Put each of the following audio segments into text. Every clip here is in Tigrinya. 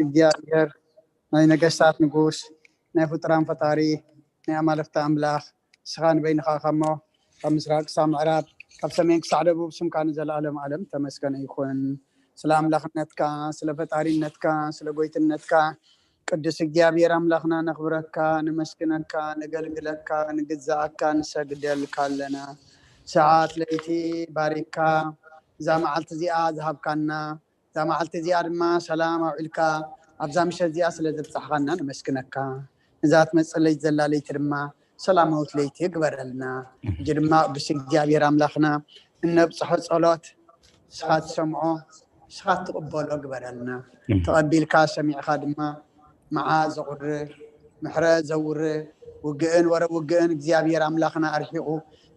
እግዚኣብሔር ናይ ነገስታት ንጉስ፣ ናይ ፍጡራን ፈጣሪ፣ ናይ ኣማልኽቲ ኣምላኽ፣ ንስኻ ንበይንኻ እሞ ካብ ምስራቅ ክሳብ ምዕራብ፣ ካብ ሰሜን ክሳዕ ደቡብ ስምካ ንዘለኣለም ዓለም ተመስገነ ይኹን። ስለ ኣምላኽነትካ፣ ስለ ፈጣሪነትካ፣ ስለ ጎይትነትካ ቅዱስ እግዚኣብሔር ኣምላኽና ነኽብረካ፣ ነመስግነካ፣ ነገልግለካ፣ ንግዛኣካ፣ ንሰግደልካ ኣለና። ሰዓት ለይቲ ባሪካ እዛ መዓልቲ እዚኣ ዝሃብካና፣ እዛ መዓልቲ እዚኣ ድማ ሰላም ኣውዒልካ ኣብዛ ምሸት እዚኣ ስለ ዘብጻሕኻና ነመስግነካ። እዛ ትመጽእ ለይቲ ዘላ ለይቲ ድማ ሰላማዊት ለይቲ ግበረልና። ሕጂ ድማ ቅዱስ እግዚኣብሔር ኣምላኽና እነብጽሖ ጸሎት ንስኻ ትሰምዖ፣ ንስኻ ትቕበሎ ግበረልና። ተቐቢልካ ሰሚዕኻ ድማ መዓ ዘቑርር፣ ምሕረት ዘውርድ፣ ውግእን ወረ ውግእን እግዚኣብሔር ኣምላኽና ኣርሒቑ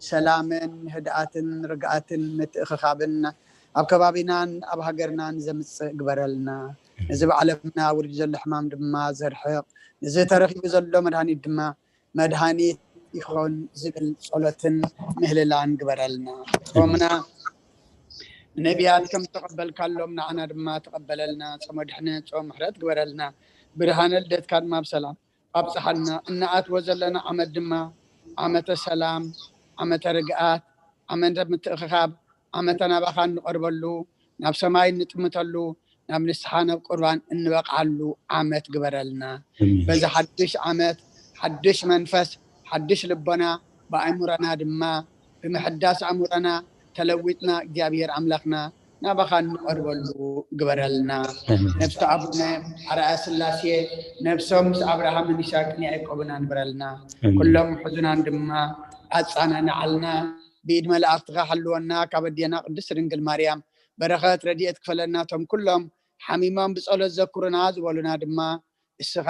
ሰላምን ህድኣትን ርግኣትን ምትእኽኻብን ኣብ ከባቢናን ኣብ ሃገርናን ዘምጽእ ግበረልና። ነዚ ብዓለምና ውርድ ዘሎ ሕማም ድማ ዘርሕቕ፣ ነዚ ተረኺቡ ዘሎ መድሃኒት ድማ መድሃኒት ይኾን ዝብል ጸሎትን ምህልላን ግበረልና። ጾምና ነቢያት ከም ዝተቐበልካሎም ንዓና ድማ ተቐበለልና። ጾመ ድሕነት፣ ጾም ምሕረት ግበረልና። ብርሃነ ልደትካ ድማ ብሰላም ኣብጽሓልና። እናኣትዎ ዘለና ዓመት ድማ ዓመተ ሰላም፣ ዓመተ ርግኣት፣ ዓመተ ምትእኽኻብ፣ ዓመተ ናባኻ እንቐርበሉ፣ ናብ ሰማይ እንጥምተሉ፣ ናብ ንስሓ ናብ ቁርባን እንበቕዓሉ ዓመት ግበረልና። በዚ ሓድሽ ዓመት ሓድሽ መንፈስ፣ ሓድሽ ልቦና፣ ብኣእምሮና ድማ ብምሕዳስ ኣእምሮና ተለዊጥና እግዚኣብሔር ኣምላኽና ናባኻ እንቐርበሉ ግበረልና። ነፍሲ ኣቡነ ኣርኣያ ስላሴ ነፍሶም ምስ ኣብርሃምን ይስሐቅን ያዕቆብን ኣንብረልና። ኩሎም ሕዙናን ድማ ኣጻናንዓልና። ብኢድ መላእኽትኻ ሓልወና። ካብ ኣዴና ቅድስት ድንግል ማርያም በረኸት ረድኤት ክፈለና። እቶም ኩሎም ሓሚሞም ብጸሎት ዘክሩና ዝበሉና ድማ እስኻ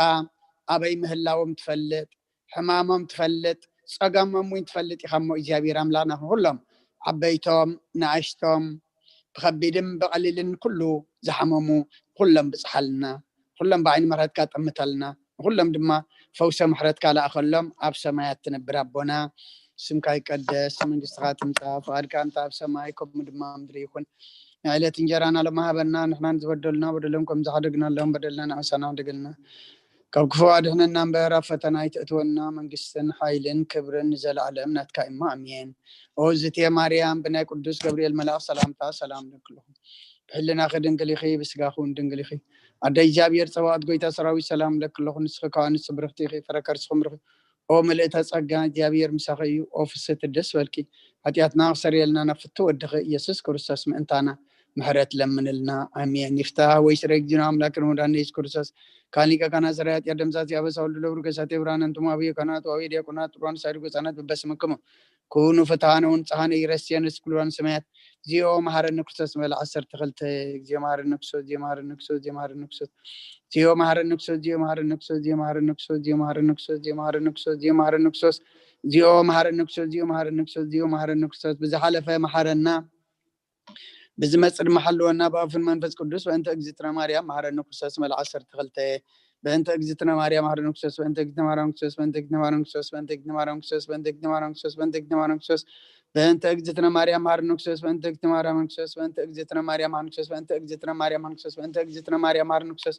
ኣበይ ምህላዎም ትፈልጥ፣ ሕማሞም ትፈልጥ፣ ጸገሞም እውን ትፈልጥ ኢኻ እሞ እግዚኣብሔር ኣምላኽና ንኹሎም ዓበይቶም ንኣሽቶም ብኸቢድን ብቐሊልን ኩሉ ዝሓመሙ ኩሎም ብጽሓልና። ኩሎም ብዓይኒ ምሕረትካ ጠምተልና። ንኹሎም ድማ ፈውሰ ምሕረትካ ለኣኸሎም። ኣብ ሰማያት ትነብር ኣቦና፣ ስምካ ይቀደስ፣ መንግስትኻ ትምጻእ፣ ፍቓድካ እንተ ኣብ ሰማይ ከምኡ ድማ ኣብ ምድሪ ይኹን። ንዕለት እንጀራና ሎሚ ሃበና፣ ንሕና ንዝበደሉና በደሎም ከም ዝሓደግናሎም በደልና ንዓሳና ሓደገልና። ካብ ክፉ ኣድሕነና እምበር ኣብ ፈተና ኣይተእትወና፣ መንግስትን ሓይልን ክብርን ንዘለኣለም ናትካ እሞ ኣሜን። ኦ ዝትየ ማርያም፣ ብናይ ቅዱስ ገብርኤል መልኣኽ ሰላምታ ሰላም ንብለኪ። ብሕልናኺ ድንግል ኢኺ፣ ብስጋኺ እውን ድንግል ኢኺ። ኣደ እግዚኣብሔር ጸባኦት ጎይታ ሰራዊት ሰላም እብለኪ ኣለኹ። ንስኺ ከኣ ንጽብርኽቲ ኢኺ፣ ፍረ ከርስኺ ምርኺ። ኦ ምልእተ ጸጋ፣ እግዚኣብሔር ምሳኺ እዩ። ኦ ፍስሕቲ ደስ በልኪ፣ ሓጢኣትና ክሰርየልና ናብ ፍትው ወድኺ ኢየሱስ ክርስቶስ ምእንታና ምሕረት ለምንልና። ኣሜን። ይፍታህ ወይ ስረ እግዚእነ ኣምላክነ ወመድኃኒነ ኢየሱስ ክርስቶስ ካን ሊቀ ካህናት ሰራይ ኃጢአት ደምሳሲ ኣበሳ ወልዱ ለብሩ ከሳቴ ብርሃን። ኣንትሙ አብየ ካህናት ወአብየ ዲያቆናት ጥሩዋን ሳይድጎ ህፃናት በበስምክሙ ኩኑ ፍትሐነ ወንጽሐነ ኢረስየነ ስኩልዋን ሰማያት። እግዚኦ መሐረነ ክርስቶስ መበል ዓሰርተ ክልተ። እግዚኦ መሐረነ ክርስቶስ፣ እግዚኦ መሐረነ ክርስቶስ፣ እግዚኦ መሐረነ ክርስቶስ። እግዚኦ መሐረነ ክርስቶስ፣ እግዚኦ መሐረነ ክርስቶስ፣ እግዚኦ መሐረነ ክርስቶስ። እግዚኦ መሐረነ ክርስቶስ፣ እግዚኦ መሐረነ ክርስቶስ፣ እግዚኦ መሐረነ ክርስቶስ፣ እግዚኦ መሐረነ ክርስቶስ፣ እግዚኦ መሐረነ ክርስቶስ። ብዝሓለፈ መሐረና፣ ብዝመጽእ ድማ ሓልወና ብኣፉን መንፈስ ቅዱስ። በእንተ እግዝእትነ ማርያም መሐረነ ክርስቶስ መበል ዓሰርተ ክልተ። በእንተ እግዝእትነ ማርያም መሐረነ ክርስቶስ፣ በእንተ እግዝእትነ ማርያም ክርስቶስ፣ በእንተ እግዝእትነ ማርያም ክርስቶስ፣ በእንተ እግዝእትነ ማርያም ክርስቶስ፣ በእንተ እግዝእትነ ማርያም ክርስቶስ፣ በእንተ እግዝእትነ ማርያም ክርስቶስ፣ በእንተ እግዝእትነ ማርያም ክርስቶስ፣ በእንተ እግዝእትነ ማርያም ክርስቶስ፣ በእንተ እግዝእትነ ማርያም ክርስቶስ፣ በእንተ እግዝእትነ ማርያም መሐረነ ክርስቶስ፣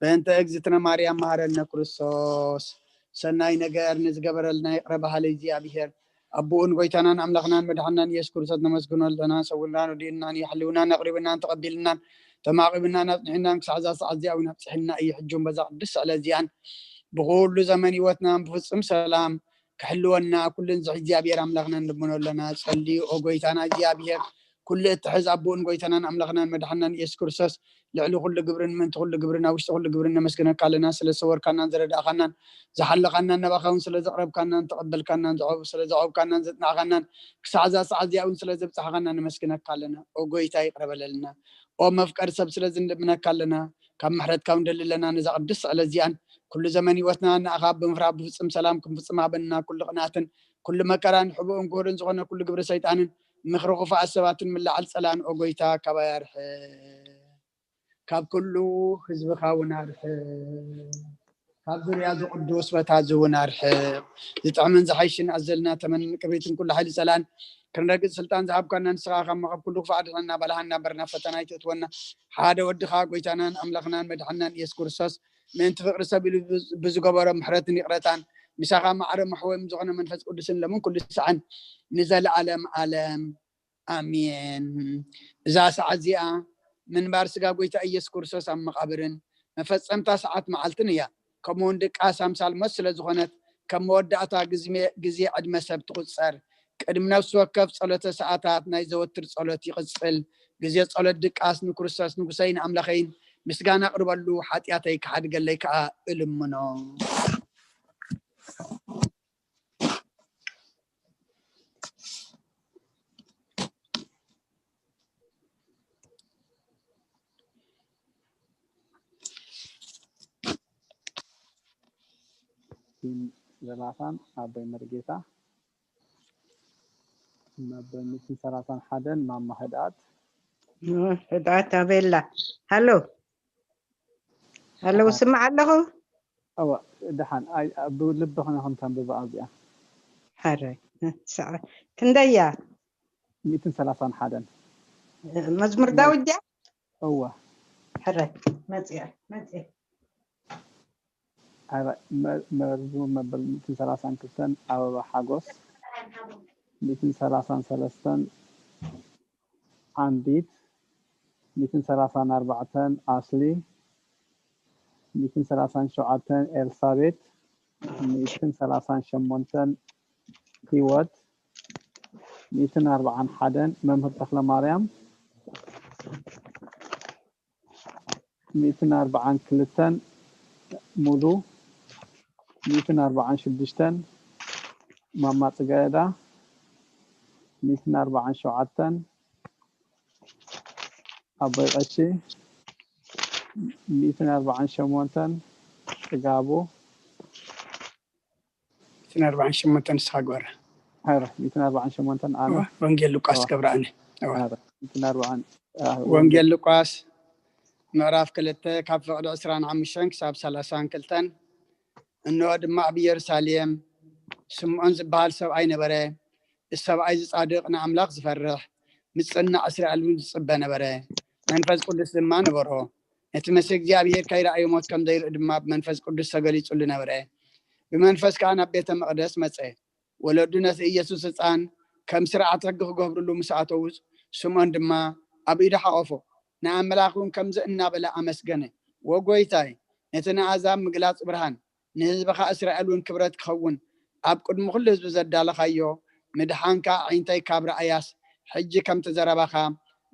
በእንተ እግዝእትነ ማርያም መሐረነ ክርስቶስ። ሰናይ ነገር ንዝገበረልና ይቕረ በሃሊ እግዚኣብሔር ኣቦኡን ጎይታናን ኣምላኽናን መድሓናን ኢየሱስ ክርስቶስ ነመስግኖ ኣለና። ሰዊርናን ረዲኡናን እዩ፣ ሓልውናን ኣቕሪብናን ተቐቢልናን ተማቒብናን ኣጽኒሑናን ክሳዕ እዛ ሰዓት እዚኣ እውን ኣብጽሕና እዩ። ሕጂ እውን በዛ ቅድስቲ ዕለት እዚኣን ብኹሉ ዘመን ህይወትናን ብፍጹም ሰላም ክሕልወና ኩሉ ንዝሕ እግዚኣብሔር ኣምላኽና ንልምኖ ኣለና። ጸልዩ ኦ ጎይታና እግዚኣብሔር ኩሉ እትሕዝ ኣቦኡን ጎይታናን ኣምላኽናን መድሓናን ኢየሱስ ክርስቶስ ልዕሊ ኩሉ ግብርን ምእንቲ ኩሉ ግብርን ኣብ ውሽጢ ኩሉ ግብርን ነመስግነካ ኣለና። ስለ ዝሰወርካናን ዝረዳእኻናን ዝሓለኻናን ናባኻ እውን ስለ ዘቕረብካናን ተቐበልካናን ዘዕብ-፣ ስለ ዘዕብካናን ዘጽናዕካናን ክሳዕ እዛ ሰዓት እዚኣ እውን ስለ ዘብጻሕኻና ነመስግነካ ኣለና። ኦ ጎይታ ይቕረ በለልና። ኦ መፍቀሪ ሰብ ስለ ዝንልምነካ ኣለና። ካብ ምሕረትካ እውን ደሊ ኣለና። ነዛ ቅድስቲ ዕለት እዚኣን ኩሉ ዘመን ህይወትና ንኣኻ ብምፍራህ ብፍጹም ሰላም ክንፍጽም ሃበና። ኩሉ ቅንኣትን ኩሉ መከራን ሕቡእን ክሁርን ዝኾነ ኩሉ ግብሪ ሰይጣንን ምኽሪ ክፉኣት ሰባትን ምልዓል ጸላእን ኦ ጎይታ ካባይ ኣርሕቕ። ካብ ኩሉ ህዝብኻ እውን ኣርሕቕ፣ ካብ ዙርያ ዝቕዱስ ቦታ እዚ እውን ኣርሕቕ። ዝጥዕምን ዝሓይሽን ኣዘልና ተመንን ቅሪትን ኩሉ ሓይሊ ጸላን ክንረግጽ ስልጣን ዝሃብካና ንስኻ ካብ መኸብ ኩሉ ክፉእ ኣድሕነና፣ ባልሃና እምበር ናብ ፈተና ኣይተእትወና። ሓደ ወድኻ ጎይታናን ኣምላኽናን መድሓናን ኢየሱስ ክርስቶስ ምእንቲ ፍቕሪ ሰብ ኢሉ ብዝገበሮ ምሕረትን ይቕረታን ምሳኻ ማዕረ መሕወይም ዝኾነ መንፈስ ቅዱስን ለምን ኩሉ ሰዓን ንዘለዓለም ዓለም ኣሜን። እዛ ሰዓት እዚኣ ምንባር ስጋ ጎይታ ኢየሱስ ክርስቶስ ኣብ መቓብርን መፈጸምታ ሰዓት መዓልትን እያ። ከምኡውን ድቃስ ኣምሳል ሞት ስለ ዝኾነት ከም መወዳእታ ግዜ ዕድመ ሰብ ትቑጸር። ቅድሚ ነፍሲ ወከፍ ጸሎተ ሰዓታት ናይ ዘወትር ጸሎት ይቕጽል። ግዜ ጸሎት ድቃስ ንክርስቶስ ንጉሰይን ኣምላኸይን ምስጋና ኣቕርበሉ፣ ሓጢኣተይ ክሓድገለይ ከኣ እልምኖ። ዘላፋን ኣቦይ መርጌታ መበል ሚእትን ሰላሳን ሓደን ማማ ህድኣት ህድኣት ኣቤላ ሃሎ ሃሎ ስማዕ ኣለኹ እዋ ደሓን ብልቢ ኾነ ከም ተንብባ ኣብዚኣ ሓረ ክንደያ ሚእትን ሰላሳን ሓደን መዝሙር ዳዊት ድያ እዋ ሕረ መፅያ መፅያ መዝሙር መበል ሚእትን ሰላሳን ክልተን ኣበባ ሓጎስ ሚእትን ሰላሳን ሰለስተን ዓንዲት ሚእትን ሰላሳን ኣርባዕተን ኣስሊ ሚእትን ሰላሳን ሸውዓተን ኤልሳቤት ሚእትን ሰላሳን ሸሞንተን ህይወት ሚእትን ኣርባዓን ሓደን መምህር ተኽለ ማርያም ሚእትን ኣርባዓን ክልተን ሙሉ ሚእትን ኣርባዓን ሽዱሽተን ማማ ጽጋየዳ ሚእትን ኣርባዓን ሸውዓተን ኣቦይ ቀሺ ሚእትን ኣርባዓን ሸሞንተን ጽጋቡ ሚእትን ኣርባዓን ሸሞንተን ንስኻ ግበራ። ኧረ ሚእትን ኣርባዓን ሸሞንተን ኣነ ወንጌል ሉቃስ ገብረኣነ። ኧረ ሚእትን ኣርባዓን ወንጌል ሉቃስ ምዕራፍ ክልተ ካብ ፍቕዲ ዕስራን ሓሙሽተን ክሳብ ሰላሳን ክልተን። እንሆ ድማ ኣብ ኢየሩሳሌም ስምዖን ዝበሃል ሰብኣይ ነበረ። እዚ ሰብኣይ እዚ ጻድቕ ንኣምላኽ ዝፈርሕ ምጽናዕ እስራኤል እውን ዝጽበ ነበረ። መንፈስ ቅዱስ ድማ ነበሮ። ነቲ መሲሕ እግዚኣብሔር ከይረኣየ ሞት ከም ዘይርኢ ድማ ብመንፈስ ቅዱስ ተገሊጹሉ ነበረ። ብመንፈስ ከኣ ናብ ቤተ መቕደስ መጸ። ወለዱ ነቲ ኢየሱስ ህጻን ከም ስርዓት ሕጊ ክገብርሉ ምስ ኣተዉ ስምዖን ድማ ኣብ ኢዱ ሓቖፎ። ንኣምላኽ እውን ከምዚ እናበለ ኣመስገነ፣ ወጎይታይ ነቲ ንኣዛብ ምግላጽ ብርሃን ንህዝብኻ እስራኤል እውን ክብረት ክኸውን ኣብ ቅድሚ ኩሉ ህዝቢ ዘዳለኻዮ ምድሓን ከኣ ኣዒንተይ ካብ ረኣያስ ሕጂ ከምቲ ዘረባኻ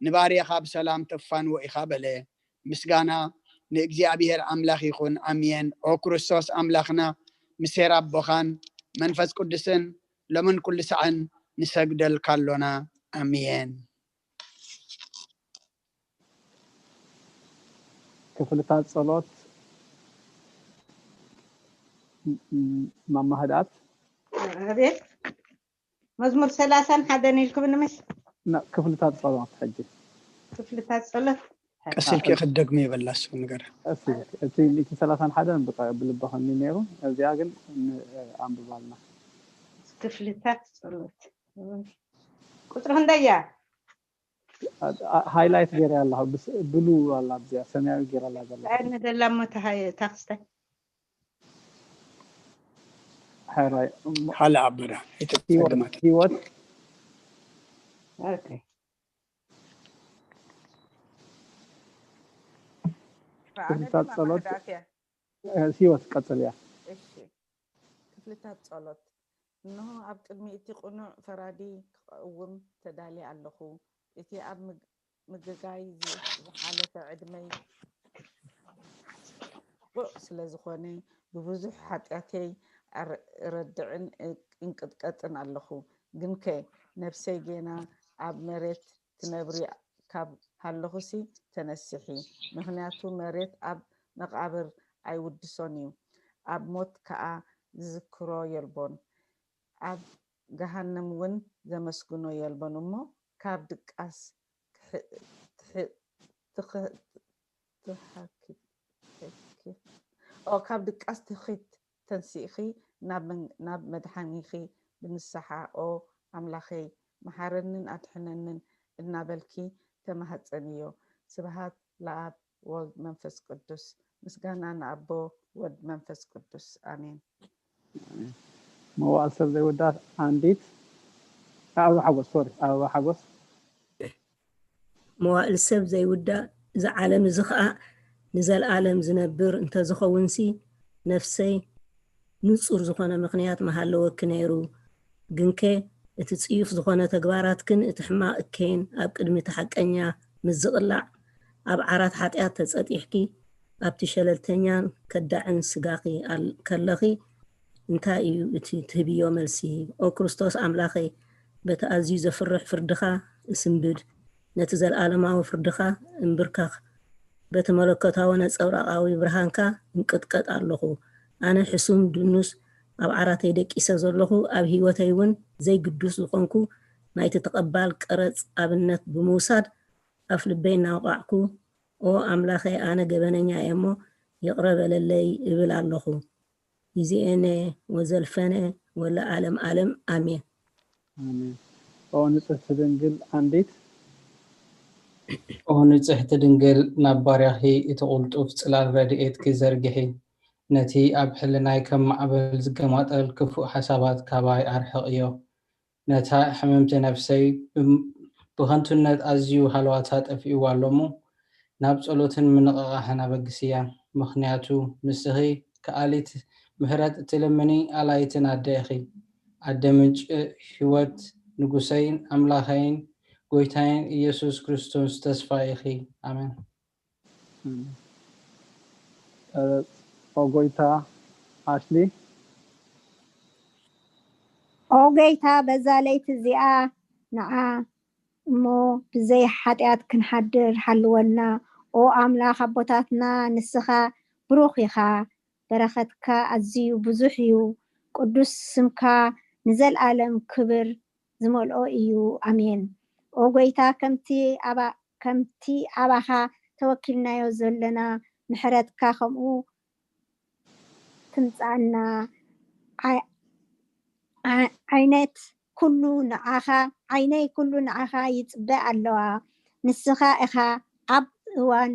ንባርያኻ ብሰላም ተፋንዎ ኢኻ በለ። ምስጋና ንእግዚኣብሔር ኣምላኽ ይኹን ኣሜን። ኦ ክርስቶስ ኣምላኽና ምሴር ኣቦኻን መንፈስ ቅዱስን ሎምን ኩሉ ሳዕን ንሰግደልካ ኣሎና ኣሜን። ክፍልታት ጸሎት ማማ ህድኣት ኣቤት መዝሙር ሰላሳን ሓደን ኢልክብኒ ምሽ ክፍልታት ጸሎት ሕጂ ክፍልታት ጸሎት ቀስ ኢልኪ ክትደግሚ ይበላ እሱ ነገር እቲ ሚእትን ሰላሳን ሓደን ብልቢ ከኒ ነይሩ እዚኣ ግን ኣንብባልና ክፍልታት ጸሎት ቁፅሪ ክንደያ ሃይላይት ገይረ ኣለኹ ብሉ ኣላ ኣብዚኣ ሰማያዊ ገይረ ኣላ ዘላ ንደላ እሞ ታክስታይ ሕራይ ሀለ አበዳ ህይወት ኦኬ ክፍልታት ጸሎት ህይወት ቀጽልያ እሺ ክፍልታት ጸሎት እንሆ ኣብ ቅድሚ እቲ ቅኑዕ ፈራዲ ክቐውም ተዳልየ ኣለኹ እቲ ኣብ ምግጋይ ዝሓለፈ ዕድመይ ጽቡቕ ስለ ዝኾነ ብብዙሕ ሓጢኣተይ እረድዕን እንቅጥቀጥን ኣለኹ። ግንከ ነብሰይ ጌና ኣብ መሬት ትነብሪ ካብ ሃለኹሲ ተነስሒ፣ ምኽንያቱ መሬት ኣብ መቓብር ኣይውድሶን እዩ፣ ኣብ ሞት ከኣ ዝዝክሮ የልቦን፣ ኣብ ገሃነም እውን ዘመስግኖ የልቦን እሞ ካብ ድቃስ ትሓኪ-፣ ትሓኪ-፣ ኦ፣ ካብ ድቃስ ትኺት ተንሲእኺ ናብ መን-፣ ናብ መድሓኒኺ ብንስሓ፣ ኦ ኣምላኸይ፣ መሓረንን ኣድሕነንን እናበልኪ ተማህጸንዮ። ስብሃት ለኣብ ወልድ መንፈስ ቅዱስ። ምስጋና ንኣቦ፣ ወልድ መንፈስ ቅዱስ። ኣሜን። መዋእል ሰብ ዘይውዳእ ኣንዲት ኣበባ ሓጎስ፣ ሶሪ፣ ኣበባ ሓጎስ። መዋእል ሰብ ዘይውዳእ፣ እዚ ዓለም እዚ ኸኣ ንዘለኣለም ዝነብር እንተዝኸውንሲ፣ ነፍሰይ፣ ንጹር ዝኾነ ምኽንያት ምሃለወኪ ነይሩ። ግንከ እቲ ጽዩፍ ዝኾነ ተግባራትክን እቲ ሕማቕ እከይን ኣብ ቅድሚ እቲ ሓቀኛ ምስ ዝቕላዕ፣ ኣብ ዓራት ሓጢኣት ተጸጢሕኪ፣ ኣብቲ ሸለልተኛን ከዳዕን ስጋኺ ኣል-፣ ከለኺ፣ እንታይ እዩ እቲ ትህብዮ መልሲ? ኦ ክርስቶስ ኣምላኸይ፣ በቲ ኣዝዩ ዘፍርሕ ፍርድኻ እስንብድ፣ ነቲ ዘለኣለማዊ ፍርድኻ እምብርከኽ። በቲ መለኮታዊ ነጸብራቓዊ ብርሃንካ እንቅጥቀጥ ኣለኹ። ኣነ ሕሱም ድኑስ ኣብ ዓራተይ ደቂሰ ዘለኹ፣ ኣብ ህይወተይ እውን ዘይግዱስ ዝኾንኩ፣ ናይቲ ተቐባል ቀረጽ ኣብነት ብምውሳድ ኣፍ ልበይ እናወቓዕኩ፣ ኦ ኣምላኸይ፣ ኣነ ገበነኛ እየ እሞ ይቕረ በለለይ እብል ኣለኹ። ይእዜነ ወዘልፈነ ወለዓለም ዓለም፣ ኣሜን። ኣሜን። ኦ ንጽሕቲ ድንግል ኣንዲት። ኦ ንጽሕቲ ድንግል፣ ናብ ባርያኺ እቲ ቅልጡፍ ጽላል ረድኤትኪ ዘርግሒ። ነቲ ኣብ ሕልናይ ከም ማዕበል ዝገማጠል ክፉእ ሓሳባት ካባይ ኣርሕቕዮ። ነታ ሕምምቲ ነፍሰይ ብም-፣ ብኸንቱነት ኣዝዩ ሃለዋታ ጠፊእዋ ኣሎ እሞ፣ ናብ ጸሎትን ምንቕቓሕን ኣበግስያ። ምኽንያቱ ንስኺ ከኣሊት ምሕረት እትልምኒ ኣላይትን ኣደ ኢኺ። ኣደ ምንጪ ህይወት፣ ንጉሰይን ኣምላኸይን ጎይታይን ኢየሱስ ክርስቶስ ተስፋ ኢኺ። ኣሜን። ኦ ጎይታ፣ ኣሽሊ። ኦ ጎይታ፣ በዛ ለይቲ እዚኣ ንዓ እሞ ብዘይ ሓጢኣት ክንሓድር ሓልወና። ኦ ኣምላኽ ኣቦታትና፣ ንስኻ ብሩኽ ኢኻ፣ በረኸትካ ኣዝዩ ብዙሕ እዩ፣ ቅዱስ ስምካ ንዘለኣለም ክብር ዝመልኦ እዩ። ኣሜን። ኦ ጎይታ፣ ከምቲ ኣባ-፣ ከምቲ ኣባኻ ተወኪልናዮ ዘለና፣ ምሕረትካ ከምኡ ትምጻኣና። ዓ-፣ ዓ-፣ ዓይነት ኩሉ ንዓኻ፣ ዓይነይ ኩሉ ንዓኻ ይጽበ ኣለዋ። ንስኻ ኢኻ ኣብ እዋን፣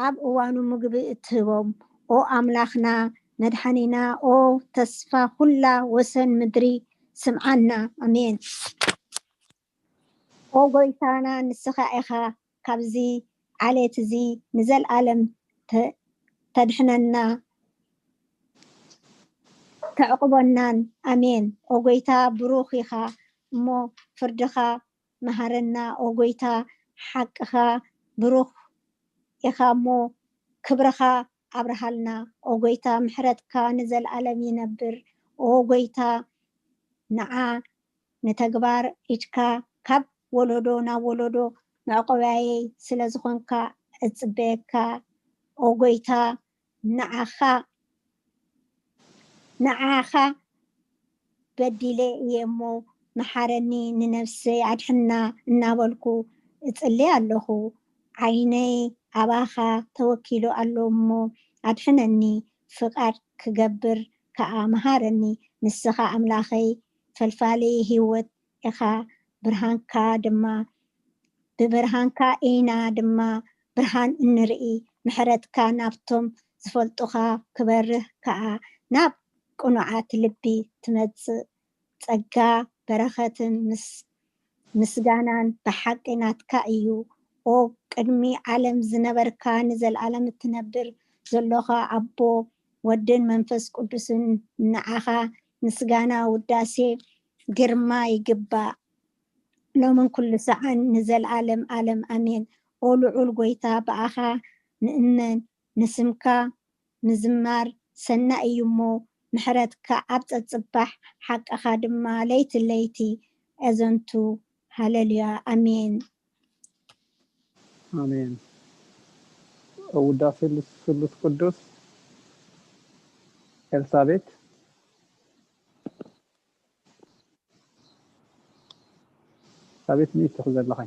ኣብ እዋኑ ምግቢ እትህቦም። ኦ ኣምላኽና፣ መድሓኒና፣ ኦ ተስፋ ኩላ ወሰን ምድሪ፣ ስምዓና። ኣሜን። ኦ ጎይታና፣ ንስኻ ኢኻ ካብዚ ዓሌት እዚ ንዘለኣለም ተ-፣ ተድሕነና፣ ተዕቕበናን። ኣሜን። ኦ ጎይታ፣ ብሩኽ ኢኻ እሞ ፍርድኻ መሃረና። ኦ ጎይታ፣ ሓቅኻ ብሩኽ ኢኻ እሞ ክብርኻ ኣብርሃልና። ኦ ጎይታ፣ ምሕረትካ ንዘለኣለም ይነብር። ኦ ጎይታ፣ ንዓ ንተግባር ኢድካ ካብ ወለዶ ናብ ወለዶ መዕቆብያየይ ስለ ዝኾንካ እጽበየካ። ኦ ጎይታ፣ ንዓኻ፣ ንዓኻ በዲለ እየ እሞ መሓረኒ፣ ንነፍሰይ ኣድሕና እናበልኩ እጽሊ ኣለኹ። ዓይነይ ኣባኻ ተወኪሉ ኣሎ እሞ ኣድሕነኒ፣ ፍቓድ ክገብር ከኣ መሃረኒ። ንስኻ ኣምላኸይ ፈልፋሊ ህይወት ኢኻ፣ ብርሃንካ ድማ፣ ብብርሃንካ ኢና ድማ ብርሃን እንርኢ። ምሕረትካ ናብቶም ዝፈልጡኻ ክበርህ ከኣ ናብ ቅኑዓት ልቢ ትመጽእ። ጸጋ በረኸትን ምስ-፣ ምስጋናን ብሓቂ ናትካ እዩ። ኦ ቅድሚ ዓለም ዝነበርካ፣ ንዘለኣለም እትነብር ዘሎኻ ኣቦ፣ ወድን መንፈስ ቅዱስን፣ ንዓኻ ምስጋና፣ ውዳሴ፣ ግርማ ይግባእ፣ ሎምን ኩሉ ሰዓን ንዘለኣለም ኣለም ኣሜን። ኦ ልዑል ጎይታ፣ ብኣኻ ንእመን፣ ንስምካ ምዝማር ሰናይ እዩ እሞ፣ ምሕረትካ ኣብ ጸጽባሕ፣ ሓቅኻ ድማ ለይቲ ለይቲ። ኣዘንቱ ሃሌሉያ፣ ኣሜን። ኣሜን። ውዳሴ ስሉስ ቅዱስ። ኤልሳቤት፣ ኤልሳቤት፣ ሚዩት ኢኺ ዘለኺ።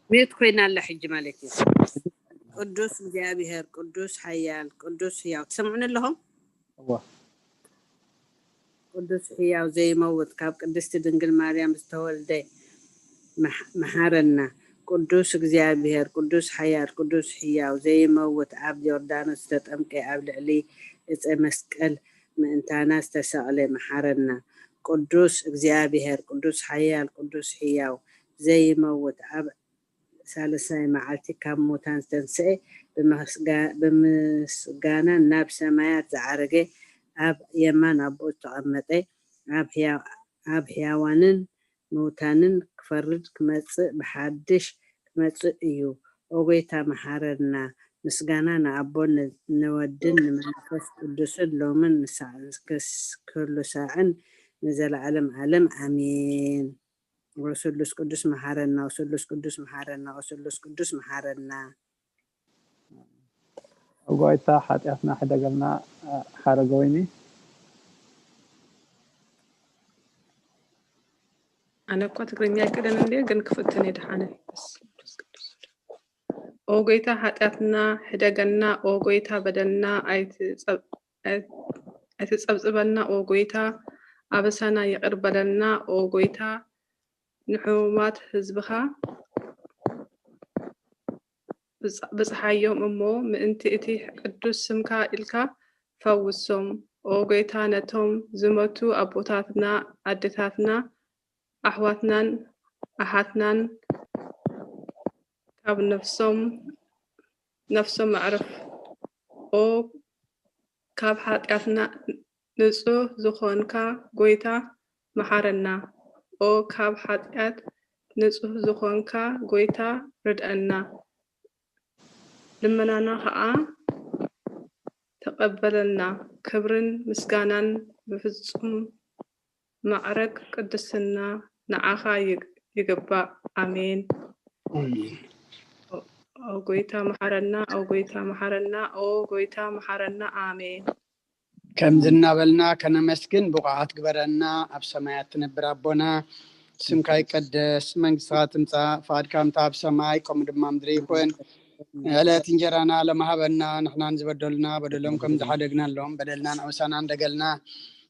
ሚዩት ኮይና ኣላ ሕጂ ማለት እዩ። ቅዱስ እግዚኣብሔር፣ ቅዱስ ሓያል፣ ቅዱስ ህያው፣ ትሰምዑኒ ኣለኹም? እዋ ቅዱስ ህያው ዘይመውት፣ ካብ ቅድስቲ ድንግል ማርያም ዝተወልደ፣ መሓረና። ቅዱስ እግዚኣብሔር፣ ቅዱስ ሓያል፣ ቅዱስ ህያው ዘይመውት፣ ኣብ ዮርዳኖስ ዝተጠምቀ፣ ኣብ ልዕሊ እፀ መስቀል ምእንታና ዝተሰቕለ፣ መሓረና። ቅዱስ እግዚኣብሔር፣ ቅዱስ ሓያል፣ ቅዱስ ህያው ዘይመውት፣ ኣብ ሳልሳይ መዓልቲ ካብ ሙታን ዝተንስኤ፣ ብምስጋና ናብ ሰማያት ዝዓረገ፣ ኣብ የማን ኣቦኡ ዝተቐመጠ፣ ኣብ ሕያዋንን ምውታንን ክፈርድ ክመጽእ፣ ብሓድሽ ክመጽእ እዩ። ኦ ጎይታ መሓረና። ምስጋና ንኣቦን ንወድን ንመንፈስ ቅዱስን ሎምን ንሳዕን ክህሉ ሳዕን ንዘለዓለም ዓለም ኣሜን። ወስሉስ ቅዱስ መሓረና፣ ወስሉስ ቅዱስ መሓረና፣ ወስሉስ ቅዱስ መሓረና። ጎይታ ሓጢኣትና ሕደገልና። ሓረገ ወይኒ ኣነ እኳ ትግርኛ ኣይክእልን እንድየ ግን ክፍትን እየ ደሓነ። ኦ ጎይታ ሓጢኣትና ሕደገና፣ ኦ ጎይታ በደልና ኣይትጸብጽበና፣ ኦ ጎይታ ኣበሳና ይቕር በለና፣ ኦ ጎይታ ንሕሙማት ህዝብኻ ብጽሓዮም እሞ ምእንቲ እቲ ቅዱስ ስምካ ኢልካ ፈውሶም። ኦ ጎይታ ነቶም ዝመቱ ኣቦታትና ኣደታትና ኣሕዋትናን ኣሓትናን ካብ ነፍሶም ነፍሶም ኣዕርፍ። ኦ ካብ ሓጢኣትና ንጹህ ዝኾንካ ጎይታ መሓረና። ኦ ካብ ሓጢኣት ንጹህ ዝኾንካ ጎይታ ርድኣና። ልመናና ኸኣ ተቐበለልና። ክብርን ምስጋናን ብፍጹም ማዕረግ ቅድስና ንዓኻ ይግባእ። ኣሜን። ኦ ጎይታ መሓረና፣ ኦ ጎይታ መሓረና፣ ኦ ጎይታ መሓረና። ኣሜን። ከምዚ እናበልና ከነመስግን ብቑዓት ግበረና። ኣብ ሰማያት ትነብር ኣቦና፣ ስምካ ይቀደስ፣ መንግስትኻ ትምጻእ፣ ፍቓድካ ከምታ ኣብ ሰማይ ከምኡ ድማ ምድሪ ይኹን። ዕለት እንጀራና ሎሚ ሃበና፣ ንሕና ንዝበደሉና በደሎም ከም ዝሓደግናሎም በደልና ንዕውሳና እንደገልና፣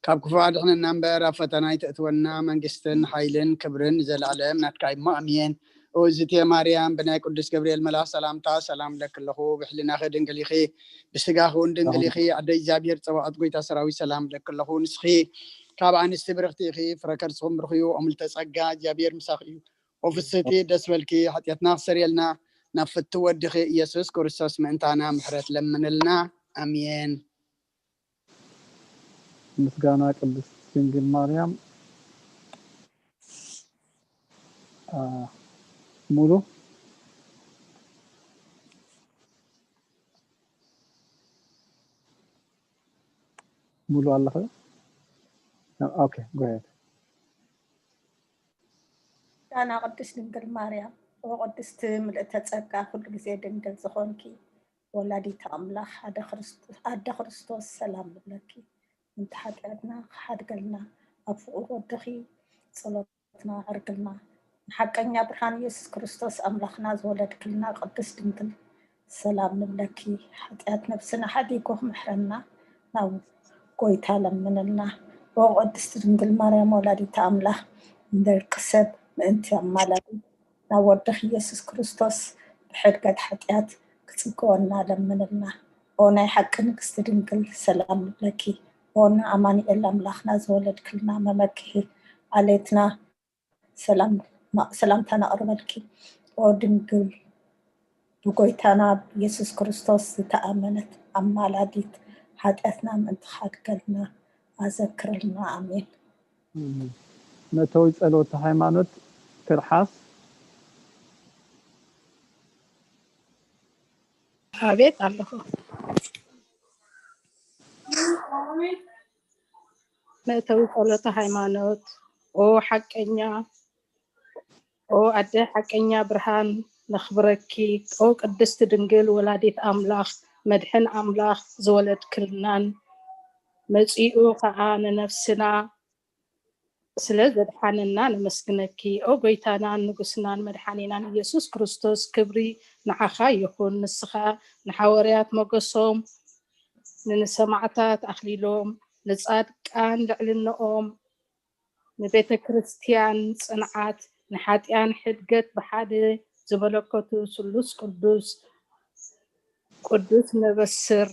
ካብ ክፉእ ኣድሕነና እምበር ኣብ ፈተና ኣይተእትወና፣ መንግስትን ሓይልን ክብርን ንዘለኣለም ናትካ እሞ ኣሜን። እውዝቴ ማርያም ብናይ ቅዱስ ገብርኤል መልኣኽ ሰላምታ ሰላም እብለኪ ኣለኹ፣ ብሕልናኺ ድንግል ኢኺ፣ ብስጋኺ እውን ድንግል ኢኺ። ኣደ እግዚኣብሔር ጸባኦት ጎይታ ሰራዊት ሰላም እብለኪ ኣለኹ፣ ንስኺ ካብ ኣንስቲ ብርኽቲ ኢኺ፣ ፍረ ከርስኹም ብሩኽ እዩ። ኦምልተ ጸጋ እግዚኣብሔር ምሳኺ እዩ። ኦፍስቲ ደስ በልኪ፣ ሓጢኣትና ክሰርየልና ናብ ፍትው ወድኺ ኢየሱስ ክርስቶስ ምእንታና ምሕረት ለምንልና። ኣሜን። ምስጋና ቅድስት ድንግል ማርያም። ሙሉ ሙሉ ኣለኸ? ኦኬ፣ ጎሄድ። ምስጋና ቅድስት ድንግል ማርያም። ኦ ቅድስቲ ምልእተ ጸጋ፣ ኩሉ ግዜ ድንግል ዝኾንኪ ወላዲተ ኣምላኽ፣ ኣደ ክርስቶስ፣ ኣደ ክርስቶስ፣ ሰላም ንብለኪ። ምእንቲ ሓጢኣትና ክሓድገልና፣ ኣብ ፍቑር ወድኺ ጸሎትና ኣዕርግልና። ንሓቀኛ ብርሃን ኢየሱስ ክርስቶስ ኣምላኽና ዝወለድክልና ቅድስት ድንግል፣ ሰላም ንብለኪ። ሓጢኣት ነብስና ሓዲጉ ክምሕረና ናብ ጎይታ ለምንልና። ኦ ቅድስት ድንግል ማርያም ወላዲተ ኣምላኽ፣ ንደቂ ሰብ ምእንቲ ኣማላዲ ናብ ወድኺ ኢየሱስ ክርስቶስ ብሕድገት ሓጢኣት ክጽግወና ለምንልና። ኦ ናይ ሓቂ ንግስቲ ድንግል፣ ሰላም ንብለኪ። ኦ ንኣማኑኤል ኣምላኽና ዝወለድክልና መመክሒ፣ ዓሌትና፣ ሰላም፣ ሰላምታ ነቕርበልኪ። ኦ ድንግል፣ ብጎይታና ኢየሱስ ክርስቶስ ዝተኣመነት ኣማላዲት፣ ሓጢኣትና ምእንቲ ክሓድገልና ኣዘክርልና። ኣሜን። መእተዊ ጸሎተ ሃይማኖት ትርሓስ። ኣቤት ኣለኹ። መእተዊ ጸሎተ ሃይማኖት። ኦ ሓቀኛ፣ ኦ ኣደ ሓቀኛ ብርሃን ነኽብረኪ። ኦ ቅድስቲ ድንግል ወላዲት ኣምላኽ፣ መድሕን ኣምላኽ ዝወለድክልናን፣ መጺኡ ኸኣ ንነፍስና ስለ ዘድሓነና ነመስግነኪ። ኦ ጎይታናን ንጉስናን መድሓኒናን ኢየሱስ ክርስቶስ፣ ክብሪ ንዓኻ ይኹን። ንስኻ ንሓዋርያት ሞገሶም፣ ንሰማዕታት ኣኽሊሎም፣ ንጻድቃን ልዕልንኦም፣ ንቤተ ክርስቲያን ጽንዓት፣ ንሓጢኣን ሕድገት ብሓደ ዝመለከቱ ስሉስ ቅዱስ ቅዱስ ነበስር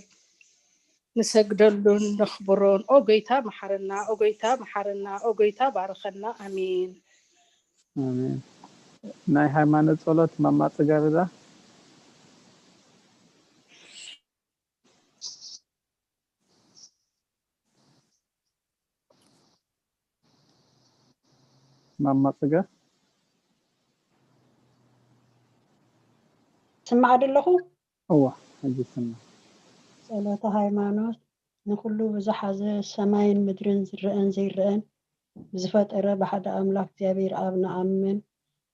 ንሰግደሉን ነኽብሮን። ኦ ጎይታ መሓረና፣ ኦ ጎይታ መሓረና፣ ኦ ጎይታ ባርኸና። ኣሜን። ኣሜን። ናይ ሃይማኖት ጸሎት ማማ ጽገርዳ። ማማ ጽገ ስማዕ ደለኹ። እዋ፣ ሕጂ ስማ። ጸሎተ ሃይማኖት። ንኹሉ ብዝሓዘ ሰማይን ምድርን ዝረአን ዘይረአን ብዝፈጠረ ብሓደ ኣምላኽ እግዚኣብሔር ኣብ ንኣምን።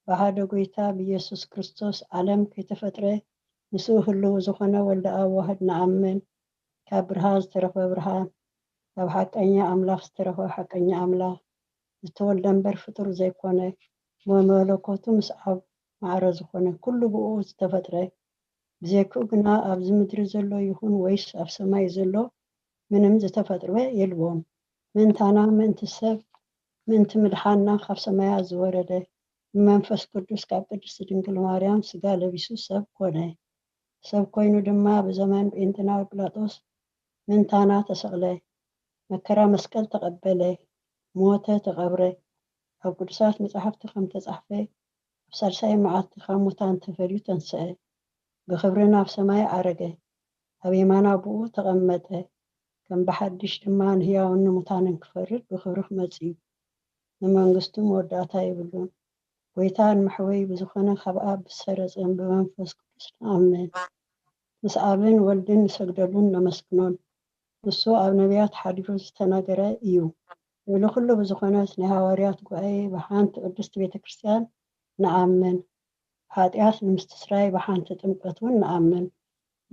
ብሓደ ጎይታ ብኢየሱስ ክርስቶስ ዓለም ከይተፈጥረ ምስኡ ህልው ዝኾነ ወልደ ኣብ ዋህድ ንኣምን። ካብ ብርሃን ዝተረኽበ ብርሃን፣ ካብ ሓቀኛ ኣምላኽ ዝተረኽበ ሓቀኛ ኣምላኽ፣ ዝተወልደ እምበር ፍጡር ዘይኮነ፣ መለኮቱ ምስ ኣብ ማዕረ ዝኾነ፣ ኩሉ ብኡ ዝተፈጥረ፣ ብዘይክኡ ግና ኣብዚ ምድሪ ዘሎ ይኹን ወይስ ኣብ ሰማይ ዘሎ ምንም ዝተፈጥረ የልቦን። ምእንታና፣ ምእንቲ ሰብ፣ ምእንቲ ምድሓንና ካብ ሰማያት ዝወረደ፣ ብመንፈስ ቅዱስ ካብ ቅድስቲ ድንግል ማርያም ስጋ ለቢሱ ሰብ ኮነ። ሰብ ኮይኑ ድማ ብዘመን ጴንጤናዊ ጲላጦስ ምእንታና ተሰቕለ፣ መከራ መስቀል ተቐበለ፣ ሞተ፣ ተቐብረ። ኣብ ቅዱሳት መጻሕፍቲ ከም ተጻሕፈ፣ ኣብ ሳልሳይ መዓልቲ ካብ ሙታን ተፈልዩ ተንስአ፣ ብኽብሪ ናብ ሰማይ ዓረገ፣ ኣብ የማን ኣቦኡ ተቐመጠ። ከም ብሓድሽ ድማ ንህያውን ንሙታንን ክፈርድ ብኽብሪ ክመጽእ እዩ። ንመንግስቱ መወዳእታ የብሉን። ጎይታን መሕወይ ብዝኾነ ካብ ኣብ ብዝሰረጸን ብመንፈስ ቅዱስ ንኣምን። ምስ ኣብን ወልድን ንሰግደሉን ነመስግኖን። ንሱ ኣብ ነቢያት ሓዲሩ ዝተናገረ እዩ። ልዕሊ ኩሉ ብዝኾነት ናይ ሃዋርያት ጉባኤ ብሓንቲ ቅድስቲ ቤተ ክርስቲያን ንኣምን። ሓጢኣት ንምስትስራይ ብሓንቲ ጥምቀት እውን ንኣምን።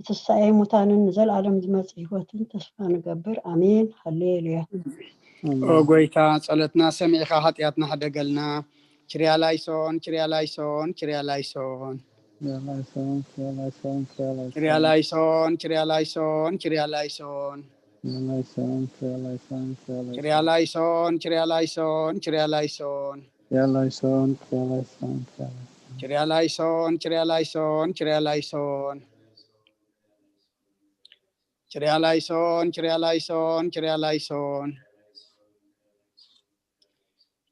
ንትንሳኤ ሙታንን ንዘለኣለም ዝመጽእ ህይወትን ተስፋ ንገብር። ኣሜን። ሃሌሉያ። ኦ ጎይታ፣ ጸሎትና ሰሚዕኻ ሓጢኣትና ሕደገልና። ችርያ ላይሶን፣ ችርያ ላይሶን፣ ችርያ ላይሶን። ችርያ ላይሶን፣ ችርያ ላይሶን፣ ችርያ ላይሶን፣ ችርያ ላይሶን። ችርያ ላይሶን፣ ችርያ ላይሶን፣ ችርያ ላይሶን። ችርያ ላይሶን፣ ችርያ ላይሶን፣ ችርያ ላይሶን። ችርያ ላይሶን፣ ችርያ ላይሶን፣ ችርያ ላይሶን። ችርያ ላይሶን፣ ችርያ ላይሶን፣ ችርያ ላይሶን።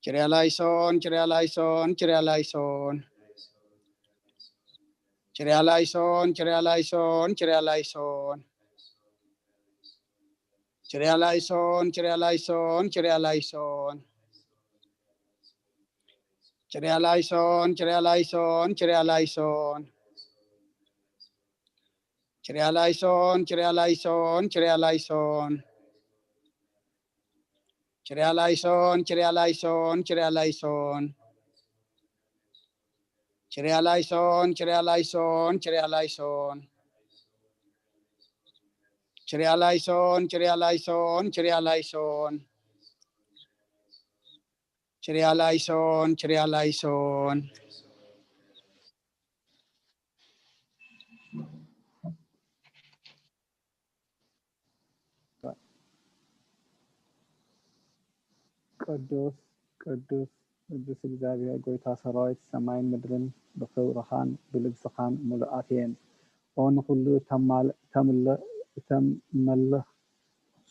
ችርያ ላይሶን፣ ችርያ ላይሶን፣ ችርያ ላይሶን። ችርያ ላይሶን፣ ችርያ ላይሶን፣ ችርያ ላይሶን። ችርያ ላይሶን፣ ችርያ ላይሶን፣ ችርያ ላይሶን። ችርያ ላይሶን፣ ችርያ ላይሶን፣ ችርያ ላይሶን። ችርያ ላይሶን፣ ችርያ ላይሶን፣ ችርያ ላይሶን። ችርያ ላይሶን፣ ችርያ ላይሶን፣ ችርያ ላይሶን። ችርያ ላይሶን፣ ችርያ ላይሶን፣ ችርያ ላይሶን። ችርያ ላይሶን፣ ችርያ ላይሶን፣ ችርያ ላይሶን። ችርያ ላይሶን፣ ችርያ ላይሶን። ቅዱስ ቅዱስ ቅዱስ እግዚኣብሔር ጎይታ ሰራዊት፣ ሰማይን ምድርን ብኽብርኻን ብልግስኻን ምሉኣት እየን። ኦ ንኹሉ እተማል-፣ እተምል-፣ እተመልኽ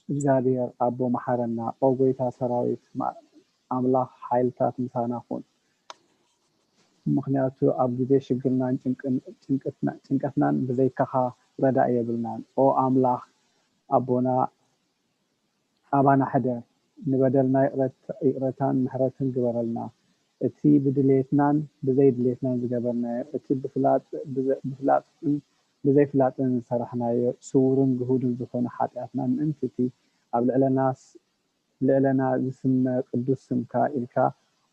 እግዚኣብሔር ኣቦ መሓረና። ኦ ጎይታ ሰራዊት፣ ማ-፣ ኣምላኽ ሓይልታት ምሳና ኩን። ምኽንያቱ ኣብ ግዜ ሽግርናን ጭንቅን-፣ ጭንቀትና-፣ ጭንቀትናን ብዘይካኻ ረዳኢ የብልናን። ኦ ኣምላኽ ኣቦና፣ ኣባና ሕደር፣ ንበደልና ይቕረት-፣ ይቕረታን ምሕረትን ግበረልና። እቲ ብድሌትናን ብዘይድሌትናን ዝገበርናዮ፣ እቲ ብፍላጥ-፣ ብዘ-፣ ብፍላጥን ብዘይፍላጥን ዝሰራሕናዮ፣ ስዉርን ግሁድን ዝኾነ ሓጢኣትና ምእንቲ እቲ ኣብ ልዕለና ስ-፣ ልዕለና ዝስመ ቅዱስ ስምካ ኢልካ፣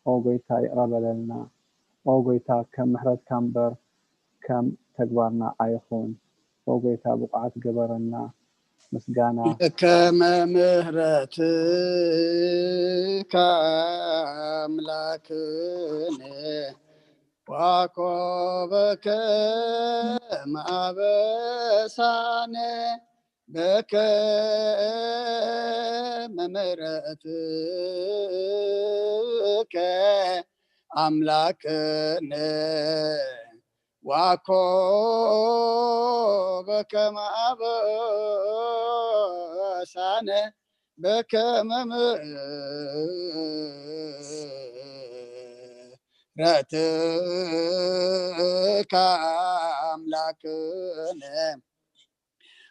ኦ ጎይታ፣ ይቕረ በለልና። ኦ ጎይታ፣ ከም ምሕረትካ እምበር ከም ተግባርና ኣይኹን። ኦ ጎይታ፣ ብቑዓት ግበረና። ምስጋና። ከመ ምሕረትከ ኣምላክነ ዋኮበከ ማበሳነ በከመ ምሕረትከ ኣምላክነ ዋኮ በከመ አበሳነ በከመ ምሕረትከ አምላክነ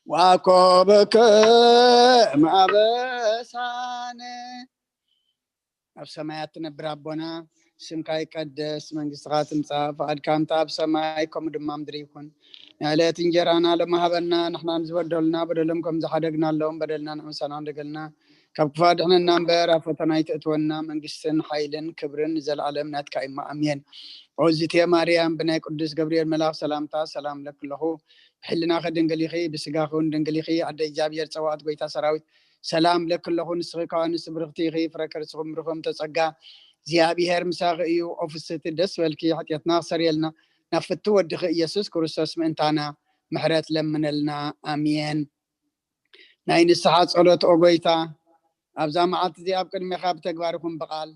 ዋኮ በከመ አበሳነ። ኣብ ሰማያት ትነብር ኣቦና፣ ስምካ ይቀደስ፣ መንግስትኻ ትምጻእ፣ ፍቓድካ እንተ ኣብ ሰማይ ከምኡ ድማ ምድሪ ይኹን። ንዕለት እንጀራና ሎሚ ሃበና፣ ንሕና ንዝበደሉና በደሎም ከም ዝሓደግናሎም በደልና ንሕምሰና እንደገልና፣ ካብ ክፋ ድሕነና እምበር ኣብ ፈተና ይትእትወና፣ መንግስትን ሓይልን ክብርን ንዘለኣለም ናትካ እማ ኣሜን። ኦዝቴ ማርያም ብናይ ቅዱስ ገብርኤል መልኣኽ ሰላምታ ሰላም ለክለኹ፣ ብሕልናኺ ድንግል ኢኺ፣ ብስጋኺ እውን ድንግል ኢኺ፣ ኣደ እግዚኣብሔር ጸዋዕት ጎይታ ሰራዊት ሰላም ለክለኹ፣ ንስኺ ከኣ ንስብርኽቲ ኢኺ፣ ፍረ ከርስኹም ብሩኽ እምተ ጸጋ እግዚኣብሔር ምሳኺ እዩ። ኦ ፍስሕቲ ደስ በልኪ፣ ሓጢኣትና ክሰርየልና ናብ ፍቱ ወድኺ ኢየሱስ ክርስቶስ ምእንታና ምሕረት ለምነልና። ኣሜን። ናይ ንስሓ ጸሎት ኦ ጎይታ፣ ኣብዛ መዓልቲ እዚኣ ኣብ ቅድሜኻ ብተግባር ይኹን ብቓል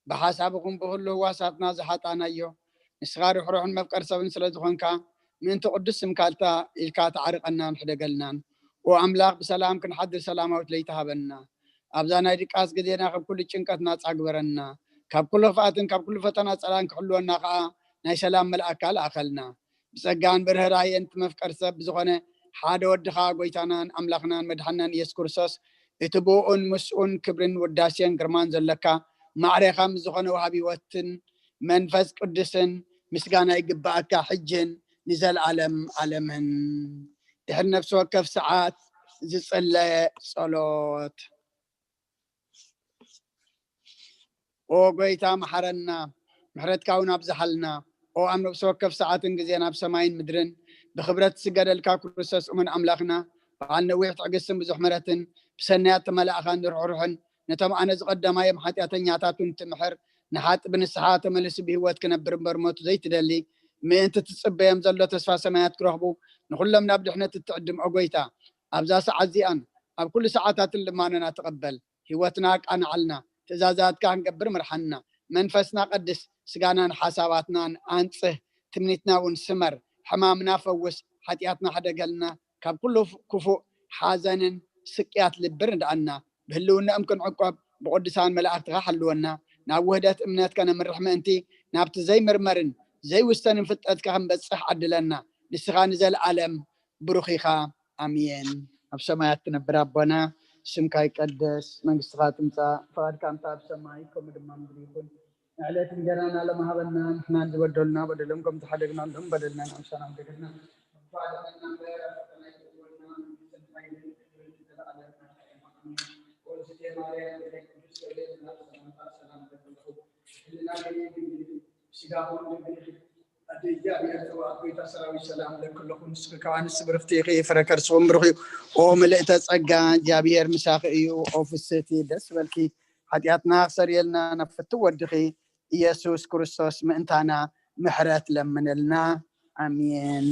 ብሓሳብ ይኹን ብኹሉ ህዋሳትና ዝሓጣናዮ፣ ንስኻ ርሕሩሕን መፍቀር ሰብን ስለ ዝኾንካ፣ ምእንቲ ቅዱስ ስምካ ኢልካ ተዓርቐናን ሕደገልናን። ኦ ኣምላኽ፣ ብሰላም ክንሓድር ሰላማዊት ለይቲ ሃበና። ኣብዛ ናይ ድቃስ ግዜና ካብ ኩሉ ጭንቀት ናጻ ግበረና። ካብ ኩሉ ክፍኣትን ካብ ኩሉ ፈተና ጸላን ክሕልወና ከኣ ናይ ሰላም መልኣካ ልኣኸልና። ብጸጋን ብርህራሄን እቲ መፍቀር ሰብ ብዝኾነ ሓደ ወድኻ ጎይታናን ኣምላኽናን መድሓናን ኢየሱስ ክርስቶስ፣ እቲ ብኡን ምስኡን ክብርን ውዳሴን ግርማን ዘለካ፣ ማዕሬኻ ምስ ዝኾነ ወሃቢ ህይወትን መንፈስ ቅዱስን ምስጋና ይግባኣካ፣ ሕጅን ንዘለኣለም ኣለምን። ድሕሪ ነፍሲ ወከፍ ሰዓት ዝጽለ ጸሎት። ኦ ጎይታ፣ መሓረና፣ ምሕረትካ እውን ኣብዝሓልና። ኦ ኣብ ነፍሲ ወከፍ ሰዓትን ግዜን ኣብ ሰማይን ምድርን ብኽብረት ዝስገደልካ ክርስቶስ እሙን ኣምላኽና፣ በዓል ነዊሕ ትዕግስትን ብዙሕ ምሕረትን፣ ብሰናያት ተመላእኻን ርሕሩሕን፣ ነቶም ኣነ ዝቐደማዮም ሓጢኣተኛታቱን ትምሕር፣ ንሓጥ ብንስሓ ተመሊሱ ብህይወት ክነብር እምበር ሞቱ ዘይትደሊ፣ ምእንቲ ትጽበዮም ዘሎ ተስፋ ሰማያት ክረኽቡ፣ ንኹሎም ናብ ድሕነት እትዕድም ኦ ጎይታ፣ ኣብዛ ሰዓት እዚኣን ኣብ ኩሉ ሰዓታትን ልማኖና ተቐበል። ህይወትና ኣቃንዓልና፣ ትእዛዛትካ ክንገብር ምርሓና። መንፈስና ቀድስ፣ ስጋናን ሓሳባትናን ኣንጽህ፣ ትምኒትና እውን ስመር። ሕማምና ፈውስ፣ ሓጢኣትና ሕደገልና፣ ካብ ኩሉ ክፉእ ሓዘንን ስቅያት ልቢ ርድኣና። ብህልውናኦም ክንዕቆብ ብቅዱሳን መላእክትኻ ሓልወና። ናብ ውህደት እምነት ከነምርሕ ምእንቲ ናብቲ ዘይምርመርን ዘይውሰንን ፍልጠትካ ክንበጽሕ ዓድለና። ንስኻ ንዘለኣለም ብሩኽ ኢኻ። ኣሜን። ኣብ ሰማያት ትነብር ኣቦና፣ ስምካ ይቀደስ፣ መንግስትኻ ትምጻእ፣ ፍቓድካ እንተ ኣብ ሰማይ ከምኡ ድማ ምድሪ ይኹን። ንዕለት እንጀራና ሎም ሃበና፣ ንሕናን ዝበደሉና በደሎም ከም ዝሓደግናሎም በደልና ንሕምሰና ሕደገልና። ኣደ እግዚኣብሔር ጸባኦት ጎይታ ሰራዊት ሰላም ለክለኹም። ንስኺ ከኣ ንስብርኽቲ ኢኺ፣ ፍረ ከርስኹም ብሩኽ እዩ። ኦ ምልእተ ጸጋ፣ እግዚኣብሔር ምሳኺ እዩ። ኦ ፍስህቲ፣ ደስ በልኪ። ሓጢኣትና ክሰርየልና ናብ ፍትው ወድኺ ኢየሱስ ክርስቶስ ምእንታና ምሕረት ለምንልና። ኣሜን።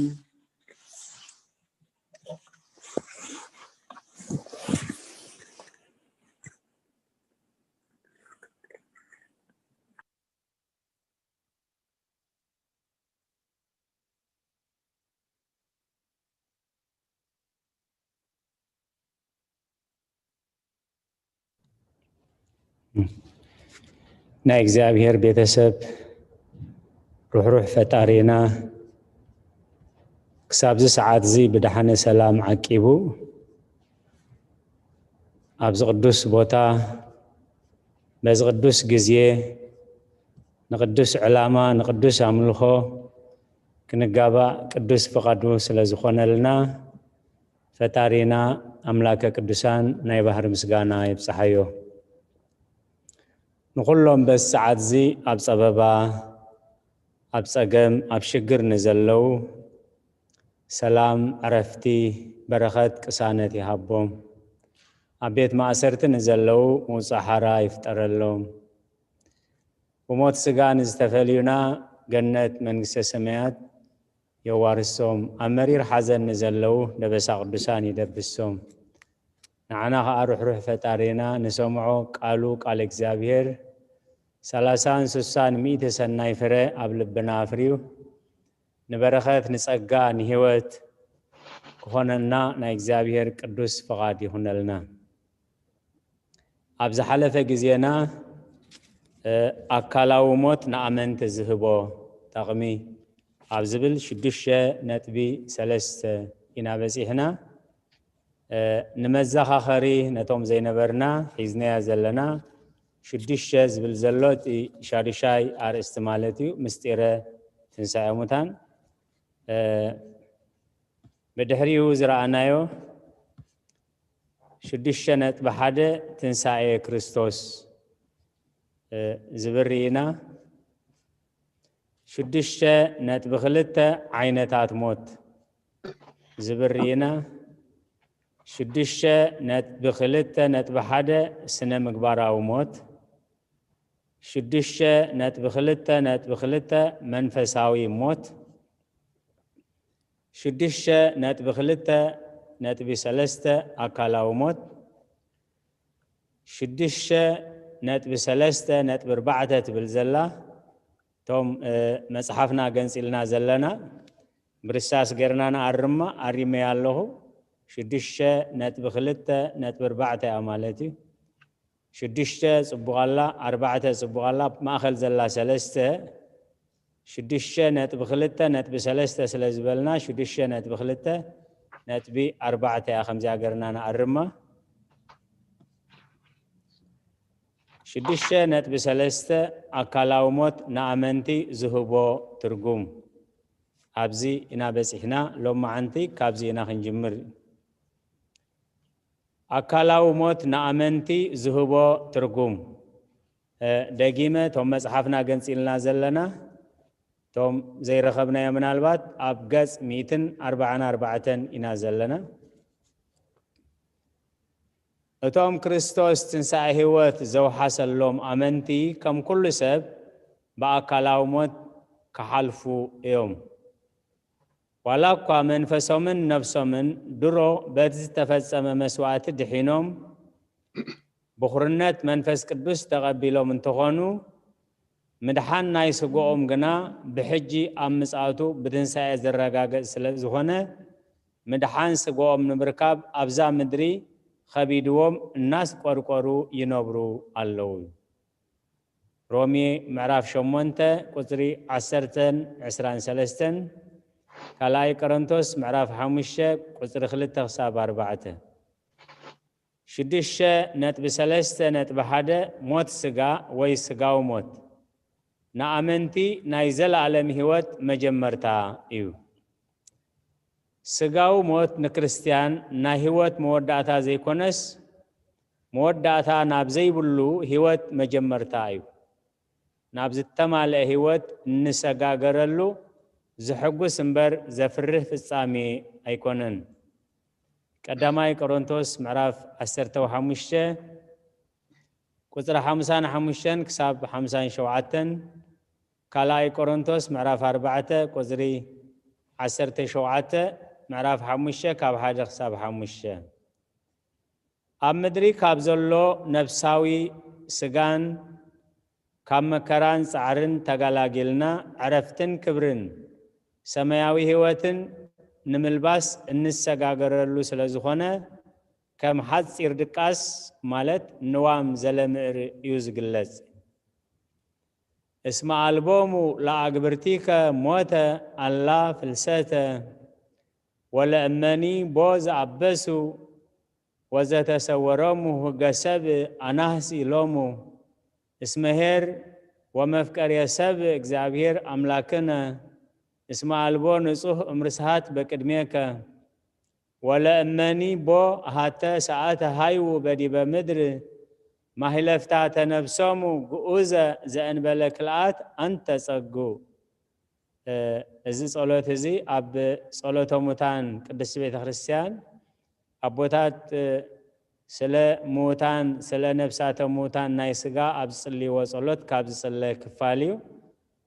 ናይ እግዚኣብሔር ቤተሰብ፣ ርሕሩሕ ፈጣሪና ክሳብዚ ሰዓት እዚ ብደሓነ ሰላም ዓቂቡ ኣብዚ ቅዱስ ቦታ በዚ ቅዱስ ግዜ ንቅዱስ ዕላማ ንቅዱስ ኣምልኾ ክንጋባእ ቅዱስ ፍቓዱ ስለ ዝኾነልና ፈጣሪና ኣምላከ ቅዱሳን ናይ ባህሪ ምስጋና ይብጽሓዮ። ንኹሎም በዚ ሰዓት እዚ ኣብ ጸበባ፣ ኣብ ጸገም፣ ኣብ ሽግር ንዘለዉ ሰላም፣ ዕረፍቲ፣ በረኸት ቅሳነት ይሃቦም። ኣብ ቤት ማእሰርቲ ንዘለዉ ምውጻእ ሓራ ይፍጠረሎም። ብሞት ስጋ ንዝተፈልዩና ገነት መንግስተ ሰማያት የዋርሶም። ኣብ መሪር ሓዘን ንዘለዉ ደበሳ ቅዱሳን ይደብሶም። ንዓና ኸኣ ርሕሩሕ ፈጣሪና ንሰምዖ ቃሉ ቃል እግዚኣብሔር ሰላሳን ስሳን ሚእቲ ሰናይ ፍረ ኣብ ልብና ኣፍርዩ ንበረኸት ንጸጋ ንህይወት ክኾነና ናይ እግዚኣብሔር ቅዱስ ፍቓድ ይኹነልና። ኣብ ዝሓለፈ ግዜና ኣካላዊ ሞት ንኣመንቲ ዝህቦ ጠቕሚ ኣብ ዝብል ሽዱሽተ ነጥቢ ሰለስተ ኢና በጺሕና። ንመዘኻኸሪ ነቶም ዘይነበርና ሒዝናያ ዘለና ሽዱሽተ ዝብል ዘሎ እቲ ሻዱሻይ ኣርእስቲ ማለት እዩ፣ ምስጢረ ትንሳኤ ሙታን። ብድሕሪኡ ዝረኣናዮ ሽዱሽተ ነጥቢ ሓደ ትንሳኤ ክርስቶስ ዝብል ርኢና። ሽዱሽተ ነጥቢ ክልተ ዓይነታት ሞት ዝብል ርኢና። ሽዱሽተ ነጥቢ ክልተ ነጥቢ ሓደ ስነ ምግባራዊ ሞት። ሽዱሽተ ነጥቢ ክልተ ነጥቢ ክልተ መንፈሳዊ ሞት። ሽዱሽተ ነጥቢ ክልተ ነጥቢ ሰለስተ ኣካላዊ ሞት። ሽዱሽተ ነጥቢ ሰለስተ ነጥቢ ኣርባዕተ ትብል ዘላ እቶም መጽሓፍና ገንጺልና ዘለና ብርሳስ ገርና ንኣርማ ኣሪመያ ኣለኹ። ሽዱሽተ ነጥቢ ክልተ ነጥቢ ኣርባዕተ እያ ማለት እዩ። ሽዱሽተ ጽቡቕ ኣላ፣ ኣርባዕተ ጽቡቕ ኣላ፣ ኣብ ማእኸል ዘላ ሰለስተ ሽዱሽተ ነጥቢ ክልተ ነጥቢ ሰለስተ ስለ ዝበልና ሽዱሽተ ነጥቢ ክልተ ነጥቢ ኣርባዕተ እያ። ከምዚኣ ገርና ንኣርማ። ሽዱሽተ ነጥቢ ሰለስተ ኣካላዊ ሞት ንኣመንቲ ዝህቦ ትርጉም። ኣብዚ ኢና በጺሕና፣ ሎማዓንቲ ካብዚ ኢና ክንጅምር። ኣካላዊ ሞት ንኣመንቲ ዝህቦ ትርጉም። ደጊመ እቶም መጽሓፍና ገንጺልና ዘለና እቶም ዘይረኸብናዮ ምናልባት ኣብ ገጽ ሚእትን ኣርባዓን ኣርባዕተን ኢና ዘለና። እቶም ክርስቶስ ትንሳኤ ህይወት ዘውሓሰሎም ኣመንቲ ከም ኩሉ ሰብ ብኣካላዊ ሞት ክሓልፉ እዮም። ዋላ እኳ መንፈሶምን ነፍሶምን ድሮ በቲ ዝተፈጸመ መስዋእቲ ድሒኖም ብኹርነት መንፈስ ቅዱስ ተቐቢሎም እንተኾኑ፣ ምድሓን ናይ ስግኦም ግና ብሕጂ ኣብ ምጽኣቱ ብትንሳኤ ዝረጋገጽ ስለ ዝኾነ፣ ምድሓን ስግኦም ንምርካብ ኣብዛ ምድሪ ኸቢድዎም እናስቆርቆሩ ይነብሩ ኣለዉ። ሮሜ ምዕራፍ ሸሞንተ ቁጽሪ ዓሰርተን ዕስራን ሰለስተን፣ ካልኣይ ቆሮንቶስ ምዕራፍ ሓሙሽተ ቁጽሪ ክልተ ክሳብ ኣርባዕተ። ሽዱሽተ ነጥቢ ሰለስተ ነጥቢ ሓደ ሞት ስጋ ወይ ስጋዊ ሞት ንኣመንቲ ናይ ዘለኣለም ህይወት መጀመርታ እዩ። ስጋዊ ሞት ንክርስትያን ናይ ህይወት መወዳእታ ዘይኮነስ፣ መወዳእታ ናብ ዘይብሉ ህይወት መጀመርታ እዩ። ናብ ዝተማልአ ህይወት እንሰጋገረሉ ዝሕጉስ እምበር ዘፍርህ ፍጻሜ ኣይኮነን። ቀዳማይ ቆሮንቶስ ምዕራፍ ዓሰርተ ሓሙሽተ ቁጽሪ ሓምሳን ሓሙሽተን ክሳብ ሓምሳን ሸውዓተን፣ ካልኣይ ቆሮንቶስ ምዕራፍ ኣርባዕተ ቁጽሪ ዓሰርተ ሸውዓተ፣ ምዕራፍ ሓሙሽተ ካብ ሓደ ክሳብ ሓሙሽተ። ኣብ ምድሪ ካብ ዘሎ ነፍሳዊ ስጋን ካብ መከራን ጻዕርን ተገላጊልና ዕረፍትን ክብርን ሰማያዊ ህይወትን ንምልባስ እንሰጋገረሉ ስለ ዝኾነ፣ ከም ሓጺር ድቃስ ማለት ንዋም ዘለምዕር እዩ ዝግለጽ። እስመ ኣልቦሙ ለኣግብርቲከ ሞተ ኣላ ፍልሰተ፣ ወለእመኒ ቦ ዘኣበሱ ወዘተሰወሮሙ ህገ ሰብ ኣናህሲ ሎሙ። እስመ ኄር ወመፍቀርየ ሰብ እግዚኣብሔር ኣምላክነ፣ እስመ ኣልቦ ንጹህ እምርስሃት በቅድሜከ። ወለእመኒ ቦ ሃተ ሰኣተ ሃይዉ በዲበ ምድር፣ ማህለፍታተ ነፍሶሙ ግኡዘ ዘእንበለ ክልኣት ኣንተ ጸጉ። እዚ ጸሎት እዚ ኣብ ጸሎተ ሙታን ቅድስት ቤተ ክርስቲያን ኣቦታት ስለ ምዉታን፣ ስለ ነፍሳተ ምዉታን ናይ ስጋ ኣብ ዝጽልይዎ ጸሎት ካብ ዝጽለ ክፋል እዩ።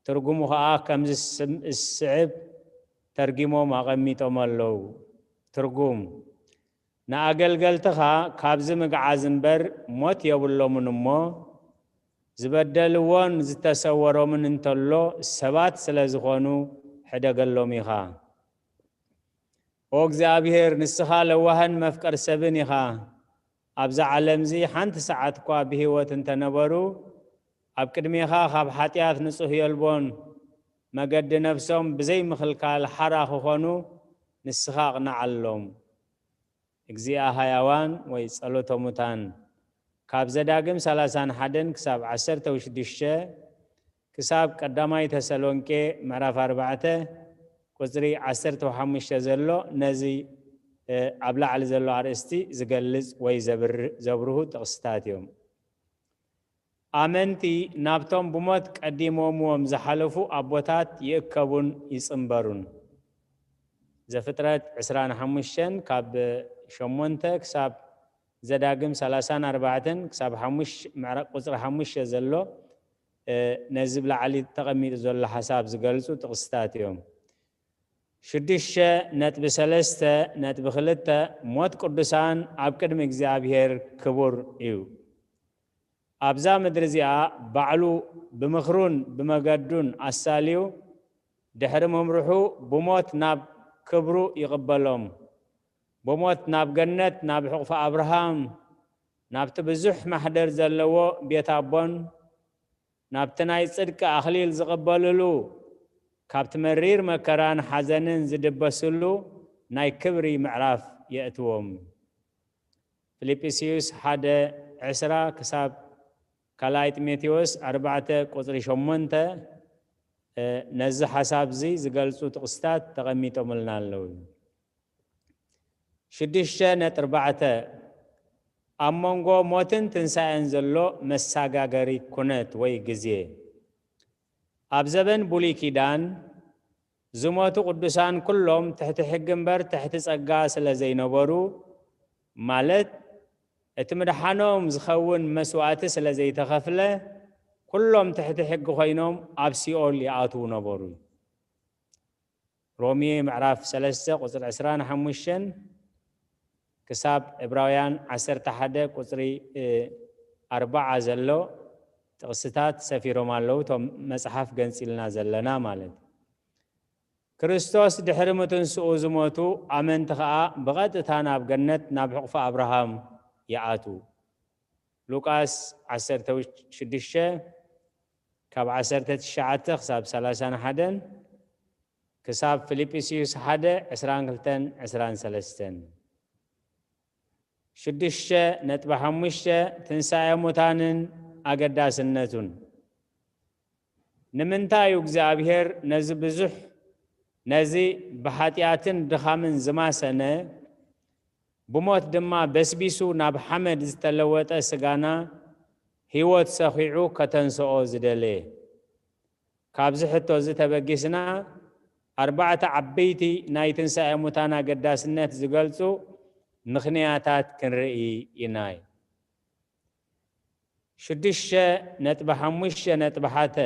ትርጉሙ ኸኣ ከምዚ ዝስዕብ ተርጊሞም ኣቐሚጦም ኣለዉ። ትርጉም፣ ንኣገልገልትኻ ካብዚ ምግዓዝ እምበር ሞት የብሎምን እሞ፣ ዝበደልዎን ዝተሰወሮምን እንተሎ ሰባት ስለ ዝኾኑ ሕደገሎም ኢኻ። ኦ እግዚኣብሔር፣ ንስኻ ለዋህን መፍቀር ሰብን ኢኻ። ኣብዛ ዓለምዚ ሓንቲ ሰዓት እኳ ብህይወት እንተነበሩ፣ ኣብ ቅድሜኻ ካብ ሓጢኣት ንጹህ የልቦን። መገዲ ነፍሶም ብዘይ ምኽልካል ሓራ ክኾኑ ንስኻ ኣቕንዓሎም። እግዚኣብሔር ሕያዋን ወይ ጸሎተ ሙታን ካብ ዘዳግም ሰላሳን ሓደን ክሳብ ዓሰርተ ሽዱሽተ ክሳብ ቀዳማይ ተሰሎንቄ ምዕራፍ ኣርባዕተ ቁጽሪ ዓሰርተ ሓሙሽተ ዘሎ ነዚ ኣብ ላዕሊ ዘሎ ኣርእስቲ ዝገልጽ ወይ ዘብርሁ ጥቕስታት እዮም። ኣመንቲ ናብቶም ብሞት ቀዲሞምዎም ዝሓለፉ ኣቦታት ይእከቡን ይጽንበሩን። ዘፍጥረት ዕስራን ሓሙሽተን ካብ ሸሞንተ ክሳብ ዘዳግም ሰላሳን ኣርባዕተን ክሳብ ቁጽሪ ሓሙሽተ ዘሎ ነዚ ብላዕሊ ተቐሚጡ ዘሎ ሓሳብ ዝገልጹ ጥቕስታት እዮም። ሽዱሽተ ነጥቢ ሰለስተ ነጥቢ ክልተ፣ ሞት ቅዱሳን ኣብ ቅድሚ እግዚኣብሔር ክቡር እዩ። ኣብዛ ምድሪ እዚኣ ባዕሉ ብምኽሩን ብመገዱን ኣሳልዩ ድሕሪ ምምርሑ ብሞት ናብ ክብሩ ይቕበሎም። ብሞት ናብ ገነት፣ ናብ ሕቑፊ ኣብርሃም፣ ናብቲ ብዙሕ ማሕደር ዘለዎ ቤት ኣቦን ናብቲ ናይ ጽድቂ ኣኽሊል ዝቕበልሉ፣ ካብቲ መሪር መከራን ሓዘንን ዝድበስሉ ናይ ክብሪ ምዕራፍ የእትዎም። ፊልጵስዩስ ሓደ ዕስራ ክሳብ ካልኣይ ጢሞቴዎስ ኣርባዕተ ቁጽሪ ሸሞንተ ነዚ ሓሳብዚ ዝገልጹ ጥቕስታት ተቐሚጦምልና ኣለዉ። ሽዱሽተ ነጥቢ ኣርባዕተ፣ ኣብ መንጎ ሞትን ትንሳኤን ዘሎ መሳጋገሪ ኩነት ወይ ግዜ። ኣብ ዘበን ብሉይ ኪዳን ዝሞቱ ቅዱሳን ኩሎም ትሕቲ ሕጊ እምበር ትሕቲ ጸጋ ስለ ዘይነበሩ፣ ማለት እቲ ምድሓኖም ዝኸውን መስዋእቲ ስለ ዘይተኸፍለ፣ ኩሎም ትሕቲ ሕጊ ኮይኖም ኣብ ሲኦል ይኣትዉ ነበሩ። ሮሜ ምዕራፍ ሰለስተ ቁጽሪ ዕስራን ሓሙሽተን ክሳብ ዕብራውያን ዓሰርተ ሓደ ቁጽሪ ኣርባዓ ዘሎ ጥቕስታት ሰፊሮም ኣለዉ። እቶም መጽሓፍ ገንጺልና ዘለና ማለት። ክርስቶስ ድሕሪ ምትንስኡ ዝሞቱ ኣመንቲ ኸኣ ብቐጥታ ናብ ገነት፣ ናብ ሕቑፊ ኣብርሃም ይኣትዉ። ሉቃስ ዓሰርተ ሽዱሽተ ካብ ዓሰርተ ትሽዓተ ክሳብ ሰላሳን ሓደን፣ ክሳብ ፊልጵስዩስ ሓደ ዕስራን ክልተን ዕስራን ሰለስተን። ሽዱሽተ ነጥቢ ሓሙሽተ፣ ትንሳኤ ሙታንን ኣገዳስነቱን። ንምንታይ እዩ እግዚኣብሔር ነዚ ብዙሕ፣ ነዚ ብሓጢኣትን ድኻምን ዝማሰነ፣ ብሞት ድማ በስቢሱ ናብ ሓመድ ዝተለወጠ ስጋና ህይወት ሰኺዑ ከተንስኦ ዝደለየ? ካብዚ ሕቶ እዚ ተበጊስና፣ ኣርባዕተ ዓበይቲ ናይ ትንሳኤ ሙታን ኣገዳስነት ዝገልጹ ምኽንያታት ክንርኢ ኢና። ሽዱሽተ ነጥቢ ሓሙሽተ ነጥቢ ሓደ፣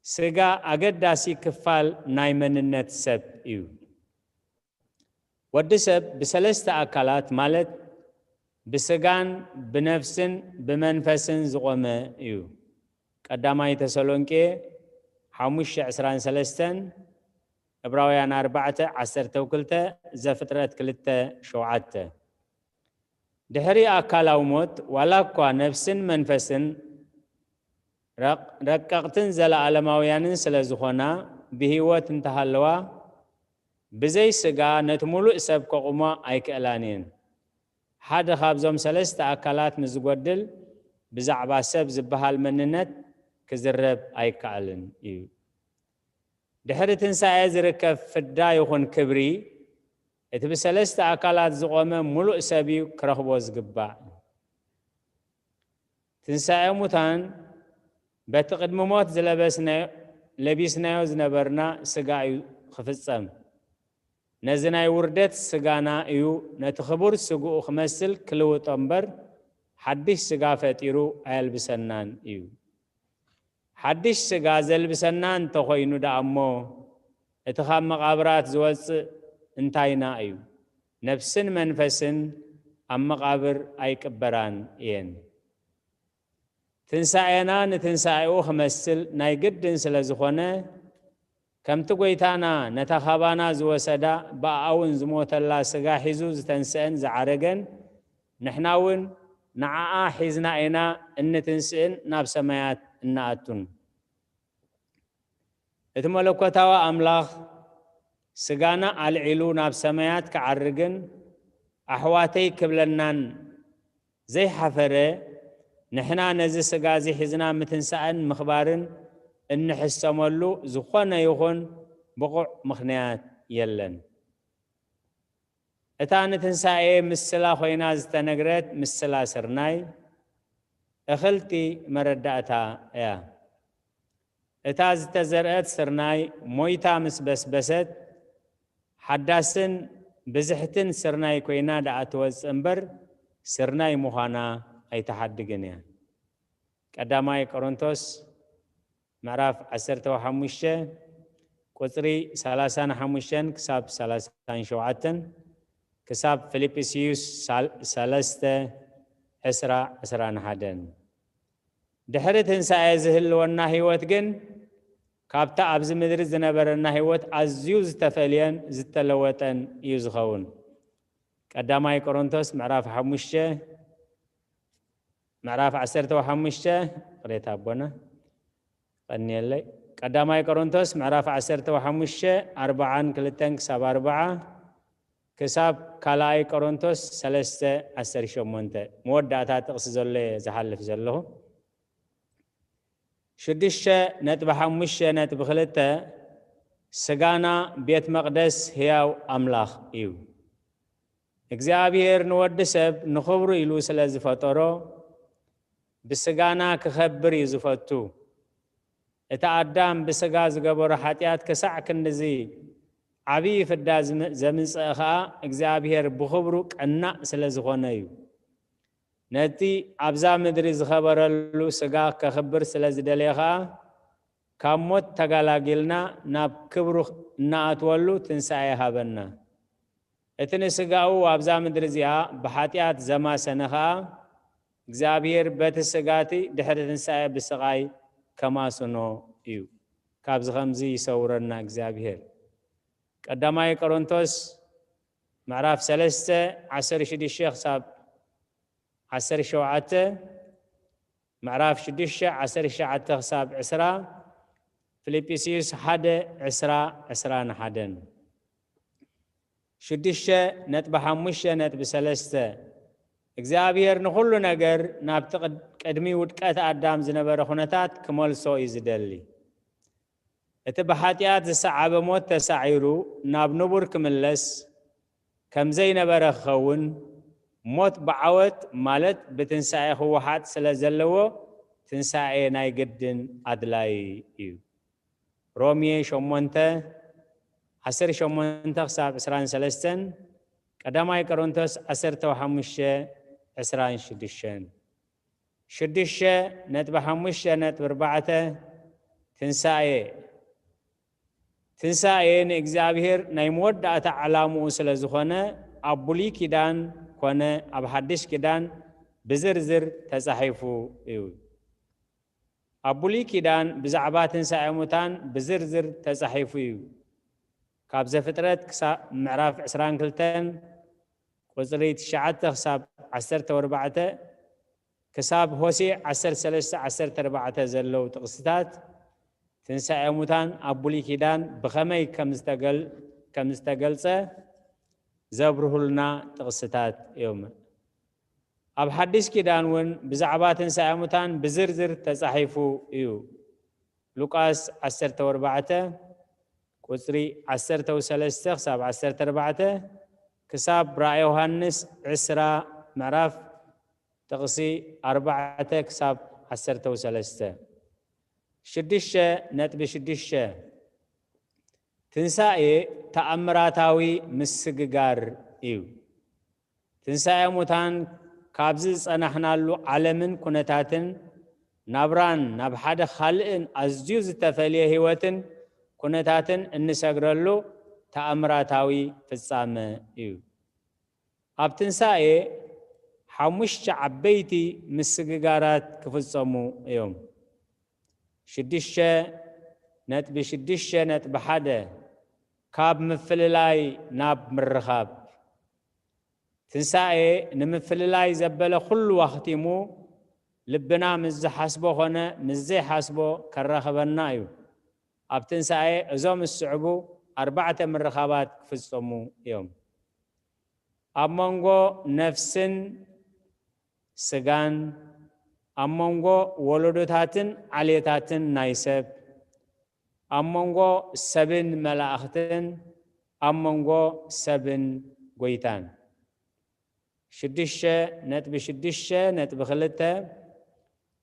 ስጋ ኣገዳሲ ክፋል ናይ መንነት ሰብ እዩ። ወዲ ሰብ ብሰለስተ ኣካላት፣ ማለት ብስጋን ብነፍስን ብመንፈስን ዝቖመ እዩ። ቀዳማይ ተሰሎንቄ ሓሙሽተ ዕስራን ሰለስተን፣ ዕብራውያን ኣርባዕተ ዓሰርተ ክልተ፣ ዘፍጥረት ክልተ ሸውዓተ። ድሕሪ ኣካላዊ ሞት፣ ዋላ እኳ ነፍስን መንፈስን ረቕ-፣ ረቀቕትን ዘለኣለማውያንን ስለ ዝኾና፣ ብህይወት እንተሃለዋ፣ ብዘይ ስጋ ነቲ ምሉእ ሰብ ከቑማ ኣይክእላን እየን። ሓደ ካብዞም ሰለስተ ኣካላት ንዝጎድል፣ ብዛዕባ ሰብ ዝበሃል መንነት ክዝረብ ኣይከኣልን እዩ። ድሕሪ ትንሳኤ ዝርከብ ፍዳ ይኹን ክብሪ፣ እቲ ብሰለስተ ኣካላት ዝቖመ ምሉእ ሰብ እዩ ክረኽቦ ዝግባእ። ትንሳኤ ሙታን በቲ ቅድሚ ሞት ዝለበስናዮ፣ ለቢስናዮ ዝነበርና ስጋ እዩ ክፍጸም። ነዚ ናይ ውርደት ስጋና እዩ ነቲ ክቡር ስግኡ ክመስል ክልውጦ እምበር፣ ሓድሽ ስጋ ፈጢሩ ኣየልብሰናን እዩ። ሓድሽ ስጋ ዘልብሰና እንተኾይኑ ደኣ እሞ፣ እቲ ካብ መቓብራት ዝወጽእ እንታይና እዩ? ነፍስን መንፈስን ኣብ መቓብር ኣይቅበራን እየን። ትንሳኤና ንትንሳኤኡ ክመስል ናይ ግድን ስለ ዝኾነ፣ ከምቲ ጐይታና ነታ ካባና ዝወሰዳ፣ ብኣኣ እውን ዝሞተላ ስጋ ሒዙ ዝተንስአን ዝዓረገን፣ ንሕና እውን ንዓኣ ሒዝና ኢና እንትንስእን ናብ ሰማያት እንኣቱን። እቲ መለኮታዊ ኣምላኽ ስጋና ኣልዒሉ ናብ ሰማያት ክዓርግን ኣሕዋተይ ክብለናን ዘይሓፈረ፣ ንሕና ነዚ ስጋ እዚ ሒዝና ምትንሳእን ምኽባርን እንሕሰመሉ ዝኾነ ይኹን ብቑዕ ምኽንያት የለን። እታ ንትንሳኤ ምስላ ኮይና ዝተነግረት ምስላ ስርናይ እኽልቲ መረዳእታ እያ። እታ ዝተዘርአት ስርናይ ሞይታ ምስ በስበሰት፣ ሓዳስን ብዝሕትን ስርናይ ኮይና ደኣ ትወጽእ እምበር፣ ስርናይ ምዃና ኣይትሓድግን እያ። ቀዳማይ ቆሮንቶስ ምዕራፍ ዓሰርተ ሓሙሽተ ቁጽሪ ሰላሳን ሓሙሽተን ክሳብ ሰላሳን ሸውዓተን፣ ክሳብ ፊልጵስዩስ ሳል-፣ ሰለስተ ዕስራ ዕስራን ሓደን። ድሕሪ ትንሳኤ ዝህልወና ህይወት ግን ካብታ ኣብዚ ምድሪ ዝነበረና ህይወት ኣዝዩ ዝተፈልየን ዝተለወጠን እዩ ዝኸውን። ቀዳማይ ቆሮንቶስ ምዕራፍ ሓሙሽተ፣ ምዕራፍ ዓሰርተ ሓሙሽተ፣ ቅሬታ ኣቦና፣ ቀንየለይ። ቀዳማይ ቆሮንቶስ ምዕራፍ ዓሰርተ ሓሙሽተ፣ ኣርብዓን ክልተን ክሳብ ኣርብዓ፣ ክሳብ ካልኣይ ቆሮንቶስ ሰለስተ፣ ዓሰርተ ሸሞንተ፣ መወዳእታ ጥቕሲ ዘሎ እየ ዝሓልፍ ዘለኹ። ሽዱሽተ ነጥቢ ሓሙሽተ ነጥቢ ክልተ፣ ስጋና ቤት መቕደስ ህያው ኣምላኽ እዩ። እግዚኣብሔር ንወዲ ሰብ ንኽብሩ ኢሉ ስለ ዝፈጠሮ፣ ብስጋና ክኸብር እዩ ዝፈቱ። እቲ ኣዳም ብስጋ ዝገበሮ ሓጢኣት ክሳዕ ክንድዚ ዓብዪ ፍዳ ዝም-፣ ዘምጽአ ኸኣ እግዚኣብሔር ብኽብሩ ቀናእ ስለ ዝኾነ እዩ። ነቲ ኣብዛ ምድሪ ዝኸበረሉ ስጋ ከኽብር ስለ ዝደለየ ኸኣ፣ ካብ ሞት ተጋላጊልና ናብ ክብሩ እንኣትወሉ ትንሳኤ ሃበና። እቲ ንስጋኡ ኣብዛ ምድሪ እዚኣ ብሓጢኣት ዘማሰነ ኸኣ፣ እግዚኣብሔር በቲ ስጋ እቲ ድሕሪ ትንሳኤ ብስቓይ ከማስኖ እዩ። ካብዚ ኸምዚ ይሰውረና እግዚኣብሔር። ቀዳማይ ቆሮንቶስ ምዕራፍ ሰለስተ፣ ዓሰርተ ሽዱሽተ ክሳብ ዓሰርተ ሸውዓተ፣ ምዕራፍ ሽዱሽተ፣ ዓሰርተ ትሽዓተ ክሳብ ዕስራ፣ ፊልጵስዩስ ሓደ፣ ዕስራ፣ ዕስራን ሓደን። ሽዱሽተ ነጥቢ ሓሙሽተ ነጥቢ ሰለስተ፣ እግዚኣብሔር ንኹሉ ነገር ናብቲ ቅድ-፣ ቅድሚ ውድቀት ኣዳም ዝነበረ ኩነታት ክመልሶ እዩ ዝደሊ። እቲ ብሓጢኣት ዝሰዓበ ሞት ተሳዒሩ ናብ ንቡር ክምለስ ከም ዘይነበረ ክኸውን፣ ሞት ብዓወት ማለት ብትንሳኤ ክወሓጥ ስለ ዘለዎ፣ ትንሳኤ ናይ ግድን ኣድላዪ እዩ። ሮሜ ሸሞንተ፣ ዓሰርተ ሸሞንተ ክሳብ ዕስራን ሰለስተን፣ ቀዳማይ ቆሮንቶስ ዓሰርተ ሓሙሽተ፣ ዕስራን ሽዱሽተን። ሽዱሽተ ነጥቢ ሓሙሽተ ነጥቢ ኣርባዕተ፣ ትንሳኤ። ትንሳኤ ንእግዚኣብሔር ናይ መወዳእታ ዕላምኡ ስለ ዝኾነ፣ ኣብ ብሉይ ኪዳን ኮነ ኣብ ሓድሽ ኪዳን ብዝርዝር ተጻሒፉ እዩ። ኣብ ብሉይ ኪዳን ብዛዕባ ትንሳኤ ሙታን ብዝርዝር ተጻሒፉ እዩ። ካብ ዘፍጥረት ክሳብ ምዕራፍ ዕስራን ክልተን ቁጽሪ ትሽዓተ ክሳብ ዓሰርተ ኣርባዕተ፣ ክሳብ ሆሴዕ ዓሰርተ ሰለስተ ዓሰርተ ኣርባዕተ ዘለዉ ጥቕስታት፣ ትንሳኤ ሙታን ኣብ ብሉይ ኪዳን ብኸመይ ከም ዝተገል-፣ ከም ዝተገልጸ ዘብርሁልና ጥቕስታት እዮም። ኣብ ሓድሽ ኪዳን እውን ብዛዕባ ትንሳኤ ሙታን ብዝርዝር ተጻሒፉ እዩ። ሉቃስ ዓሰርተ ኣርባዕተ ቁጽሪ ዓሰርተ ሰለስተ ክሳብ ዓሰርተ ኣርባዕተ፣ ክሳብ ራእየ ዮሃንስ ዕስራ ምዕራፍ ጥቕሲ ኣርባዕተ ክሳብ ዓሰርተ ሰለስተ። ሽዱሽተ ነጥቢ ሽዱሽተ፣ ትንሳኤ ተኣምራታዊ ምስግጋር እዩ። ትንሳኤ ሙታን ካብዚ ዝጸናሕናሉ ዓለምን ኩነታትን ናብራን ናብ ሓደ ካልእን ኣዝዩ ዝተፈልየ ህይወትን ኩነታትን እንሰግረሉ ተኣምራታዊ ፍጻመ እዩ። ኣብ ትንሳኤ ሓሙሽተ ዓበይቲ ምስግጋራት ክፍጸሙ እዮም። ሽዱሽተ ነጥቢ ሽዱሽተ ነጥቢ ሓደ፣ ካብ ምፍልላይ ናብ ምርኻብ። ትንሳኤ ንምፍልላይ ዘበለ ኩሉ ኣኽቲሙ፣ ልብና ምስ ዝሓስቦ ኾነ ምስ ዘይሓስቦ ከራኽበና እዩ። ኣብ ትንሳኤ እዞም ዝስዕቡ ኣርባዕተ ምርኻባት ክፍጸሙ እዮም። ኣብ መንጎ ነፍስን ስጋን፣ ኣብ መንጎ ወለዶታትን ዓሌታትን ናይ ሰብ፣ ኣብ መንጎ ሰብን መላእኽትን፣ ኣብ መንጎ ሰብን ጎይታን። ሽዱሽተ ነጥቢ ሽዱሽተ ነጥቢ ክልተ፣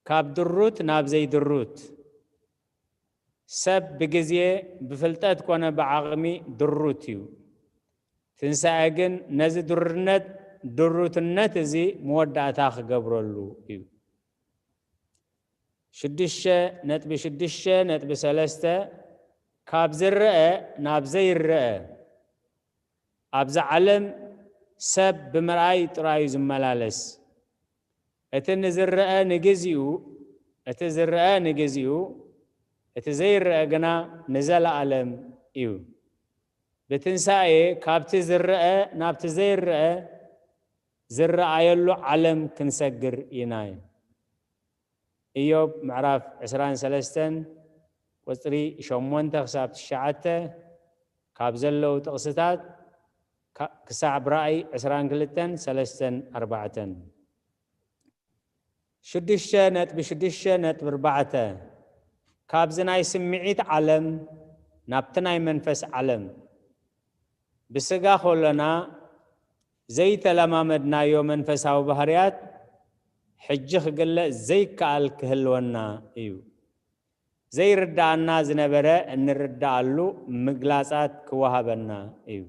ካብ ድሩት ናብ ዘይድሩት። ሰብ ብግዜ ብፍልጠት ኮነ ብዓቕሚ ድሩት እዩ። ትንሳኤ ግን ነዚ ድሩነት፣ ድሩትነት እዚ መወዳእታ ክገብረሉ እዩ። ሽዱሽተ ነጥቢ ሽዱሽተ ነጥቢ ሰለስተ፣ ካብ ዝረአ ናብ ዘይረአ። ኣብዛ ዓለም ሰብ ብምርኣይ ጥራዩ ዝመላለስ። እቲ ንዝረአ ንግዚኡ፣ እቲ ዝረአ ንግዚኡ፣ እቲ ዘይረአ ግና ንዘለኣለም እዩ። ብትንሳኤ ካብቲ ዝረአ ናብቲ ዘይረአ ዝረኣየሉ ዓለም ክንሰግር ኢና። ኢዮብ ምዕራፍ ዕስራን ሰለስተን ቁጽሪ ሸሞንተ ክሳብ ትሽዓተ፣ ካብ ዘለዉ ጥቕስታት ካ-፣ ክሳዕ ብራእይ ዕስራን ክልተን ሰለስተን ኣርባዕተን። ሽዱሽተ ነጥቢ ሽዱሽተ ነጥቢ ኣርባዕተ፣ ካብዚ ናይ ስምዒት ዓለም ናብቲ ናይ መንፈስ ዓለም። ብስጋ ከሎና ዘይተለማመድናዮ መንፈሳዊ ባህርያት ሕጂ ክግለጽ ዘይከኣል ክህልወና እዩ። ዘይርድኣና ዝነበረ እንርድኣሉ ምግላጻት ክወሃበና እዩ።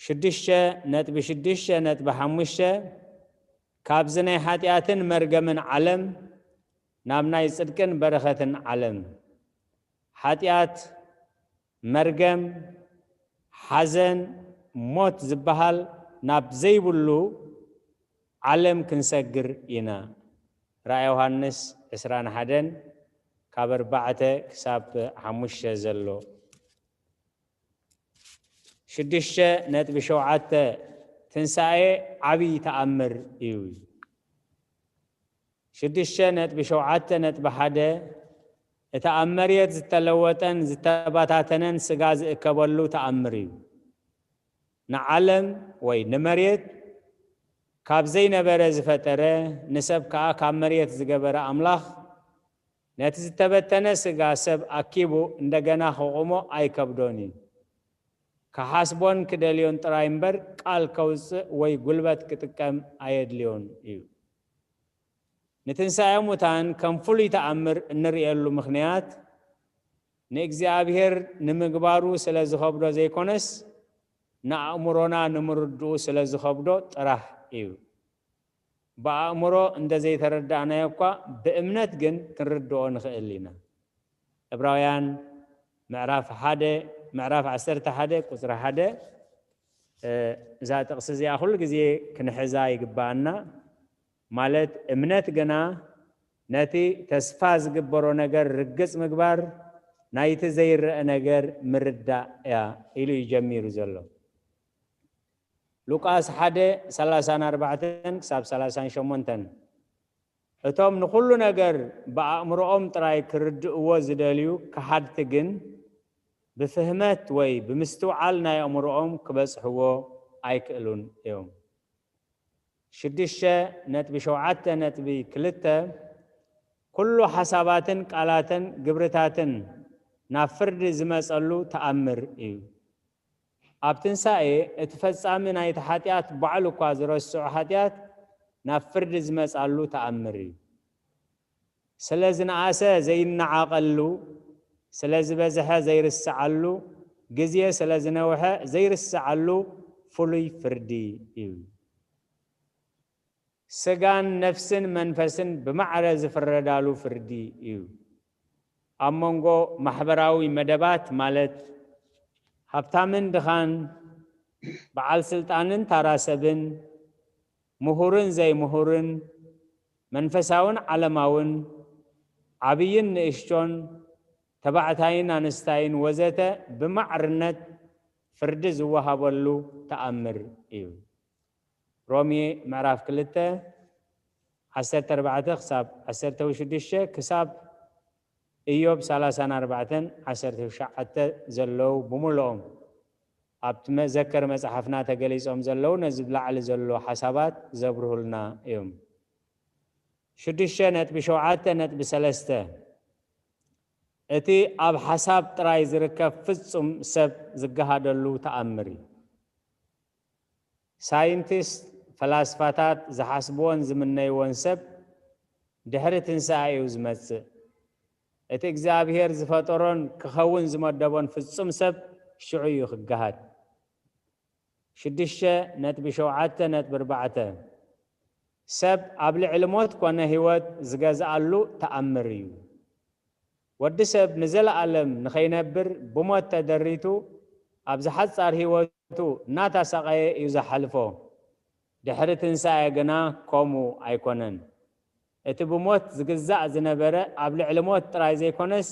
ሽዱሽተ ነጥቢ ሽዱሽተ ነጥቢ ሓሙሽተ፣ ካብዚ ናይ ሓጢኣትን መርገምን ዓለም ናብ ናይ ጽድቅን በረኸትን ዓለም። ሓጢኣት፣ መርገም፣ ሓዘን፣ ሞት ዝበሃል ናብ ዘይብሉ ዓለም ክንሰግር ኢና። ራእይ ዮሃንስ ዕስራን ሓደን ካብ ኣርባዕተ ክሳብ ሓሙሽተ ዘሎ። ሽዱሽተ ነጥቢ ሸውዓተ፣ ትንሳኤ ዓብዪ ተኣምር እዩ። ሽዱሽተ ነጥቢ ሸውዓተ ነጥቢ ሓደ፣ እቲ ኣብ መሬት ዝተለወጠን ዝተበታተነን ስጋ ዝእከበሉ ተኣምር እዩ። ንዓለም ወይ ንመሬት ካብ ዘይነበረ ዝፈጠረ፣ ንሰብ ከኣ ካብ መሬት ዝገበረ ኣምላኽ፣ ነቲ ዝተበተነ ስጋ ሰብ ኣኪቡ እንደገና ክቑሞ ኣይከብዶን እዩ። ክሓስቦን ክደልዮን ጥራይ እምበር፣ ቃል ከውጽእ ወይ ጉልበት ክጥቀም ኣየድልዮን እዩ። ንትንሳኤ ሙታን ከም ፍሉይ ተኣምር እንርእየሉ ምኽንያት፣ ንእግዚኣብሔር ንምግባሩ ስለ ዝኸብዶ ዘይኮነስ፣ ንኣእምሮና ንምርድኡ ስለ ዝኸብዶ ጥራሕ እዩ። ብኣእምሮ እንተ ዘይተረዳእናዮ እኳ፣ ብእምነት ግን ክንርድኦ ንኽእል ኢና። ዕብራውያን ምዕራፍ ሓደ፣ ምዕራፍ ዓሰርተ ሓደ ቁጽሪ ሓደ፣ እ፣ እዛ ጥቕሲ እዚኣ ኩሉ ግዜ ክንሕዛ ይግብኣና። ማለት፣ እምነት ግና ነቲ ተስፋ ዝግበሮ ነገር ርግጽ ምግባር፣ ናይቲ ዘይረአ ነገር ምርዳእ እያ ኢሉ እዩ ጀሚሩ ዘሎ። ሉቃስ ሓደ፣ ሰላሳን ኣርባዕተን ክሳብ ሰላሳን ሸሞንተን። እቶም ንኹሉ ነገር ብኣእምሮኦም ጥራይ ክርድእዎ ዝደልዩ ከሓድቲ ግን፣ ብፍህመት ወይ ብምስትውዓል ናይ ኣእምሮኦም ክበጽሕዎ ኣይክእሉን እዮም። ሽዱሽተ ነጥቢ ሸውዓተ ነጥቢ ክልተ፣ ኩሉ ሓሳባትን ቃላትን ግብርታትን ናብ ፍርዲ ዝመጸሉ ተኣምር እዩ። ኣብ ትንሳኤ፣ እቲ ፈጻሚ ናይቲ ሓጢኣት ባዕሉ እኳ ዝረስዖ ሓጢኣት ናብ ፍርዲ ዝመጻሉ ተኣምር እዩ። ስለ ዝነኣሰ ዘይነዓቐሉ፣ ስለ ዝበዝሐ ዘይርስዓሉ፣ ግዜ ስለ ዝነውሐ ዘይርስዓሉ ፍሉይ ፍርዲ እዩ። ስጋን ነፍስን መንፈስን ብማዕረ ዝፍረዳሉ ፍርዲ እዩ። ኣብ መንጎ ማሕበራዊ መደባት፣ ማለት ሃብታምን ድኻን፣ በዓል ስልጣንን ታራ ሰብን፣ ምሁርን ዘይምሁርን፣ መንፈሳውን ዓለማውን፣ ዓብይን ንእሽቶን፣ ተባዕታይን ኣንስታይን ወዘተ ብማዕርነት ፍርዲ ዝወሃበሉ ተኣምር እዩ። ሮሜ ምዕራፍ ክልተ፣ ዓሰርተ ኣርባዕተ ክሳብ ዓሰርተ ሽዱሽተ፣ ክሳብ ኢዮብ ሰላሳን ኣርባዕተን ዓሰርተ ትሽዓተ ዘለዉ ብምልኦም ኣብቲ መዘከር መጽሓፍና ተገሊጾም ዘለዉ ነዚ ብላዕሊ ዘሎ ሓሳባት ዘብርሁልና እዮም። ሽዱሽተ ነጥቢ ሸውዓተ ነጥቢ ሰለስተ፣ እቲ ኣብ ሓሳብ ጥራይ ዝርከብ ፍጹም ሰብ ዝገሃደሉ ተኣምር እዩ። ሳይንቲስት፣ ፈላስፋታት ዝሓስብዎን ዝምነይዎን ሰብ ድሕሪ ትንሳኤ እዩ ዝመጽእ። እቲ እግዚኣብሔር ዝፈጠሮን ክኸውን ዝመደቦን ፍጹም ሰብ ሽዑ እዩ ክገሃድ። ሽዱሽተ ነጥቢ ሸውዓተ ነጥቢ ኣርባዕተ፣ ሰብ ኣብ ልዕሊ ሞት ኮነ ህይወት ዝገዝኣሉ ተኣምር እዩ። ወዲ ሰብ ንዘለኣለም ንኸይነብር ብሞት ተደሪቱ ኣብዚ ሓጻር ህይወቱ እናተሳቐየ እዩ ዘሕልፎ። ድሕሪ ትንሳኤ ግና ከምኡ ኣይኮነን። እቲ ብሞት ዝግዛእ ዝነበረ ኣብ ልዕሊ ሞት ጥራይ ዘይኮነስ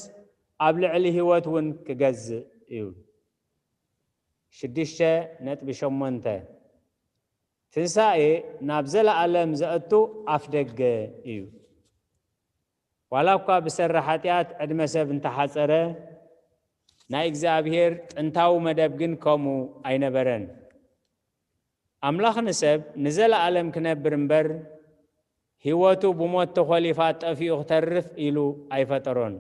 ኣብ ልዕሊ ህይወት እውን ክገዝእ እዩ። ሽዱሽተ ነጥቢ ሸሞንተ፣ ትንሳኤ ናብ ዘለኣለም ዘእቱ ኣፍ ደገ እዩ። ዋላ እኳ ብሰሪ ሓጢኣት ዕድመ ሰብ እንተሓጸረ፣ ናይ እግዚኣብሔር ጥንታዊ መደብ ግን ከምኡ ኣይነበረን። ኣምላኽ ንሰብ ንዘለኣለም ክነብር እምበር፣ ህይወቱ ብሞት ተኾሊፋ ጠፊኡ ክተርፍ ኢሉ ኣይፈጠሮን።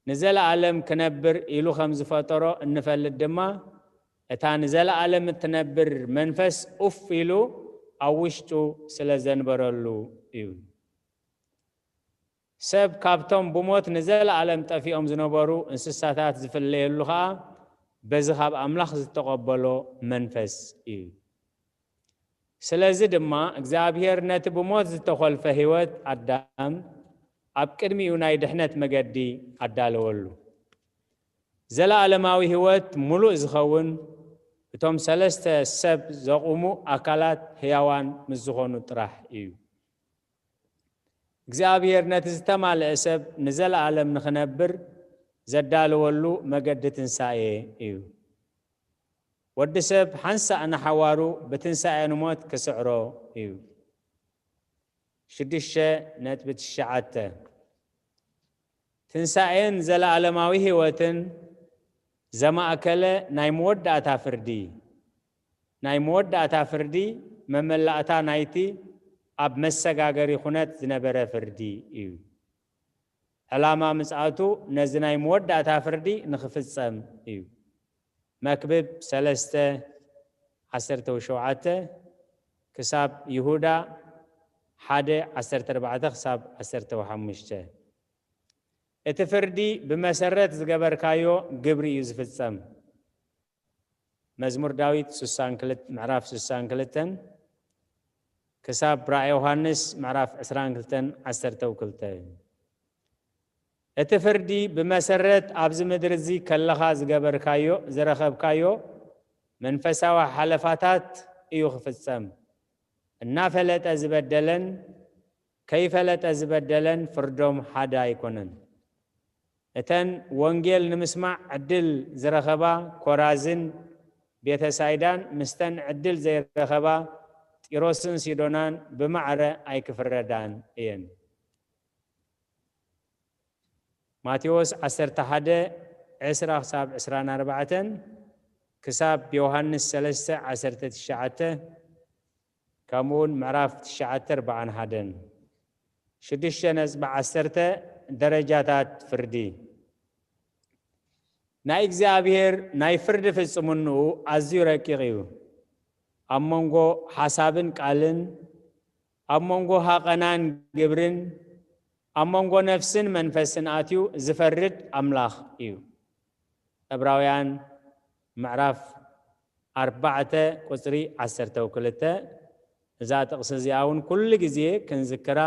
ንዘለኣለም ክነብር ኢሉ ከም ዝፈጠሮ እንፈልጥ ድማ፣ እታ ንዘለኣለም እትነብር መንፈስ ኡፍ ኢሉ ኣብ ውሽጡ ስለ ዘንበረሉ እዩ። ሰብ ካብቶም ብሞት ንዘለኣለም ጠፊኦም ዝነበሩ እንስሳታት ዝፍለየሉ ኸኣ፣ በዚ ካብ ኣምላኽ ዝተቐበሎ መንፈስ እዩ። ስለዚ ድማ እግዚኣብሔር ነቲ ብሞት ዝተኾልፈ ህይወት ኣዳም ኣብ ቅድሚኡ ናይ ድሕነት መገዲ ኣዳለወሉ። ዘለኣለማዊ ህይወት ምሉእ ዝኸውን እቶም ሰለስተ ሰብ ዘቑሙ ኣካላት ህያዋን ምስ ዝኾኑ ጥራሕ እዩ። እግዚኣብሔር ነቲ ዝተማልአ ሰብ ንዘለኣለም ንኽነብር ዘዳለወሉ መገዲ ትንሳኤ እዩ። ወዲ ሰብ ሓንሳእ ንሓዋሩ ብትንሳኤ ንሞት ክስዕሮ እዩ። ሽዱሽተ ነጥቢ ትሽዓተ፣ ትንሳኤን ዘለኣለማዊ ህይወትን ዘማእከለ ናይ መወዳእታ ፍርዲ። ናይ መወዳእታ ፍርዲ መመላእታ ናይቲ ኣብ መሰጋገሪ ኩነት ዝነበረ ፍርዲ እዩ። ዕላማ ምጽኣቱ ነዚ ናይ መወዳእታ ፍርዲ ንኽፍጸም እዩ። መክብብ ሰለስተ ዓሰርተ ሸውዓተ ክሳብ ይሁዳ ሓደ ዓሰርተ ኣርባዕተ ክሳብ ዓሰርተ ሓሙሽተ። እቲ ፍርዲ ብመሰረት ዝገበርካዮ ግብሪ እዩ ዝፍጸም። መዝሙር ዳዊት ሱሳን ክልተ፣ ምዕራፍ ሱሳን ክልተን ክሳብ ራእይ ዮሃንስ ምዕራፍ ዕስራን ክልተን ዓሰርተ ክልተ። እቲ ፍርዲ ብመሰረት ኣብዚ ምድሪ እዚ ከለኻ ዝገበርካዮ፣ ዝረኸብካዮ መንፈሳዊ ሓለፋታት እዩ ክፍጸም። እናፈለጠ ዝበደለን ከይፈለጠ ዝበደለን ፍርዶም ሓደ ኣይኮነን። እተን ወንጌል ንምስማዕ ዕድል ዝረኸባ ኮራዝን ቤተሳይዳን ምስተን ዕድል ዘይረኸባ ጢሮስን ሲዶናን ብማዕረ ኣይክፍረዳን እየን። ማቴዎስ ዓሰርተ ሓደ ዕስራ ክሳብ ዕስራን ኣርባዕተን፣ ክሳብ ዮሃንስ ሰለስተ ዓሰርተ ትሽዓተ፣ ከምኡውን ምዕራፍ ትሽዓተ ኣርባዓን ሓደን። ሽዱሽተ ነጥቢ ዓሰርተ፣ ደረጃታት ፍርዲ። ናይ እግዚኣብሔር ናይ ፍርዲ ፍጽምንኡ ኣዝዩ ረቂቕ እዩ። ኣብ መንጎ ሓሳብን ቃልን፣ ኣብ መንጎ ሃቐናን ግብርን፣ ኣብ መንጎ ነፍስን መንፈስን ኣትዩ ዝፈርድ ኣምላኽ እዩ። ዕብራውያን ምዕራፍ ኣርባዕተ ቁጽሪ ዓሰርተ ክልተ። እዛ ጥቕሲ እዚኣ እውን ኩሉ ግዜ ክንዝክራ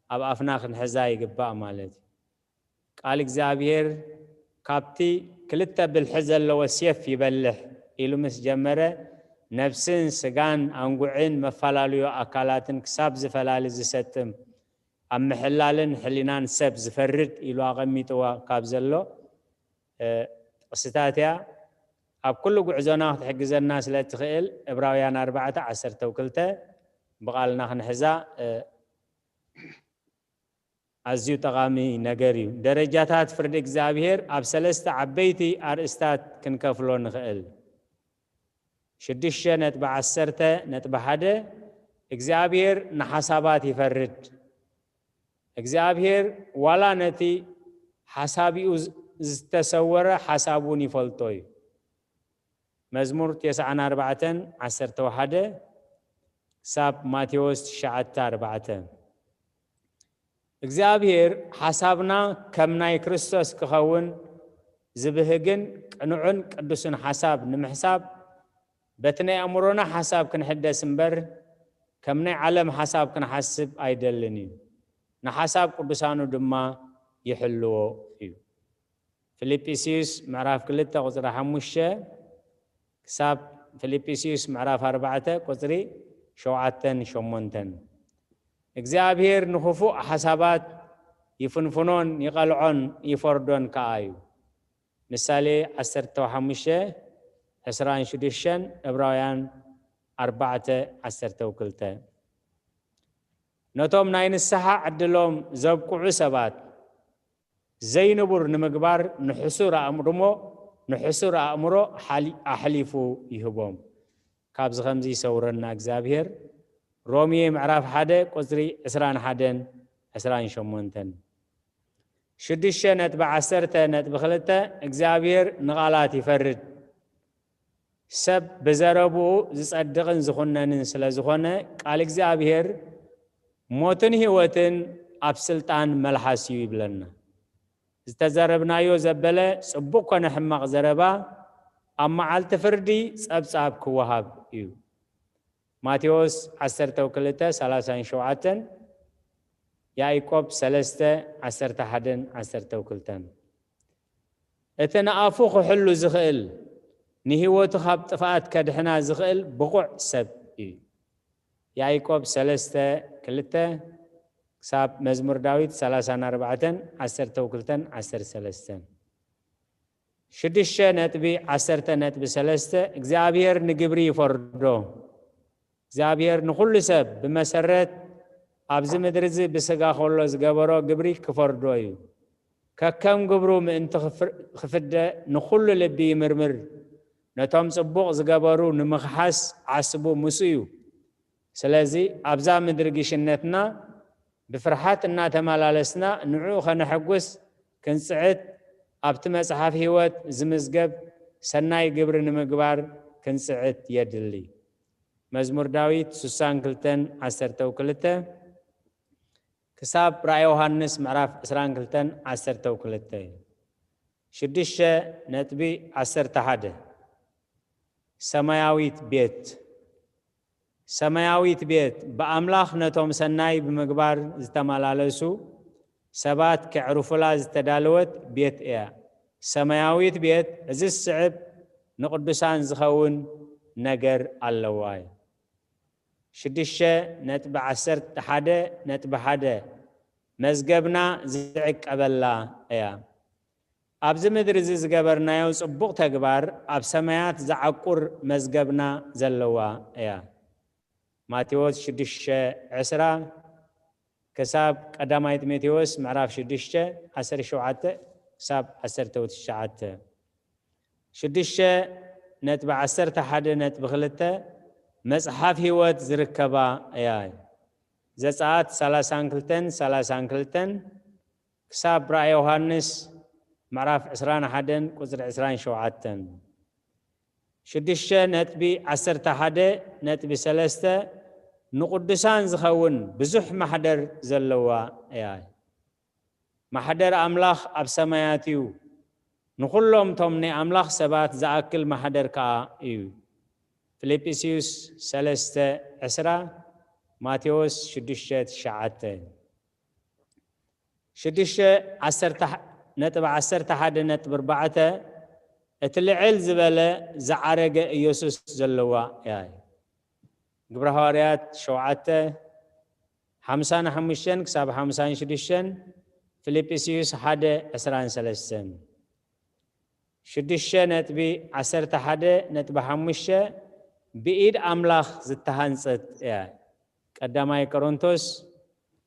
ኣብ ኣፍና ክንሕዛ ይግባእ ማለት እዩ። ቃል እግዚኣብሔር ካብቲ ክልተ ብልሒ ዘለዎ ሴፍ ይበልሕ ኢሉ ምስ ጀመረ፣ ነፍስን ስጋን ኣንጉዕን መፈላለዩ ኣካላትን ክሳብ ዝፈላሊ ዝሰጥም፣ ኣብ ምሕላልን ሕሊናን ሰብ ዝፈርድ ኢሉ ኣቐሚጥዋ ካብ ዘሎ ጥቕስታት እያ። ኣብ ኩሉ ጉዕዞና ክትሕግዘና ስለ እትኽእል ዕብራውያን ኣርባዕተ ዓሰርተ ክልተ ብቓልና ክንሕዛ ኣዝዩ ጠቓሚ ነገር እዩ። ደረጃታት ፍርዲ እግዚኣብሔር ኣብ ሰለስተ ዓበይቲ ኣርእስታት ክንከፍሎ ንኽእል። ሽዱሽተ ነጥቢ ዓሰርተ ነጥቢ ሓደ እግዚኣብሔር ንሓሳባት ይፈርድ። እግዚኣብሔር ዋላ ነቲ ሓሳቢኡ ዝተሰወረ ሓሳብ እውን ይፈልጦ እዩ። መዝሙር ተስዓን ኣርባዕተን ዓሰርተ ሓደ ክሳብ ማቴዎስ ትሽዓተ ኣርባዕተ። እግዚኣብሔር ሓሳብና ከም ናይ ክርስቶስ ክኸውን ዝብህግን ቅኑዕን ቅዱስን ሓሳብ ንምሕሳብ በቲ ናይ ኣእምሮና ሓሳብ ክንሕደስ እምበር ከም ናይ ዓለም ሓሳብ ክንሓስብ ኣይደልን እዩ። ንሓሳብ ቅዱሳኑ ድማ ይሕልዎ እዩ። ፊልጵስዩስ ምዕራፍ ክልተ ቁጽሪ ሓሙሽተ ክሳብ ፊልጵስዩስ ምዕራፍ ኣርባዕተ ቁጽሪ ሸውዓተን ሸሞንተን። እግዚኣብሔር ንኽፉእ ሓሳባት ይፍንፍኖን ይቐልዖን ይፈርዶን ከኣ እዩ። ምሳሌ ዓሰርተ ሓሙሽተ ዕስራን ሽዱሽተን፣ ዕብራውያን ኣርባዕተ ዓሰርተ ክልተ። ነቶም ናይ ንስሓ ዕድሎም ዘብቅዑ ሰባት ዘይንቡር ንምግባር ንሕሱር ኣእምሮ ንሕሱር ኣእምሮ ሓሊ- ኣሕሊፉ ይህቦም። ካብዚ ከምዚ ይሰውረና እግዚኣብሔር። ሮሜ ምዕራፍ ሓደ ቁጽሪ ዕስራን ሓደን ዕስራን ሸሞንተን። ሽዱሽተ ነጥቢ ዓሰርተ ነጥቢ ክልተ እግዚኣብሔር ንቓላት ይፈርድ። ሰብ ብዘረብኡ ዝጸድቕን ዝኹነንን ስለ ዝኾነ ቃል እግዚኣብሔር ሞትን ህይወትን ኣብ ስልጣን መልሓስ እዩ ይብለና። ዝተዘረብናዮ ዘበለ ጽቡቕ ኮነ ሕማቕ ዘረባ ኣብ መዓልቲ ፍርዲ ጸብጻብ ክወሃብ እዩ። ማቴዎስ ዓሰርተ ክልተ ሰላሳን ሸውዓተን፣ ያዕቆብ ሰለስተ ዓሰርተ ሓደን ዓሰርተ ክልተን። እቲ ንኣፉ ክሕሉ ዝኽእል ንህይወቱ ካብ ጥፍኣት ከድሕና ዝኽእል ብቑዕ ሰብ እዩ። ያዕቆብ ሰለስተ ክልተ ክሳብ መዝሙር ዳዊት ሰላሳን ኣርባዕተን ዓሰርተ ክልተን ዓሰርተ ሰለስተን። ሽዱሽተ ነጥቢ ዓሰርተ ነጥቢ ሰለስተ እግዚኣብሔር ንግብሪ ይፈርዶ። እግዚኣብሔር ንኹሉ ሰብ ብመሰረት ኣብዚ ምድሪ እዚ ብስጋ ከሎ ዝገበሮ ግብሪ ክፈርዶ እዩ። ከከም ግብሩ ምእንቲ ክፍር- ክፍደ ንኹሉ ልቢ ይምርምር። ነቶም ጽቡቕ ዝገበሩ ንምኽሓስ ዓስቡ ምስ እዩ። ስለዚ ኣብዛ ምድሪ ግሽነትና ብፍርሓት እናተመላለስና ንዕኡ ከነሐጉስ ክንጽዕት ኣብቲ መጽሓፍ ህይወት ዝምዝገብ ሰናይ ግብሪ ንምግባር ክንጽዕት የድሊ። መዝሙር ዳዊት ስሳን ክልተን ዓሰርተ ክልተ ክሳብ ራእይ ዮሃንስ ምዕራፍ ዕስራን ክልተን ዓሰርተ ክልተ። ሽዱሽተ ነጥቢ ዓሰርተ ሓደ። ሰማያዊት ቤት። ሰማያዊት ቤት ብኣምላኽ ነቶም ሰናይ ብምግባር ዝተመላለሱ ሰባት ከዕርፉላ ዝተዳለወት ቤት እያ። ሰማያዊት ቤት እዚ ዝስዕብ ንቅዱሳን ዝኸውን ነገር ኣለዋ እዩ። ሽዱሽተ ነጥቢ ዓሰርተ ሓደ ነጥቢ ሓደ። መዝገብና ዝዕቀበላ እያ። ኣብዚ ምድሪ እዚ ዝገበርናዮ ጽቡቕ ተግባር ኣብ ሰማያት ዝዓቁር መዝገብና ዘለዋ እያ። ማቴዎስ ሽዱሽተ ዕስራ ክሳብ ቀዳማይ ጢሞቴዎስ ምዕራፍ ሽዱሽተ ዓሰርተ ሸውዓተ ክሳብ ዓሰርተ ትሽዓተ። ሽዱሽተ ነጥቢ ዓሰርተ ሓደ ነጥቢ ክልተ። መጽሓፍ ህይወት ዝርከባ እያ። ዘጸኣት ሰላሳን ክልተን ሰላሳን ክልተን ክሳብ ራእይ ዮሃንስ ምዕራፍ ዕስራን ሓደን ቁጽሪ ዕስራን ሸውዓተን። ሽዱሽተ ነጥቢ ዓሰርተ ሓደ ነጥቢ ሰለስተ። ንቅዱሳን ዝኸውን ብዙሕ ማሕደር ዘለዋ እያ። ማሕደር ኣምላኽ ኣብ ሰማያት እዩ፣ ንኹሎም እቶም ናይ ኣምላኽ ሰባት ዝኣክል ማሕደር ከኣ እዩ። ፊልጵስዩስ ሰለስተ ዕስራ፣ ማቴዎስ ሽዱሽተ ትሽዓተ። ሽዱሽተ ዓሰርተ፣ ነጥቢ ዓሰርተ ሓደ ነጥቢ ኣርባዕተ፣ እቲ ልዕል ዝበለ ዝዓረገ ኢየሱስ ዘለዋ እያ። ግብረ ሃዋርያት ሸውዓተ፣ ሓምሳን ሓሙሽተን ክሳብ ሓምሳን ሽዱሽተን፣ ፊልጵስዩስ ሓደ ዕስራን ሰለስተን። ሽዱሽተ ነጥቢ ዓሰርተ ሓደ ነጥቢ ሓሙሽተ፣ ብኢድ ኣምላኽ ዝተሃንጸት እያ። ቀዳማይ ቆሮንቶስ፣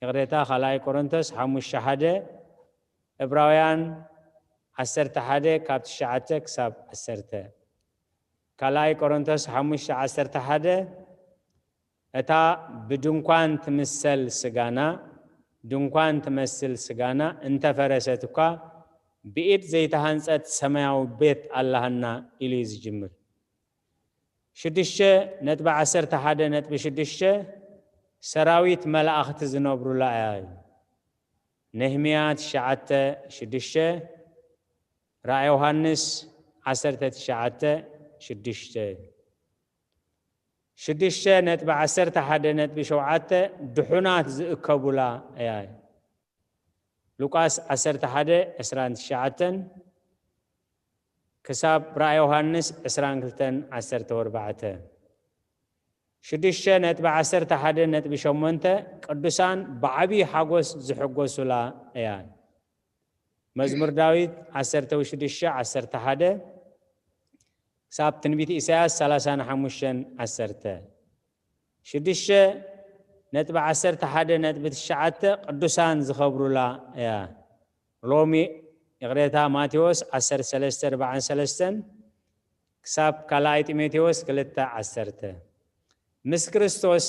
ይቕሬታ፣ ካልኣይ ቆሮንቶስ ሓሙሽተ ሓደ፣ ዕብራውያን ዓሰርተ ሓደ ካብ ትሽዓተ ክሳብ ዓሰርተ። ካልኣይ ቆሮንቶስ ሓሙሽተ ዓሰርተ ሓደ፣ እታ ብድንኳን ትምሰል ስጋና፣ ድንኳን ትመስል ስጋና እንተፈረሰት እኳ፣ ብኢድ ዘይተሃንጸት ሰማያዊ ቤት ኣላሃና ኢሉ እዩ ዝጅምር። ሽዱሽተ ነጥቢ ዓሰርተ ሓደ ነጥቢ ሽዱሽተ፣ ሰራዊት መላእኽቲ ዝነብሩላ እያ እዩ። ነህምያ ትሽዓተ ሽዱሽተ፣ ራእይ ዮሃንስ ዓሰርተ ትሽዓተ ሽዱሽተ። ሽዱሽተ ነጥቢ ዓሰርተ ሓደ ነጥቢ ሸውዓተ፣ ድሑናት ዝእከቡላ እያ። ሉቃስ ዓሰርተ ሓደ ዕስራን ትሽዓተን ክሳብ ራእይ ዮሃንስ ዕስራን ክልተን ዓሰርተ ኣርባዕተ። ሽዱሽተ ነጥቢ ዓሰርተ ሓደ ነጥቢ ሸሞንተ፣ ቅዱሳን ብዓብዪ ሓጎስ ዝሕጎሱላ እያ። መዝሙር ዳዊት ዓሰርተ ሽዱሽተ ዓሰርተ ሓደ ክሳብ ትንቢት ኢሳያስ ሰላሳን ሓሙሽተን ዓሰርተ። ሽዱሽተ ነጥቢ ዓሰርተ ሓደ ነጥቢ ትሽዓተ፣ ቅዱሳን ዝኸብሩላ እያ። ሎሚ፣ ይቕሬታ፣ ማቴዎስ ዓሰርተ ሰለስተ ኣርባዓን ሰለስተን ክሳብ ካልኣይ ጢሞቴዎስ ክልተ ዓሰርተ። ምስ ክርስቶስ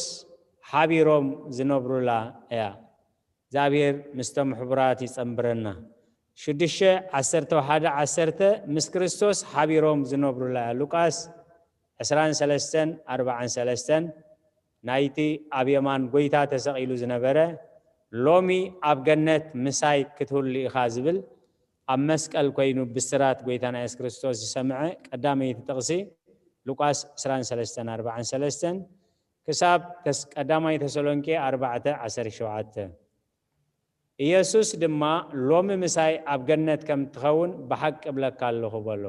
ሓቢሮም ዝነብሩላ እያ። እግዚኣብሔር ምስቶም ሕቡራት ይጸንብረና። ሽዱሽተ ዓሰርተ ሓደ ዓሰርተ፣ ምስ ክርስቶስ ሓቢሮም ዝነብሩላ እያ። ሉቃስ ዕስራን ሰለስተን ኣርባዓን ሰለስተን፣ ናይቲ ኣብ የማን ጐይታ ተሰቒሉ ዝነበረ፣ ሎሚ ኣብ ገነት ምሳይ ክትህሉ ኢኻ ዝብል፣ ኣብ መስቀል ኮይኑ ብስራት ጐይታና የሱስ ክርስቶስ ዝሰምዐ ቀዳመይቲ ጥቕሲ፣ ሉቃስ ዕስራን ሰለስተን ኣርባዓን ሰለስተን፣ ክሳብ ተስ-፣ ቀዳማይ ተሰሎንቄ ኣርባዕተ ዓሰርተ ሸውዓተ። ኢየሱስ ድማ፣ "ሎሚ ምሳይ ኣብ ገነት ከም እትኸውን ብሓቂ እብለካ ኣለኹ" በሎ።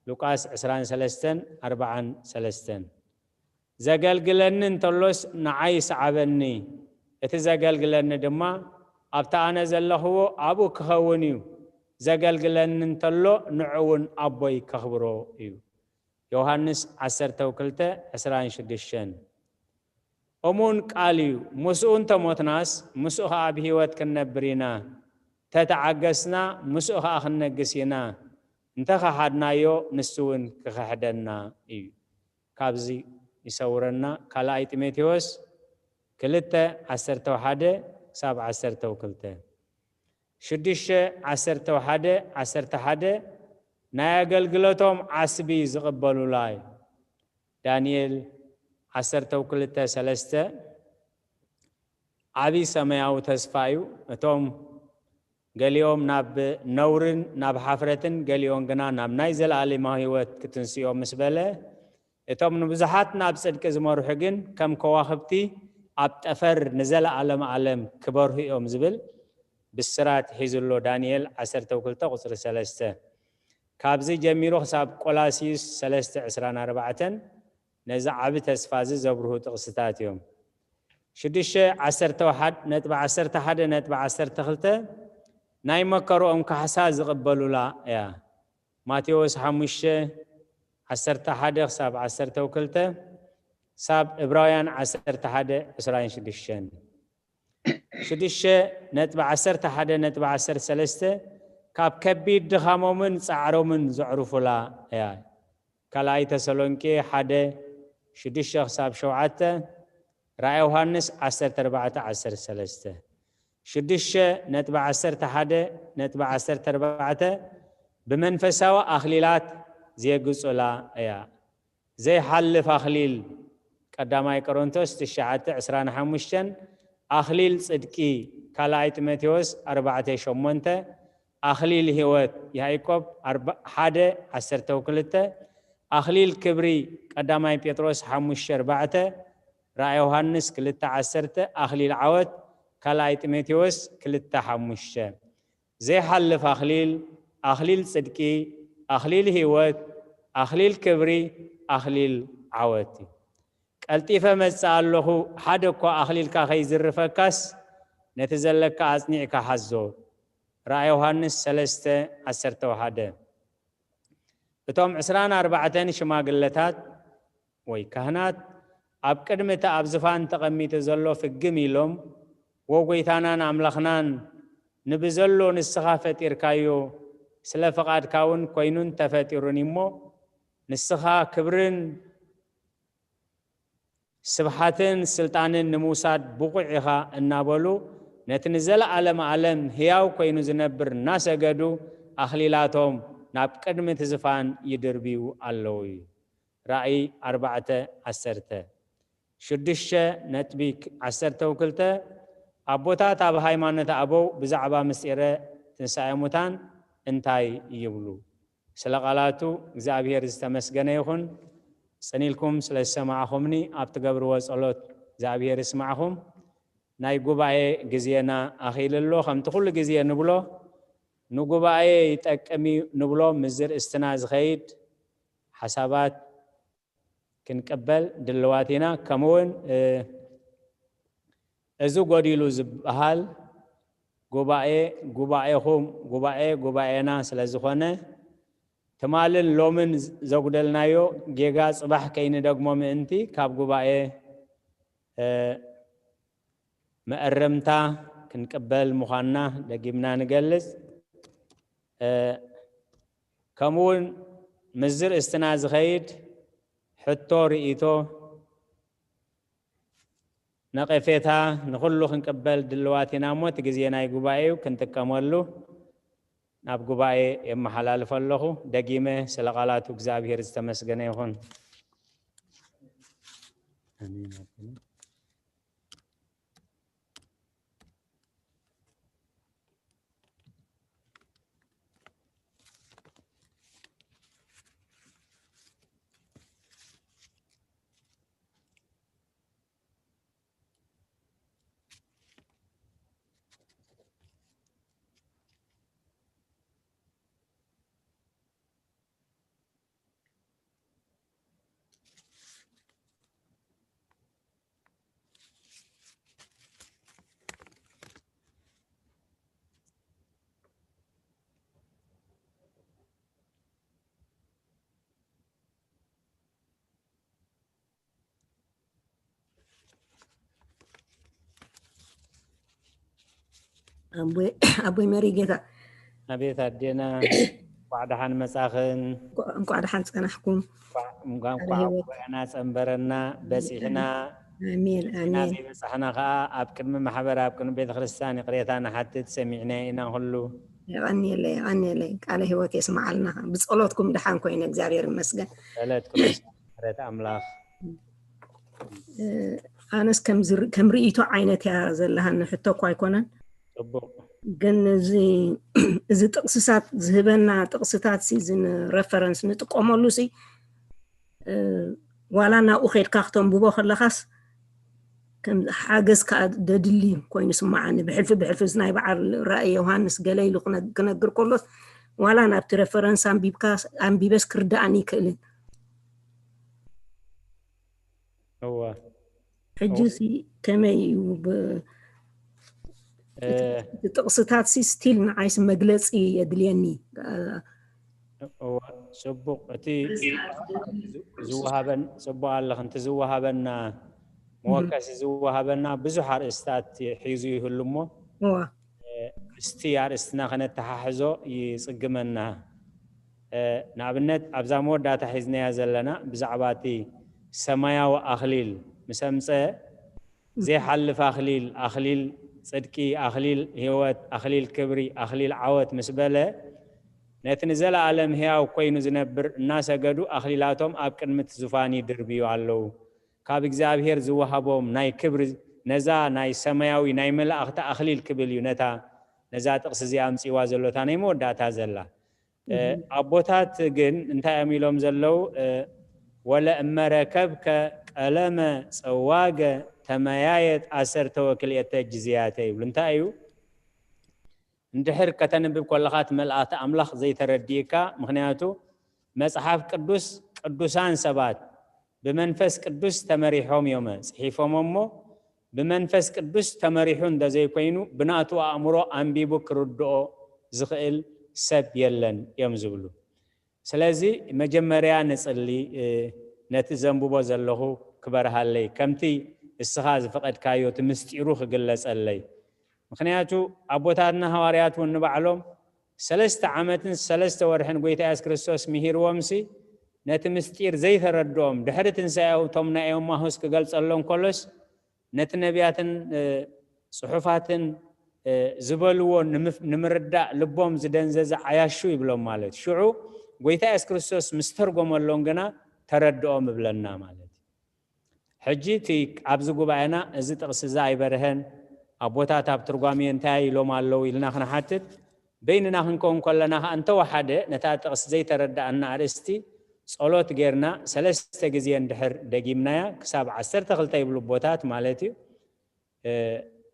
ሉቃስ ዕስራን ሰለስተን ኣርባዓን ሰለስተን። "ዘገልግለኒ እንተሎስ ንዓይ ይስዓበኒ፣ እቲ ዘገልግለኒ ድማ ኣብቲ ኣነ ዘለኽዎ ኣብኡ ክኸውን እዩ። ዘገልግለኒ እንተሎ ንዑ እውን ኣቦይ ከኽብሮ እዩ።" ዮሃንስ ዓሰርተ ክልተ ዕስራን ሽዱሽተን። እሙን ቃል እዩ። ምስኡ እንተሞትናስ ምስኡ ኸዓ ብህይወት ክንነብር ኢና። እንተተዓገስና ምስኡ ኸዓ ክንነግስ ኢና። እንተኸሓድናዮ ንሱ እውን ክኽሕደና እዩ። ካብዚ ይሰውረና። ካልኣይ ጢሞቴዎስ ክልተ ዓሰርተ ሓደ ክሳብ ዓሰርተ ክልተ። ሽዱሽተ ዓሰርተ ሓደ ዓሰርተ ሓደ፣ ናይ ኣገልግሎቶም ዓስቢ ዝቕበሉላ እዩ። ዳንኤል ዓሰርተ ክልተ ሰለስተ፣ ዓቢ ሰማያዊ ተስፋ እዩ። እቶም ገሊኦም ናብ ነውርን ናብ ሓፍረትን፣ ገሊኦም ግና ናብ ናይ ዘለኣለማዊ ህይወት ክትንስኦም ምስ በለ፣ እቶም ንብዙሓት ናብ ጽድቂ ዝመርሑ ግን ከም ከዋኽብቲ ኣብ ጠፈር ንዘለኣለም ዓለም ክበርሁ እዮም ዝብል ብስራት ሒዙ ኣሎ። ዳንኤል ዓሰርተ ክልተ ቁጽሪ ሰለስተ። ካብዚ ጀሚሩ ክሳብ ቆላስዩስ ሰለስተ ዕስራን ኣርባዕተን ነዚ ዓቢ ተስፋ እዚ ዘብርሁ ጥቕስታት እዮም። ሽዱሽተ ዓሰርተ ሓደ ነጥቢ ዓሰርተ ሓደ ነጥቢ ዓሰርተ ክልተ፣ ናይ መከርኦም ካሕሳ ዝቕበሉላ እያ። ማቴዎስ ሓሙሽተ ዓሰርተ ሓደ ክሳብ ዓሰርተ ክልተ፣ ሳብ ዕብራውያን ዓሰርተ ሓደ ዕስራን ሽዱሽተን። ሽዱሽተ ነጥቢ ዓሰርተ ሓደ ነጥቢ ዓሰርተ ሰለስተ፣ ካብ ከቢድ ድኻሞምን ጻዕሮምን ዘዕርፉላ እያ። ካልኣይ ተሰሎንቄ ሓደ ሽዱሽተ ክሳብ ሸውዓተ፣ ራእይ ዮሃንስ ዓሰርተ ኣርባዕተ ዓሰርተ ሰለስተ። ሽዱሽተ ነጥቢ ዓሰርተ ሓደ ነጥቢ ዓሰርተ ኣርባዕተ፣ ብመንፈሳዊ ኣኽሊላት ዜግጹላ እያ። ዘይሓልፍ ኣኽሊል፣ ቀዳማይ ቆሮንቶስ ትሽዓተ ዕስራን ሓሙሽተን፣ ኣኽሊል ጽድቂ ካልኣይ ጢሞቴዎስ ኣርባዕተ ሸሞንተ፣ ኣኽሊል ህይወት ያዕቆብ ኣርባ-፣ ሓደ ዓሰርተ ክልተ፣ ኣኽሊል ክብሪ ቀዳማይ ጴጥሮስ ሓሙሽተ ኣርባዕተ፣ ራእየ ዮሃንስ ክልተ ዓሰርተ፣ ኣኽሊል ዓወት ካልኣይ ጢሞቴዎስ ክልተ ሓሙሽተ። ዘይሓልፍ ኣኽሊል፣ ኣኽሊል ጽድቂ፣ ኣኽሊል ህይወት፣ ኣኽሊል ክብሪ፣ ኣኽሊል ዓወት እዩ። ቀልጢፈ መጽእ ኣለኹ፣ ሓደ እኳ ኣኽሊልካ ከይዝርፈካስ፣ ነቲ ዘለካ ኣጽኒዕካ ሓዞ። ራእየ ዮሃንስ ሰለስተ ዓሰርተ ሓደ። እቶም ዕስራን ኣርባዕተን ሽማግለታት ወይ ካህናት ኣብ ቅድሚ እቲ ኣብ ዝፋን ተቐሚጡ ዘሎ ፍግም ኢሎም፣ "ወ ጎይታናን ኣምላኽናን፣ ንብዘሎ ንስኻ ፈጢርካዮ፣ ስለ ፍቓድካ እውን ኮይኑን ተፈጢሩን እሞ፣ ንስኻ ክብርን ስብሓትን ስልጣንን ንምውሳድ ብቑዕ ኢኻ" እናበሉ፣ ነቲ ንዘለኣለም ኣለም ህያው ኮይኑ ዝነብር እናሰገዱ፣ ኣኽሊላቶም ናብ ቅድሚ እቲ ዝፋን ይድርብዩ ኣለዉ እዩ። ራእይ ኣርባዕተ ዓሰርተ። ሽዱሽተ ነጥቢ ዓሰርተ ክልተ፣ ኣቦታት ኣብ ሃይማኖት ኣበው ብዛዕባ ምስጢረ ትንሳኤ ሙታን እንታይ ይብሉ? ስለ ቃላቱ እግዚኣብሔር ዝተመስገነ ይኹን። ጽን ኢልኩም ስለ ዝሰማዕኹምኒ፣ ኣብ ትገብርዎ ጸሎት እግዚኣብሔር ይስማዕኹም። ናይ ጉባኤ ግዜና ኣኺሉ ኣሎ። ከምቲ ኩሉ ግዜ ንብሎ፣ ንጉባኤ ይጠቅም እዩ ንብሎ፣ ምስ ዝርእስትና ዝኸይድ ሓሳባት ክንቅበል ድልዋት ኢና። ከምኡውን፣ እ፣ እዚ ጎዲሉ ዝበሃል ጉባኤ፣ ጉባኤኹም፣ ጉባኤ፣ ጉባኤና ስለ ዝኾነ፣ ትማልን ሎምን ዘጉደልናዮ ጌጋ ጽባሕ ከይንደግሞ ምእንቲ፣ ካብ ጉባኤ፣ እ፣ መእረምታ ክንቅበል ምዃንና ደጊምና ንገልጽ። እ፣ ከምኡውን ምስ ዝርእስትና ዝኸይድ ሕቶ፣ ርእይቶ፣ ነቐፌታ ንኹሉ ክንቅበል ድልዋት ኢና እሞ፣ እቲ ግዜ ናይ ጉባኤ እዩ፣ ክንጥቀመሉ ናብ ጉባኤ የመሓላልፎ ኣለኹ። ደጊመ ስለ ቃላቱ እግዚኣብሔር ዝተመስገነ ይኹን። ኣሜን። ኣቦይ፣ ኣቦይ መሪ ጌታ። ኣቤት ኣዴና፣ እንኳዕ ደሓን መጻኽን። እንኳዕ፣ እንኳዕ ደሓን ጸናሕኩም። እንኳዕ፣ እንኳዕ፣ ቃለ እንኳዕ ህይወት። ጉባኤና ጸንበረና፣ በጺሕና። ኣሜን፣ ኢና ኣሜን። ዘይበጻሕና ከኣ ኣብ ቅድሚ ማሕበር፣ ኣብ ቅድሚ ቤተ ክርስቲያን ይቕሬታ ንሓትት፣ ሰሚዕናዮ ኢና ኩሉ። የቐንየለይ፣ የቐንየለይ። ቃለ ህይወት የስምዓልና። ብጸሎትኩም ደሓን ኮይነ፣ እግዚኣብሔር ይመስገን። ጸሎት ቅዱስ ምሕረት ኣምላኽ። እ፣ ኣነስ ከም ዝር-፣ ከም ርእይቶ ዓይነት እያ ዘለሃኒ፣ ሕቶ እኮ ኣይኮነን። ጽቡቕ። ግን እዚ፣ እዚ ጥቕስታት ዝህበና ጥቕስታት ሲ፣ እዚ ንረፈረንስ ንጥቀመሉ ሲ፣ እ፣ ዋላ ናብኡ ከይድካ ክተንብቦ ከለኻስ ከም ሓገዝ ከኣ ደድሊ ኮይኑ ይስምዓኒ። ብሕልፊ ብሕልፊ እዚ ናይ በዓል ራእይ ዮሃንስ ገለ ኢሉ ክነ-፣ ክነግር ከሎስ ዋላ ናብቲ ረፈረንስ ኣንቢብካ፣ ኣንቢበስ ክርድኣኒ ይክእልን። እወ። ሕጂ እወ። ሲ ከመይ እዩ ብ-፣ እ፣ እቲ ጥቕስታት ሲ ስቲል ንዓይስ መግለጺ የድልየኒ። እወ፣ ጽቡቕ። እቲ ዝወሃበን፣ ጽቡቕ ኣለኽን፣ እቲ ዝወሃበና፣ እህ። መወከሲ ዝወሃበና ብዙሕ ኣርእስታት ሒዙ ይህሉ እሞ፣ እወ። እ፣ ምስቲ ኣርእስትና ከነተሓሕዞ ይጽግመና። እ፣ ንኣብነት፣ ኣብዛ መወዳእታ ሒዝናያ ዘለና ብዛዕባ እቲ ሰማያዊ ኣኽሊል ምስ ኣምጸ፣ ዘይሓልፍ ኣኽሊል፣ ኣኽሊል ጽድቂ፣ ኣኽሊል ህይወት፣ ኣኽሊል ክብሪ፣ ኣኽሊል ዓወት ምስ በለ፣ ነቲ ንዘለኣለም ህያው ኮይኑ ዝነብር እናሰገዱ ኣኽሊላቶም ኣብ ቅድሚ እቲ ዙፋን ይድርብዩ ኣለዉ። ካብ እግዚኣብሔር ዝወሃቦም ናይ ክብሪ ነዛ ናይ ሰማያዊ ናይ መላእኽቲ ኣኽሊል ክብል እዩ ነታ ነዛ ጥቕሲ እዚኣ ኣምጺዋ ዘሎ እታ ናይ መወዳእታ ዘላ። ኣቦታት ግን እንታይ እዮም ኢሎም ዘለዉ? ወለ እመረከብከ ቀለመ ጸዋገ ተመያየጥ ዓሰርተ ወክልኤተ ጅዝያተ ይብሉ። እንታይ እዩ? እንድሕር ከተንብብ ከለኻ እቲ መልኣኽቲ ኣምላኽ ዘይተረዲእካ፣ ምኽንያቱ መጽሓፍ ቅዱስ ቅዱሳን ሰባት ብመንፈስ ቅዱስ ተመሪሖም እዮም ጽሒፎም እሞ ብመንፈስ ቅዱስ ተመሪሑ እንተዘይኮይኑ ብናቱ ኣእምሮ ኣንቢቡ ክርድኦ ዝኽእል ሰብ የለን እዮም ዝብሉ። ስለዚ መጀመርያ ንጽሊ፣ ነቲ ዘንብቦ ዘለኹ ክበርሃለይ፣ ከምቲ እስኻ ዝፈቐድካዮ እቲ ምስጢሩ ክግለጸለይ። ምኽንያቱ ኣቦታትና ሃዋርያት እውን ንባዕሎም ሰለስተ ዓመትን ሰለስተ ወርሕን ጎይታ የሱስ ክርስቶስ ምሂርዎም ሲ ነቲ ምስጢር ዘይተረድኦም ድሕሪ ትንሳኤ እቶም ናይ ኤማሁስ ክገልጸሎም ከሎስ ነቲ ነቢያትን ጽሑፋትን ዝበልዎ ንምርዳእ ልቦም ዝደንዘዘ ዓያሹ ይብሎም ማለት ሽዑ ጎይታ የሱስ ክርስቶስ ምስ ተርጎመሎም ግና ተረድኦም እብለና ማለት እዩ። ሕጂ እቲ ኣብዚ ጉባኤና እዚ ጥቕሲ እዚ ኣይበርሀን ኣቦታት ኣብ ትርጓሜ እንታይ ኢሎም ኣለዉ ኢልና ክንሓትት በይንና ክንከውን ከለና ከዓ እንተወሓደ ነታ ጥቕሲ ዘይተረዳእና ኣርእስቲ ጸሎት ጌርና ሰለስተ ግዜ እንድሕር ደጊምናያ ክሳብ ዓሰርተ ክልተ ይብሉ ኣቦታት ማለት እዩ።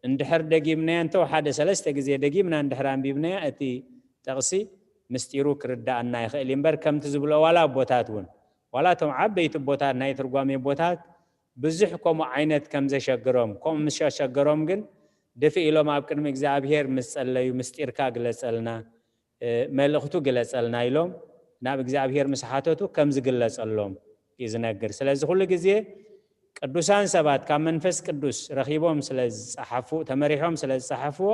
እንድሕር ደጊምናያ እንተወሓደ ሰለስተ ግዜ ደጊምና እንድሕር ኣንቢብናያ እቲ ጥቕሲ ምስጢሩ ክርዳእና ይኽእል እዩ እምበር ከምቲ ዝብሎ ዋላ ኣቦታት እውን ዋላ እቶም ዓበይቲ ኣቦታት ናይ ትርጓሜ ኣቦታት ብዙሕ ከምኡ ዓይነት ከም ዘሸግሮም ከምኡ ምስ ሸገሮም ግን ድፍእ ኢሎም ኣብ ቅድሚ እግዚኣብሄር ምስ ጸለዩ ምስጢርካ ግለጸልና መልእኽቱ ግለጸልና ኢሎም ናብ እግዚኣብሄር ምስ ሓተቱ ከም ዝግለጸሎም እዩ ዝነግር። ስለዚ ኩሉ ግዜ ቅዱሳን ሰባት ካብ መንፈስ ቅዱስ ረኺቦም ስለ ዝጸሓፉ ተመሪሖም ስለ ዝጸሓፍዎ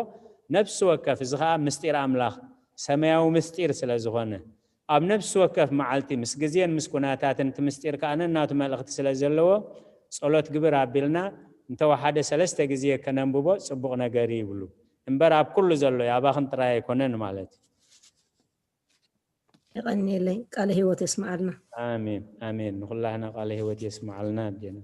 ነፍሲ ወከፍ እዚ ከዓ ምስጢር ኣምላኽ ሰማያዊ ምስጢር ስለ ዝኾነ ኣብ ነፍሲ ወከፍ መዓልቲ ምስ ግዜን ምስ ኩነታትን እቲ ምስጢር ከዓ ነናቱ መልእኽቲ ስለ ዘለዎ ጸሎት ግብር ኣቢልና እንተወሓደ ሰለስተ ግዜ ከነንብቦ ጽቡቕ ነገር እዩ ይብሉ እምበር ኣብ ኩሉ ዘሎ እዩ ኣባኽን ጥራይ ኣይኮነን ማለት እዩ። የቐንየለይ ቃለ ህይወት የስምዓልና። ኣሜን ኣሜን። ንኹላህና ቃለ ህይወት የስምዓልና ኣዴና።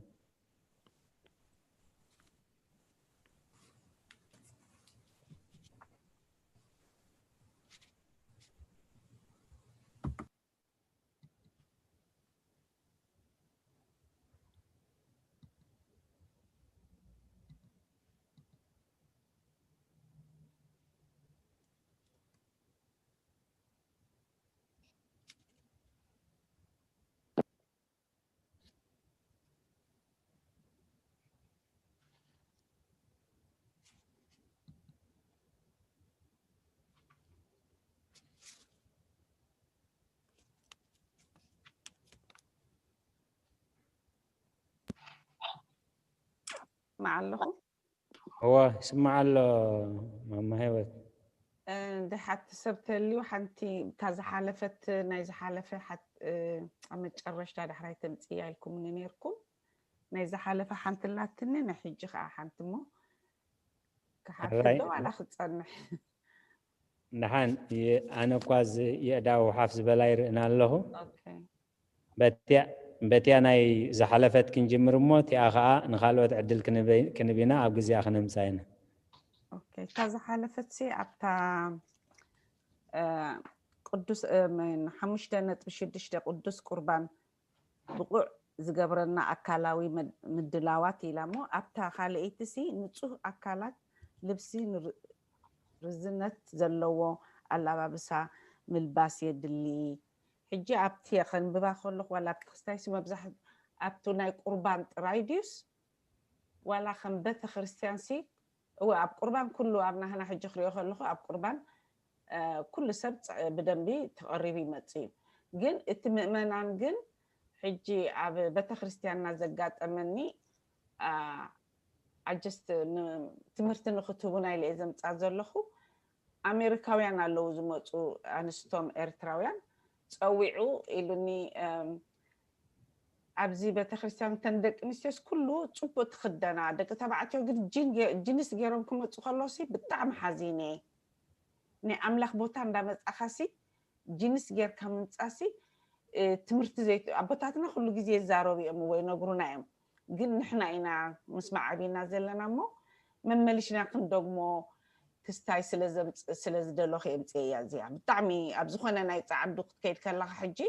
መዓለኹ እወ ይስማዕ ኣሎ ማማ ሂወት። ድሓቲ ሰብ ተልዩ ሓንቲ እታ ዝሓለፈት ናይ ዝሓለፈ ኣብ መጨረሽታ ዳሕራይ ተምፅያ ኢልኩምኒ ነይርኩም። ናይ ዝሓለፈ ሓንቲ ኣላትኒ ናይ ሕጂ ከዓ ሓንቲ እሞ ክሓፍዶ ዋላ ክፀንሕ። ንሓን ኣነ እኳ የእዳው ሓፍ ዝበላ ይርእና ኣለኹ። በቲያ በቲያ ናይ ዝሓለፈት ክንጅምር እሞ እቲኣ ከዓ ንካልኦት ዕድል ክንብ ኢና ኣብ ግዜኣ ክነምፃ ኢና። እታ ዝሓለፈት ሲ ኣብታ ቅዱስ ሓሙሽተ ነጥቢ ሽዱሽተ ቅዱስ ቁርባን ብቑዕ ዝገብረና ኣካላዊ ምድላዋት ኢላ እሞ ኣብታ ካልኣይቲ ሲ ንፁህ ኣካላት ልብሲ ርዝነት ዘለዎ ኣላባብሳ ምልባስ የድሊ። ሕጂ ኣብቲ ከንብባ ከለኹ ዋላ ኣብቲ ክስታይ ሲ መብዛሕ ኣብቱ ናይ ቁርባን ጥራይ ድዩስ ዋላ ከም ቤተ ክርስቲያን ሲ እወ ኣብ ቁርባን ኩሉ ኣብ ናህና ሕጂ ክሪኦ ከለኹ ኣብ ቁርባን ኩሉ ሰብ ብደንቢ ተቐሪቡ ይመጽእ እዩ። ግን እቲ ምእመናን ግን ሕጂ ኣብ ቤተ ክርስቲያንና ዘጋጠመኒ ኣጀስት ትምህርቲ ንክትህቡና ኢለ እየ ዘምፃ ዘለኹ። ኣሜሪካውያን ኣለዉ ዝመፁ ኣንስቶም ኤርትራውያን ፀዊዑ ኢሉኒ ኣብዚ ቤተክርስትያን እተን ደቂ ኣንስትዮስ ኩሉ ፅቡቅ ትክደና ደቂ ተባዕትዮ ግን ጂንስ ገይሮም ክመፁ ከለሲ ብጣዕሚ ሓዚነ። ናይ ኣምላኽ ቦታ እንዳመፃኻሲ ጂንስ ጌርካ ምምፃሲ ትምህርቲ ዘይ ኣቦታትና ኩሉ ግዜ ይዛረቡ እዮም ወይ ነግሩና እዮም። ግን ንሕና ኢና ምስማዕ ዓቢና ዘለና እሞ መመሊሽና ክንደግሞ ክስታይ ስለ ዘምጽ- ስለ ዝደለኹ የምጽእያ እዚኣ። ብጣዕሚ ኣብ ዝኾነ ናይ ጻዕዱ ክትከይድ ከለኻ ሕጂ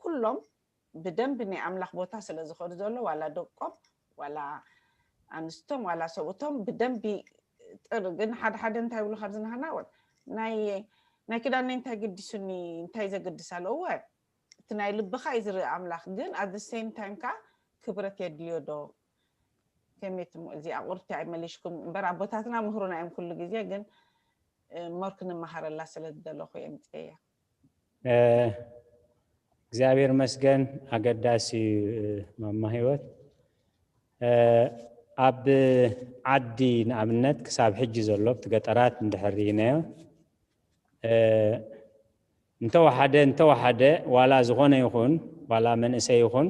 ኩሎም ብደንቢ ናይ ኣምላኽ ቦታ ስለ ዝኸዱ ዘሎ ዋላ ደቆም ዋላ ኣንስቶም ዋላ ሰብኡቶም ብደንቢ ጥር ግን ሓደ ሓደ እንታይ ይብሉ ካብዚ ናህና ወ- ናይ ናይ ክዳነይ እንታይ ገዲሱኒ እንታይ ዘገድስ ኣለዎ እቲ ናይ ልብኻ እዩ ዝርኢ ኣምላኽ ግን at the same time ከ ክብረት የድልዮ ዶ ከመይ ትሞ እዚኣ ቁርቲ ኣይመሊሽኩም እምበር ኣቦታትና ምህሩና እዮም ኩሉ ግዜ ግን እ፣ ሞር ክንመሃረላ ስለ ዝደለኹ እየ ምፅእያ እግዚኣብሔር መስገን ኣገዳሲ እዩ ማማ ህይወት ኣብ ዓዲ ንኣብነት ክሳብ ሕጂ ዘሎ ብቲ ገጠራት እንድሕር ርኢናዮ እንተወሓደ እንተወሓደ ዋላ ዝኾነ ይኹን ዋላ መንእሰይ ይኹን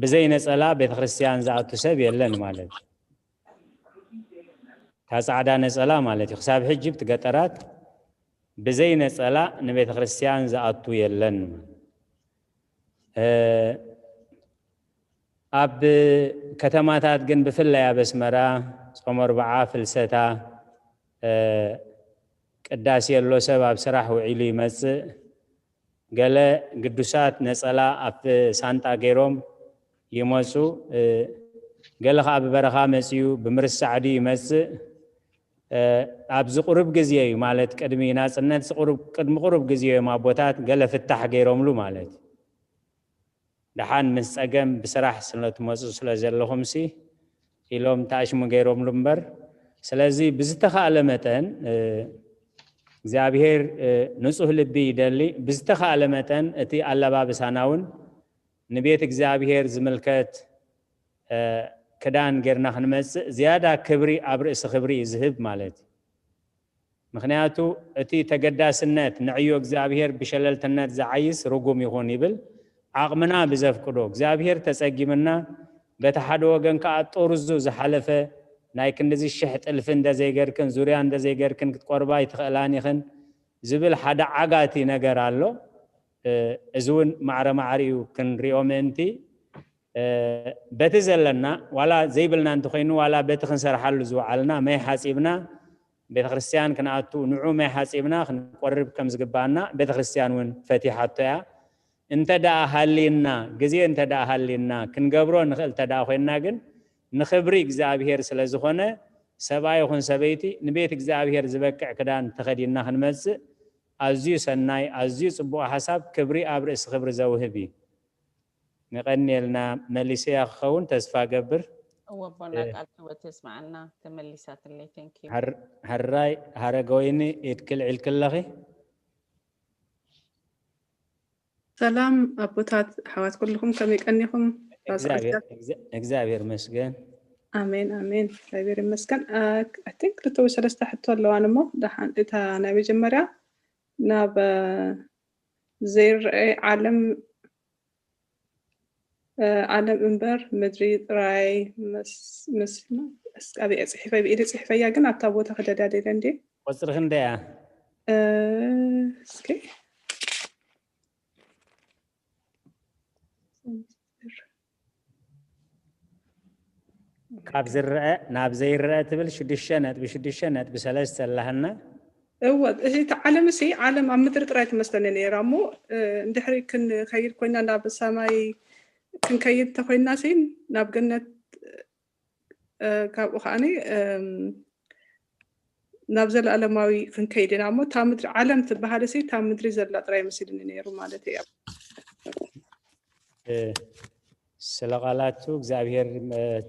ብዘይ ነፀላ ቤተክርስትያን ዝኣቱ ሰብ የለን ማለት እዩ እታ ፃዕዳ ነፀላ ማለት እዩ ክሳብ ሕጂ ብቲ ገጠራት ብዘይ ነፀላ ንቤተ ክርስትያን ዝኣቱ የለን ኣብ ከተማታት ግን ብፍላይ ኣብ ኣስመራ ፆመ ኣርብዓ ፍልሰታ ቅዳሴ ኣሎ ሰብ ኣብ ስራሕ ውዒሉ ይመፅእ ገለ ግዱሳት ነፀላ ኣብ ሳንጣ ገይሮም ይመፁ ገለ ከዓ ብበረኻ መፅኡ ብምርሳዕ ድዩ ይመፅእ ኣብዚ ቁሩብ ግዜ እዩ ማለት ቅድሚ ናፅነት ቅድሚ ቁሩብ ግዜ እዮም ኣቦታት ገለ ፍታሕ ገይሮምሉ ማለት እዩ ደሓን ምስ ፀገም ብስራሕ ስለትመፁ ስለ ዘለኹም ሲ ኢሎም ተኣሽሙ ገይሮምሉ እምበር ስለዚ ብዝተኻእለ መጠን እግዚኣብሔር ንፁህ ልቢ ይደሊ ብዝተኻእለ መጠን እቲ ኣለባብሳና እውን ንቤት እግዚኣብሔር ዝምልከት ክዳን ጌርና ክንመፅእ ዝያዳ ክብሪ ኣብ ርእሲ ክብሪ እዩ ዝህብ ማለት እዩ ምክንያቱ እቲ ተገዳስነት ንዕዮ እግዚኣብሔር ብሸለልትነት ዝዓይስ ርጉም ይኹን ይብል ዓቕምና ብዘፍቅዶ እግዚኣብሔር ተፀጊምና በቲ ሓደ ወገን ከዓ ጦርዙ ዝሓለፈ ናይ ክንድዚ ሽሕ ጥልፊ እንደዘይገርክን ዙርያ እንደዘይገርክን ክትቆርባ ይትኽእላን ይኽን ዝብል ሓደ ዓጋቲ ነገር ኣሎ እዚ እውን ማዕረ ማዕሪኡ ክንሪኦ ምእንቲ በቲ ዘለና ዋላ ዘይብልና እንተኮይኑ ዋላ በቲ ክንሰርሓሉ ዝወዓልና መይ ሓፂብና ቤተክርስትያን ክንኣቱ ንዑ መይ ሓፂብና ክንቆርብ ከም ዝግባኣና ቤተክርስትያን እውን ፈቲሓቶ እያ እንተ ደኣ ሃሊና ግዜ እንተ ደኣ ሃሊና ክንገብሮ ንኽእል እንተ ደኣ ኮይንና ግን ንኽብሪ እግዚኣብሄር ስለ ዝኾነ ሰብኣይ ይኹን ሰበይቲ ንቤት እግዚኣብሄር ዝበቅዕ ክዳን ተኸዲንና ክንመፅእ ኣዝዩ ሰናይ ኣዝዩ ፅቡቕ ሓሳብ ክብሪ ኣብ ርእሲ ክብሪ ዘውህብ እዩ። የቐንየልና መሊሰያ ክኸውን ተስፋ ገብር። እወ ኣቦና ቃል ህይወት የስምዓና ተመሊሳትለይ thank you። ሕራይ ሃረገወይኒ ኢድኪ ልዒልኪ ኣለኺ። ሰላም ኣቦታት ኣሕዋት ኩልኹም ከመይ ቀኒኹም? እግዚኣብሔር መስገን። ኣሜን ኣሜን እግዚኣብሔር ይመስገን። I think ክልተ ወይ ሰለስተ ሕቶ ኣለዋን እሞ ደሓን እታ ናይ መጀመርያ ናብ ዘይረኣይ ዓለም ዓለም እምበር ምድሪ ጥራይ መስልና ኣበይ ፅሒፈ ብኢደ ፅሒፈያ ግን ኣብታ ቦታ ክደልያ ደለ እንዴ ቆፅሪ ክንደያ እስኪ ካብ ዝረአ ናብ ዘይረአ ትብል ሽዱሽተ ነጥቢ ሽዱሽተ ነጥቢ ሰለስተ ኣለሃና እወ እዚ ዓለም ሲ ዓለም ኣብ ምድሪ ጥራይ ትመስለኒ ነይራ እሞ እንድሕሪ ክንከይድ ኮይና ናብ ሰማይ ክንከይድ እንተኮይና ሲ ናብ ገነት ካብኡ ከዓኒ ናብ ዘለኣለማዊ ክንከይድ ኢና እሞ እታ ምድሪ ዓለም ትበሃል ሲ እታ ምድሪ ዘላ ጥራይ መሲልኒ ነይሩ ማለት እያ ስለ ቃላቱ እግዚኣብሔር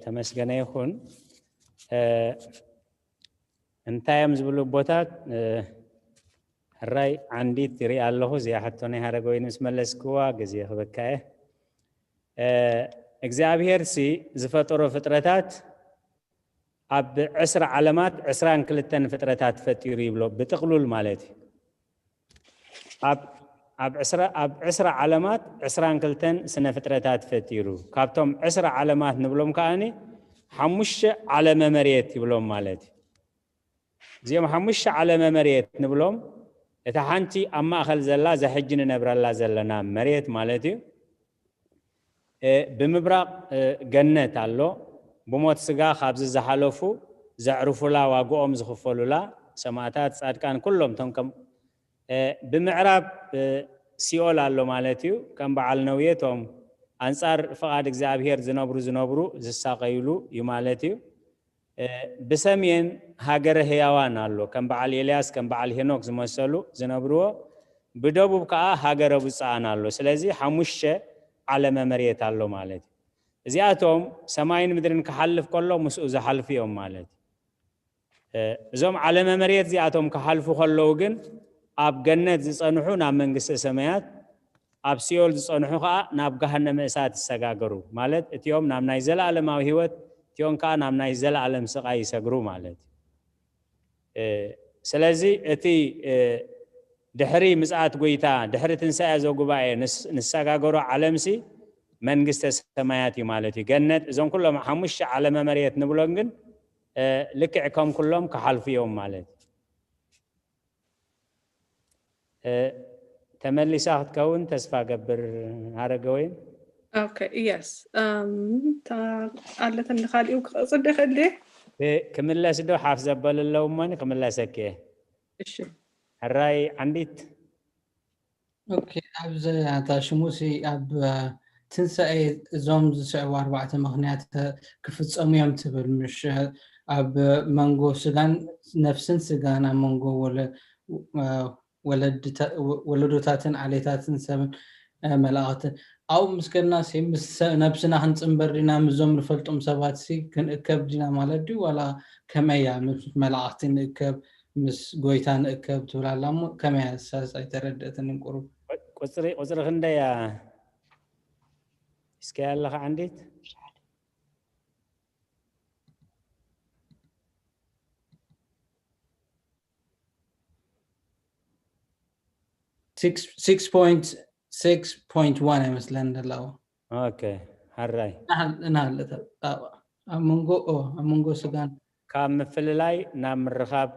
ተመስገነ ይኹን እንታይ እዮም ዝብሉ ኣቦታት ሕራይ ዓንዲት ይርኢ ኣለኹ እዚኣ ሕቶ ናይ ሃረገወይኒ ምስ መለስክዋ ግዜ ክበካየ እግዚኣብሔር ሲ ዝፈጠሮ ፍጥረታት ኣብ ዕስራ ዓለማት ዕስራን ክልተን ፍጥረታት ፈጢሩ ይብሎ ብጥቕሉል ማለት እዩ ኣብ ዕስራ ዓለማት ዕስራን ክልተን ስነ ፍጥረታት ፈጢሩ ካብቶም ዕስራ ዓለማት ንብሎም ከዓኒ ሓሙሽተ ዓለመ መሬት ይብሎም ማለት እዩ እዚኦም ሓሙሽተ ዓለመ መሬት ንብሎም እታ ሓንቲ ኣብ ማእኸል ዘላ ዘሕጂ ንነብረላ ዘለና መሬት ማለት እዩ ብምብራቕ ገነት ኣሎ። ብሞት ስጋ ካብዚ ዝሓለፉ ዘዕርፉላ፣ ዋግኦም ዝኽፈሉላ፣ ሰማእታት፣ ጻድቃን፣ ኩሎም እቶም ከም ብምዕራብ ሲኦል ኣሎ ማለት እዩ። ከም በዓል ነውየ እቶም ኣንጻር ፍቓድ እግዚኣብሔር ዝነብሩ ዝነብሩ ዝሳቐይሉ እዩ ማለት እዩ። ብሰሜን ሃገረ ህያዋን ኣሎ፣ ከም በዓል ኤልያስ ከም በዓል ሄኖክ ዝመሰሉ ዝነብርዎ። ብደቡብ ከዓ ሃገረ ብፁዓን ኣሎ። ስለዚ ሓሙሽተ ዓለመ መሬት ኣሎ ማለት እዩ። እዚኣቶም ሰማይን ምድርን ክሓልፍ ከሎ ምስኡ ዝሓልፉ እዮም ማለት እዩ። እዞም ዓለመ መሬት እዚኣቶም ክሓልፉ ከለዉ ግን ኣብ ገነት ዝጸንሑ ናብ መንግስተ ሰማያት፣ ኣብ ሲኦል ዝጸንሑ ከዓ ናብ ገሃነመ እሳት ይሰጋገሩ። ማለት እቲኦም ናብ ናይ ዘለኣለማዊ ህይወት፣ እቲኦም ከዓ ናብ ናይ ዘለኣለም ስቓይ ይሰግሩ ማለት እዩ። ስለዚ እቲ ድሕሪ ምጽኣት ጎይታ፣ ድሕሪ ትንሳኤ ዘጉባኤ ንሰጋገሮ ዓለምሲ መንግስተ ሰማያት እዩ ማለት እዩ። ገነት፣ እዞም ኩሎም ሓሙሽተ ዓለመ መሬት ንብሎም ግን ልክዕ ከም ኩሎም ክሓልፉ እዮም ማለት እዩ። ተመሊሳ ክትከውን ተስፋ ገብር። ሃረገወይን። ኦኬ፣ የስ። ኣለተን ካሊኡ ክቐፅል ይኽእል ድየ? ክምለስ ዶ ሓፍ ዘበሉ ኣለዉ እሞኒ ክምለሰኪ እየ። እሺ። ሕራይ ዓንዲት። ኦኬ፣ ኣብዚ ኣታ ሽሙሲ ኣብ ትንሳኤ እዞም ዝስዕቡ ኣርባዕተ ምኽንያት ክፍጸሙ እዮም ትብል፣ ምሽ ኣብ መንጎ ስጋን ነፍስን ስጋን ኣብ መንጎ ወለዶታትን ዓሌታትን ሰብን መላእኽትን ኣብኡ ምስ ከድናሲ ምስ ነብስና ክንጽንበር ዲና? ምስዞም ንፈልጦም ሰባትሲ ክንእከብ ዲና ማለት ድዩ? ዋላ ከመይ እያ? ምስ መላእኽቲ ንእከብ፣ ምስ ጎይታ ንእከብ ትብል ኣላ እሞ ከመይ እያ? እሳስ ኣይተረድአትንን ቁሩብ። ቁጽሪ ቁጽሪ ክንደይ እያ? እስከ ኣለኻ ዓንዲት? six point six point one ኣይመስለን ዘለዋ። ኦኬ፣ ሕራይ። እናሃለተ ኣብ መንጎ ኣብ መንጎ ስጋን ካብ ምፍልላይ ናብ ምርኻብ።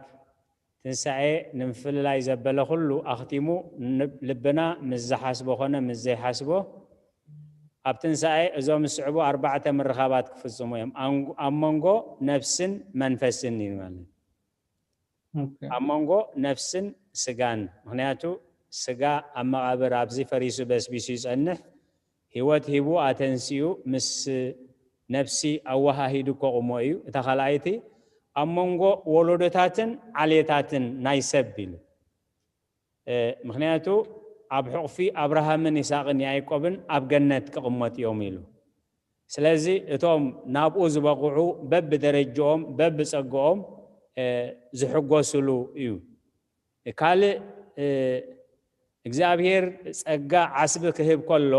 ትንሳኤ ንምፍልላይ ዘበለ ኩሉ ኣኽቲሙ፣ ልብና ምስ ዝሓስቦ ኾነ ምስ ዘይሓስቦ ኣብ ትንሳኤ እዞም ዝስዕቡ ኣርባዕተ ምርኻባት ክፍጽሙ እዮም። ኣብ መንጎ ነፍስን መንፈስን እዩ ማለት። ኣብ መንጎ ነፍስን ስጋን። ምኽንያቱ ስጋ ኣብ መቓብር ኣብዚ ፈሪሱ በስቢሱ ይጸንሕ፣ ህይወት ሂቡ ኣተንሲኡ ምስ ነፍሲ ኣወሃሂዱ ከቑሞ እዩ። እታ ካልኣይቲ ኣብ መንጎ ወለዶታትን ዓሌታትን ናይ ሰብ ኢሉ። ምኽንያቱ ኣብ ሕቑፊ ኣብርሃምን ይስሐቅን ያዕቆብን ኣብ ገነት ክቕመጡ እዮም ኢሉ። ስለዚ እቶም ናብኡ ዝበቕዑ በብደረጅኦም በብጸግኦም ዝሕጎስሉ እዩ። ካልእ እግዚኣብሔር ጸጋ ዓስቢ ክህብ ከሎ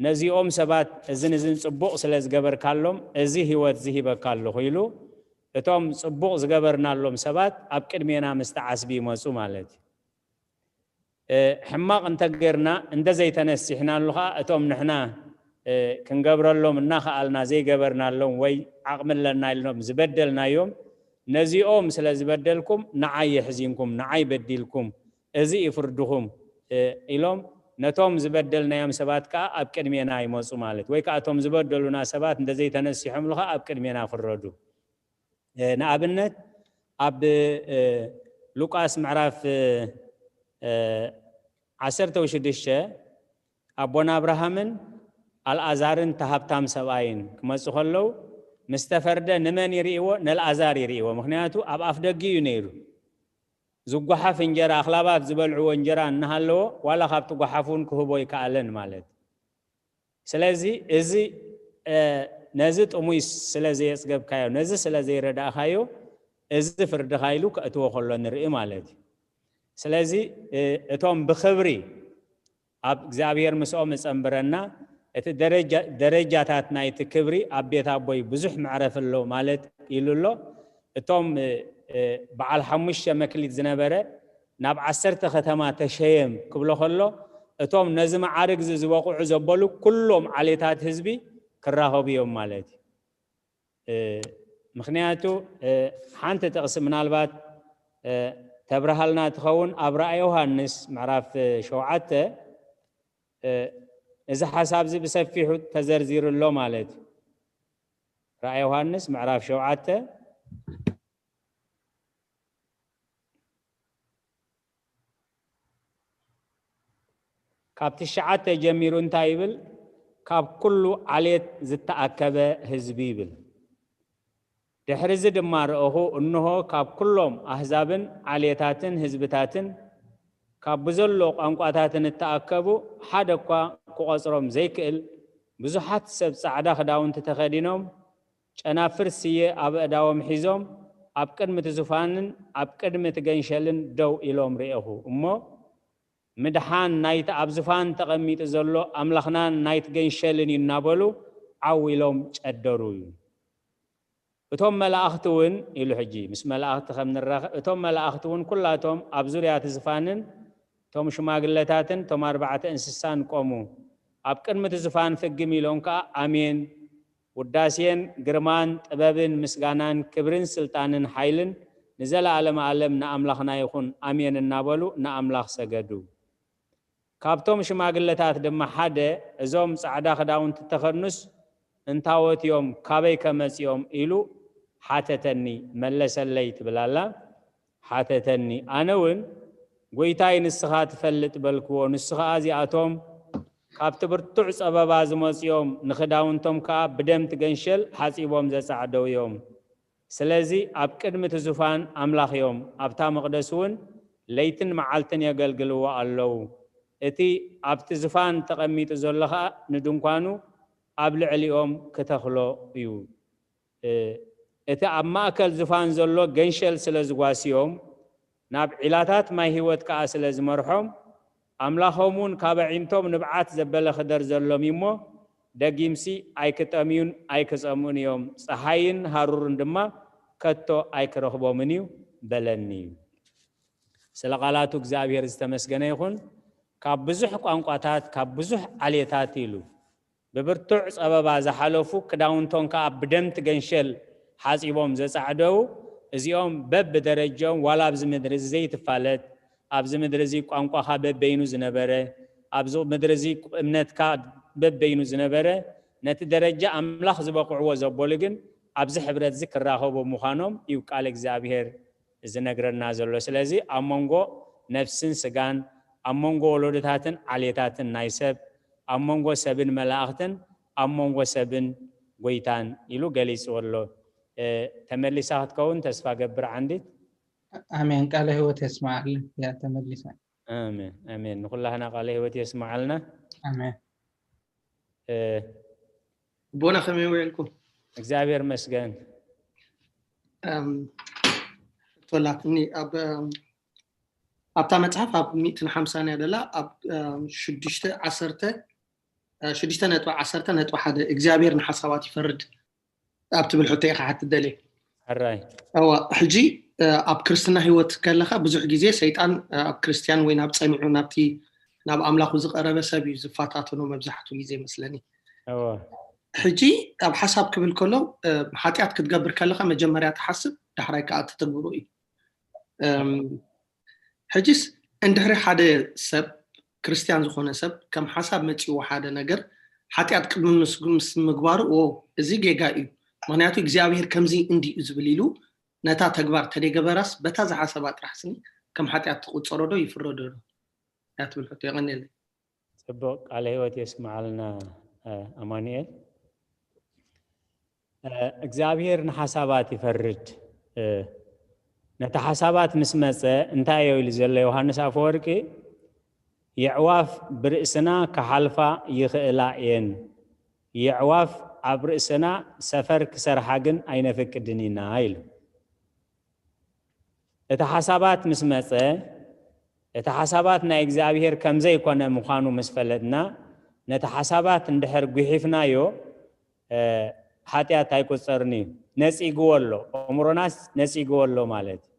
ነዚኦም ሰባት እዝን እዝን ጽቡቕ ስለ ዝገበርካሎም እዚ ህይወት ዝሂበካ ኣለኹ ኢሉ እቶም ጽቡቕ ዝገበርናሎም ሰባት ኣብ ቅድሜና ምስቲ ዓስቢ ይመጹ ማለት እዩ። ሕማቕ እንተጌርና እንተዘይተነሲሕናሉ ኸዓ እቶም ንሕና ክንገብረሎም እናኸኣልና ዘይገበርናሎም ወይ ዓቕሚ ኣለና ኢሎም ዝበደልናዮም ነዚኦም ስለ ዝበደልኩም ንዓይ የሕዚንኩም ንዓይ በዲልኩም እዚ እዩ ፍርድኹም ኢሎም ነቶም ዝበደልናዮም ሰባት ከዓ ኣብ ቅድሜና ይመፁ ማለት ወይ ከዓ እቶም ዝበደሉና ሰባት እንተዘይተነሲሖምሉ ከዓ ኣብ ቅድሜና ፍረዱ። ንኣብነት ኣብ ሉቃስ ምዕራፍ ዓሰርተ ሽዱሽተ ኣቦና ኣብርሃምን ኣልኣዛርን ተሃብታም ሰብኣይን ክመፁ ከለዉ ምስ ተፈርደ ንመን ይርእይዎ? ነልኣዛር ይርእይዎ። ምክንያቱ ኣብ ኣፍ ደጊ እዩ ነይሩ። ዝጓሓፍ እንጀራ ኣኽላባት ዝበልዕዎ እንጀራ እናሃለዎ ዋላ ካብቲ ጓሓፍ እውን ክህቦ ይከኣለን ማለት። ስለዚ እዚ ነዚ ጥሙይ ስለ ዘየፅገብካዮ ነዚ ስለ ዘይረዳእካዮ እዚ ፍርድኻ ኢሉ ከእትዎ ከሎ ንርኢ ማለት እዩ። ስለዚ እቶም ብኽብሪ ኣብ እግዚኣብሔር ምስኦም እጸንብረና እቲ ደረጃታት ናይቲ ክብሪ ኣብ ቤት ኣቦይ ብዙሕ መዕረፍ ኣሎ ማለት ኢሉ ኣሎ። እቶም በዓል ሓሙሽተ መክሊት ዝነበረ ናብ ዓሰርተ ከተማ ተሸየም ክብሎ ከሎ እቶም ነዚ መዓርግ እዚ ዝበቕዑ ዘበሉ ኩሎም ዓሌታት ህዝቢ ክራኸቡ እዮም ማለት እዩ። ምክንያቱ ሓንቲ ጥቕሲ ምናልባት ተብርሃልና ትኸውን ኣብ ራእይ ዮሃንስ ምዕራፍ ሸውዓተ እዚ ሓሳብ እዚ ብሰፊሑ ተዘርዚሩ ኣሎ ማለት እዩ። ራእይ ዮሃንስ ምዕራፍ ሸውዓተ ካብ ትሽዓተ ጀሚሩ እንታይ ይብል? ካብ ኩሉ ዓሌት ዝተኣከበ ህዝቢ ይብል። ድሕሪ እዚ ድማ ረእኹ፣ እንሆ ካብ ኩሎም ኣህዛብን ዓሌታትን ህዝብታትን ካብ ብዘሎ ቋንቋታትን እተኣከቡ ሓደ እኳ ክቖጽሮም ዘይክእል ብዙሓት ሰብ ጻዕዳ ክዳውንቲ ተኸዲኖም ጨናፍር ስየ ኣብ ኣእዳዎም ሒዞም ኣብ ቅድሚ እቲ ዙፋንን ኣብ ቅድሚ እቲ ገንሸልን ደው ኢሎም ርኤኹ። እሞ ምድሓን ናይቲ ኣብ ዙፋን ተቐሚጡ ዘሎ ኣምላኽናን ናይቲ ገንሸልን እዩ እናበሉ ዓው ኢሎም ጨደሩ እዩ። እቶም መላእኽቲ እውን ኢሉ ሕጂ ምስ መላእኽቲ ከም ንራኸ እቶም መላእኽቲ እውን ኩላቶም ኣብ ዙርያ እቲ ዝፋንን እቶም ሽማግለታትን እቶም ኣርባዕተ እንስሳን ቆሙ። ኣብ ቅድሚ እቲ ዝፋን ፍግም ኢሎም ከኣ ኣሜን፣ ውዳሴን ግርማን ጥበብን ምስጋናን ክብርን ስልጣንን ሓይልን ንዘለኣለም ኣለም ንኣምላኽና ይኹን ኣሜን እናበሉ ንኣምላኽ ሰገዱ። ካብቶም ሽማግለታት ድማ ሓደ፣ እዞም ጻዕዳ ክዳውንቲ እተኸድኑስ እንታዎት እዮም? ካበይ ከ መጺኦም? ኢሉ ሓተተኒ። መለሰለይ ትብል ኣላ። ሓተተኒ። ኣነ እውን፣ ጐይታይ፣ ንስኻ ትፈልጥ በልክዎ። ንሱ ኸኣ፣ እዚኣቶም ካብቲ ብርቱዕ ጸበባ ዝመጹ እዮም፣ ንኽዳውንቶም ከኣ ብደም እቲ ገንሸል ሓጺቦም ዘጻዕደው እዮም። ስለዚ ኣብ ቅድሚ እቲ ዙፋን ኣምላኽ እዮም፣ ኣብታ መቕደስ እውን ለይትን መዓልትን የገልግልዎ ኣለዉ። እቲ ኣብቲ ዝፋን ተቐሚጡ ዘሎ ኸኣ ንድንኳኑ ኣብ ልዕሊኦም ክተኽሎ እዩ። እ፣ እቲ ኣብ ማእከል ዝፋን ዘሎ ገንሸል ስለ ዝጓስዮም፣ ናብ ዒላታት ማይ ህይወት ከኣ ስለ ዝመርሖም፣ ኣምላኾም እውን ካብ ኣዒንቶም ንብዓት ዘበለ ክደር ዘሎም እዩ እሞ፣ ደጊምሲ ኣይክጠምዩን ኣይክጸምኡን እዮም፣ ጸሓይን ሃሩርን ድማ ከቶ ኣይክረኽቦምን እዩ በለኒ። ስለ ቃላቱ እግዚኣብሔር ዝተመስገነ ይኹን። ካብ ብዙሕ ቋንቋታት፣ ካብ ብዙሕ ዓሌታት ኢሉ ብብርቱዕ ጸበባ ዝሓለፉ፣ ክዳውንቶም ከኣ ብደም እቲ ገንሸል ሓጺቦም ዘጻዕደው፣ እዚኦም በብደረጃኦም፣ ዋላ ኣብዚ ምድሪ እዚ ዘይትፋለጥ፣ ኣብዚ ምድሪ እዚ ቋንቋኻ በበይኑ ዝነበረ፣ ኣብዚ ምድሪ እዚ እምነትካ በበይኑ ዝነበረ፣ ነቲ ደረጃ ኣምላኽ ዝበቕዕዎ ዘበሉ ግን ኣብዚ ሕብረት እዚ ክራኸቡ ምዃኖም እዩ ቃል እግዚኣብሔር ዝነግረና ዘሎ። ስለዚ ኣብ መንጎ ነፍስን ስጋን፣ ኣብ መንጎ ወለዶታትን ዓሌታትን ናይ ሰብ፣ ኣብ መንጎ ሰብን መላእኽትን፣ ኣብ መንጎ ሰብን ጐይታን ኢሉ ገሊጽዎ ኣሎ። እ፣ ተመሊሳ ክትከውን ተስፋ ገብር ዓንዲት። ኣሜን። ቃለ ህይወት የስምዓልና። ያ ተመሊሳ። ኣሜን፣ ኣሜን። ንኹላህና ቃለ ህይወት የስምዓልና። ኣሜን። እ፣ ኣቦና ከመይ ውዒልኩም? እግዚኣብሔር መስገን። እም፣ ሕቶ ኣላትኒ። ኣብ፣ እም፣ ኣብታ መጽሓፍ ኣብ ሚእትን ሓምሳን እያ ደላ፣ ኣብ፣ እም፣ ሽዱሽተ ዓሰርተ፣ እ፣ ሽዱሽተ ነጥቢ ዓሰርተ ነጥቢ ሓደ እግዚኣብሔር ንሓሳባት ይፈርድ ኣብ ትብል ሕቶ ኢኻ ክትደልየ። ሕራይ። እዋ፣ ሕጂ፣ እ፣ ኣብ ክርስትና ህይወት ከለኻ ብዙሕ ግዜ ሰይጣን፣ እ፣ ኣብ ክርስትያን ወይ ናብ ጸኒዑ ናብቲ፣ ናብ ኣምላኹ ዝቐረበ ሰብ እዩ ዝፈታተኖ መብዛሕትኡ ግዜ መስለኒ። እዋ። ሕጂ ኣብ ሓሳብ ክብል ከሎ፣ እ፣ ሓጢኣት ክትገብር ከለኻ መጀመርያ ትሓስብ፣ ዳሕራይ ከኣ ትትግብሮ እዩ። እም፣ ሕጂስ እንድሕሪ ሓደ ሰብ፣ ክርስትያን ዝኾነ ሰብ፣ ከም ሓሳብ መጺዎ ሓደ ነገር፣ ሓጢኣት ቅድሚ ምስ፣ ምስ ምግባሩ፣ "ዎ፣ እዚ ጌጋ እዩ፣ ምኽንያቱ እግዚኣብሔር ከምዚ እንዲዩ" ዝብል ኢሉ፣ ነታ ተግባር ተደይገበራስ፣ በታ ዝሓሰባ ጥራሕ ስኒ ከም ሓጢኣት ትቑጸሮ ዶ ይፍረዶ ዶ? እያ ትብል ሕቶ። የቐንየለይ። ጽቡቕ ቃለ ህይወት የስምዓልና፣ እ፣ ኣማኑኤል። እ፣ እግዚኣብሔር ንሓሳባት ይፈርድ። እ፣ ነቲ ሓሳባት ምስ መጸ እንታይ እዮ ኢሉ ዘሎ ዮሃንስ ኣፈወርቂ? "የዕዋፍ ብርእስና ክሓልፋ ይኽእላ እየን፣ የዕዋፍ ኣብ ርእስና ሰፈር ክሰርሓ ግን ኣይነፍቅድን ኢና" ኢሉ። እቲ ሓሳባት ምስ መጸ፣ እቲ ሓሳባት ናይ እግዚኣብሔር ከም ዘይኮነ ምዃኑ ምስ ፈለጥና፣ ነቲ ሓሳባት እንድሕር ጒሒፍናዮ፣ እ፣ ሓጢኣት ኣይቁጸርን እዩ። ነጺግዎ ኣሎ፣ ኣእምሮናስ ነጺግዎ ኣሎ ማለት እዩ።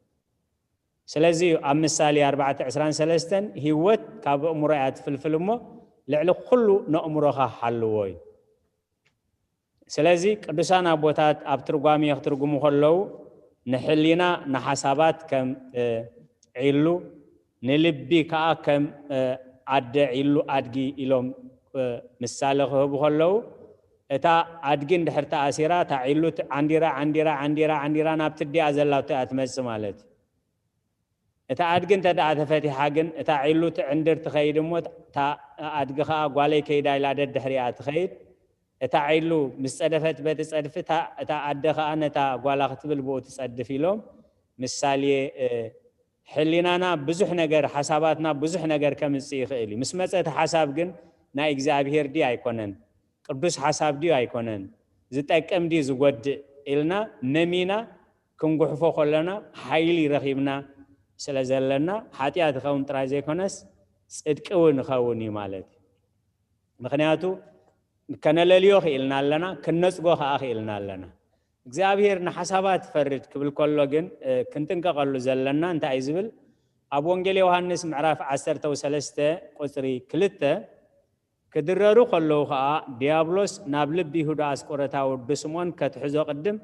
ስለዚ እዩ ኣብ ምሳሌ ኣርባዕተ ዕስራን ሰለስተን፣ "ህይወት ካብ ኣእምሮ እያ ትፍልፍል እሞ፣ ልዕሊ ኩሉ ነእምሮኻ ሓልዎ" እዩ። ስለዚ ቅዱሳን ኣቦታት ኣብ ትርጓሜ ክትርጉሙ ከለዉ፣ ንሕሊና ንሓሳባት ከም፣ እ፣ ዒሉ፣ ንልቢ ከኣ ከም፣ እ፣ ኣደ ዒሉ ኣድጊ ኢሎም ምሳሌ ክህቡ ከለዉ፣ እታ ኣድጊ እንድሕር ተኣሲራ፣ እታ ዒሉ ት-፣ ዓንዲራ፣ ዓንዲራ፣ ዓንዲራ፣ ዓንዲራ ናብቲ ኣዲኣ ዘላቶ እያ ትመጽእ ማለት እዩ። እታ ኣድጊ እንተ ደኣ ተፈቲሓ ግን፣ እታ ዒሉ ትዕንድር ትኸይድ እሞ፣ እታ ኣድጊ ኸኣ ጓለይ ከይዳ ኢላ ደድሕሪኣ ትኸይድ። እታ ዒሉ ምስ ጸደፈት በቲ ጸድፊ፣ እታ፣ እታ ኣደ ኸኣ ነታ ጓላ ክትብል ብኡ ትጸድፍ ኢሎም ምሳሌ፣ እ፣ ሕሊናና ብዙሕ ነገር፣ ሓሳባትና ብዙሕ ነገር ከምጽእ ይኽእል እዩ። ምስ መጸ እቲ ሓሳብ ግን ናይ እግዚኣብሄር ድዩ ኣይኮነን? ቅዱስ ሓሳብ ድዩ ኣይኮነን? ዝጠቅም ድዩ ዝጎድእ? ኢልና መሚና ክንጉሕፎ ከለና ሓይሊ ረኺብና ስለ ዘለና ሓጢኣት ይኸውን ጥራይ ዘይኮነስ ጽድቂ እውን ይኸውን እዩ ማለት እዩ። ምኽንያቱ ከነለልዮ ክኢልና ኣለና፣ ክነጽጎ ከኣ ክኢልና ኣለና። እግዚኣብሄር ንሓሳባት ይፈርድ ክብል ከሎ ግን፣ እ፣ ክንጥንቀቐሉ ዘለና እንታይ እዩ ዝብል? ኣብ ወንጌል ዮሃንስ ምዕራፍ ዓሰርተ ሰለስተ ቁጽሪ ክልተ፣ "ክድረሩ ከለዉ ኸኣ ዲያብሎስ ናብ ልቢ ይሁዳ ኣስቆሮታዊ ወዲ ስምዖን ከትሕዞ ቅድም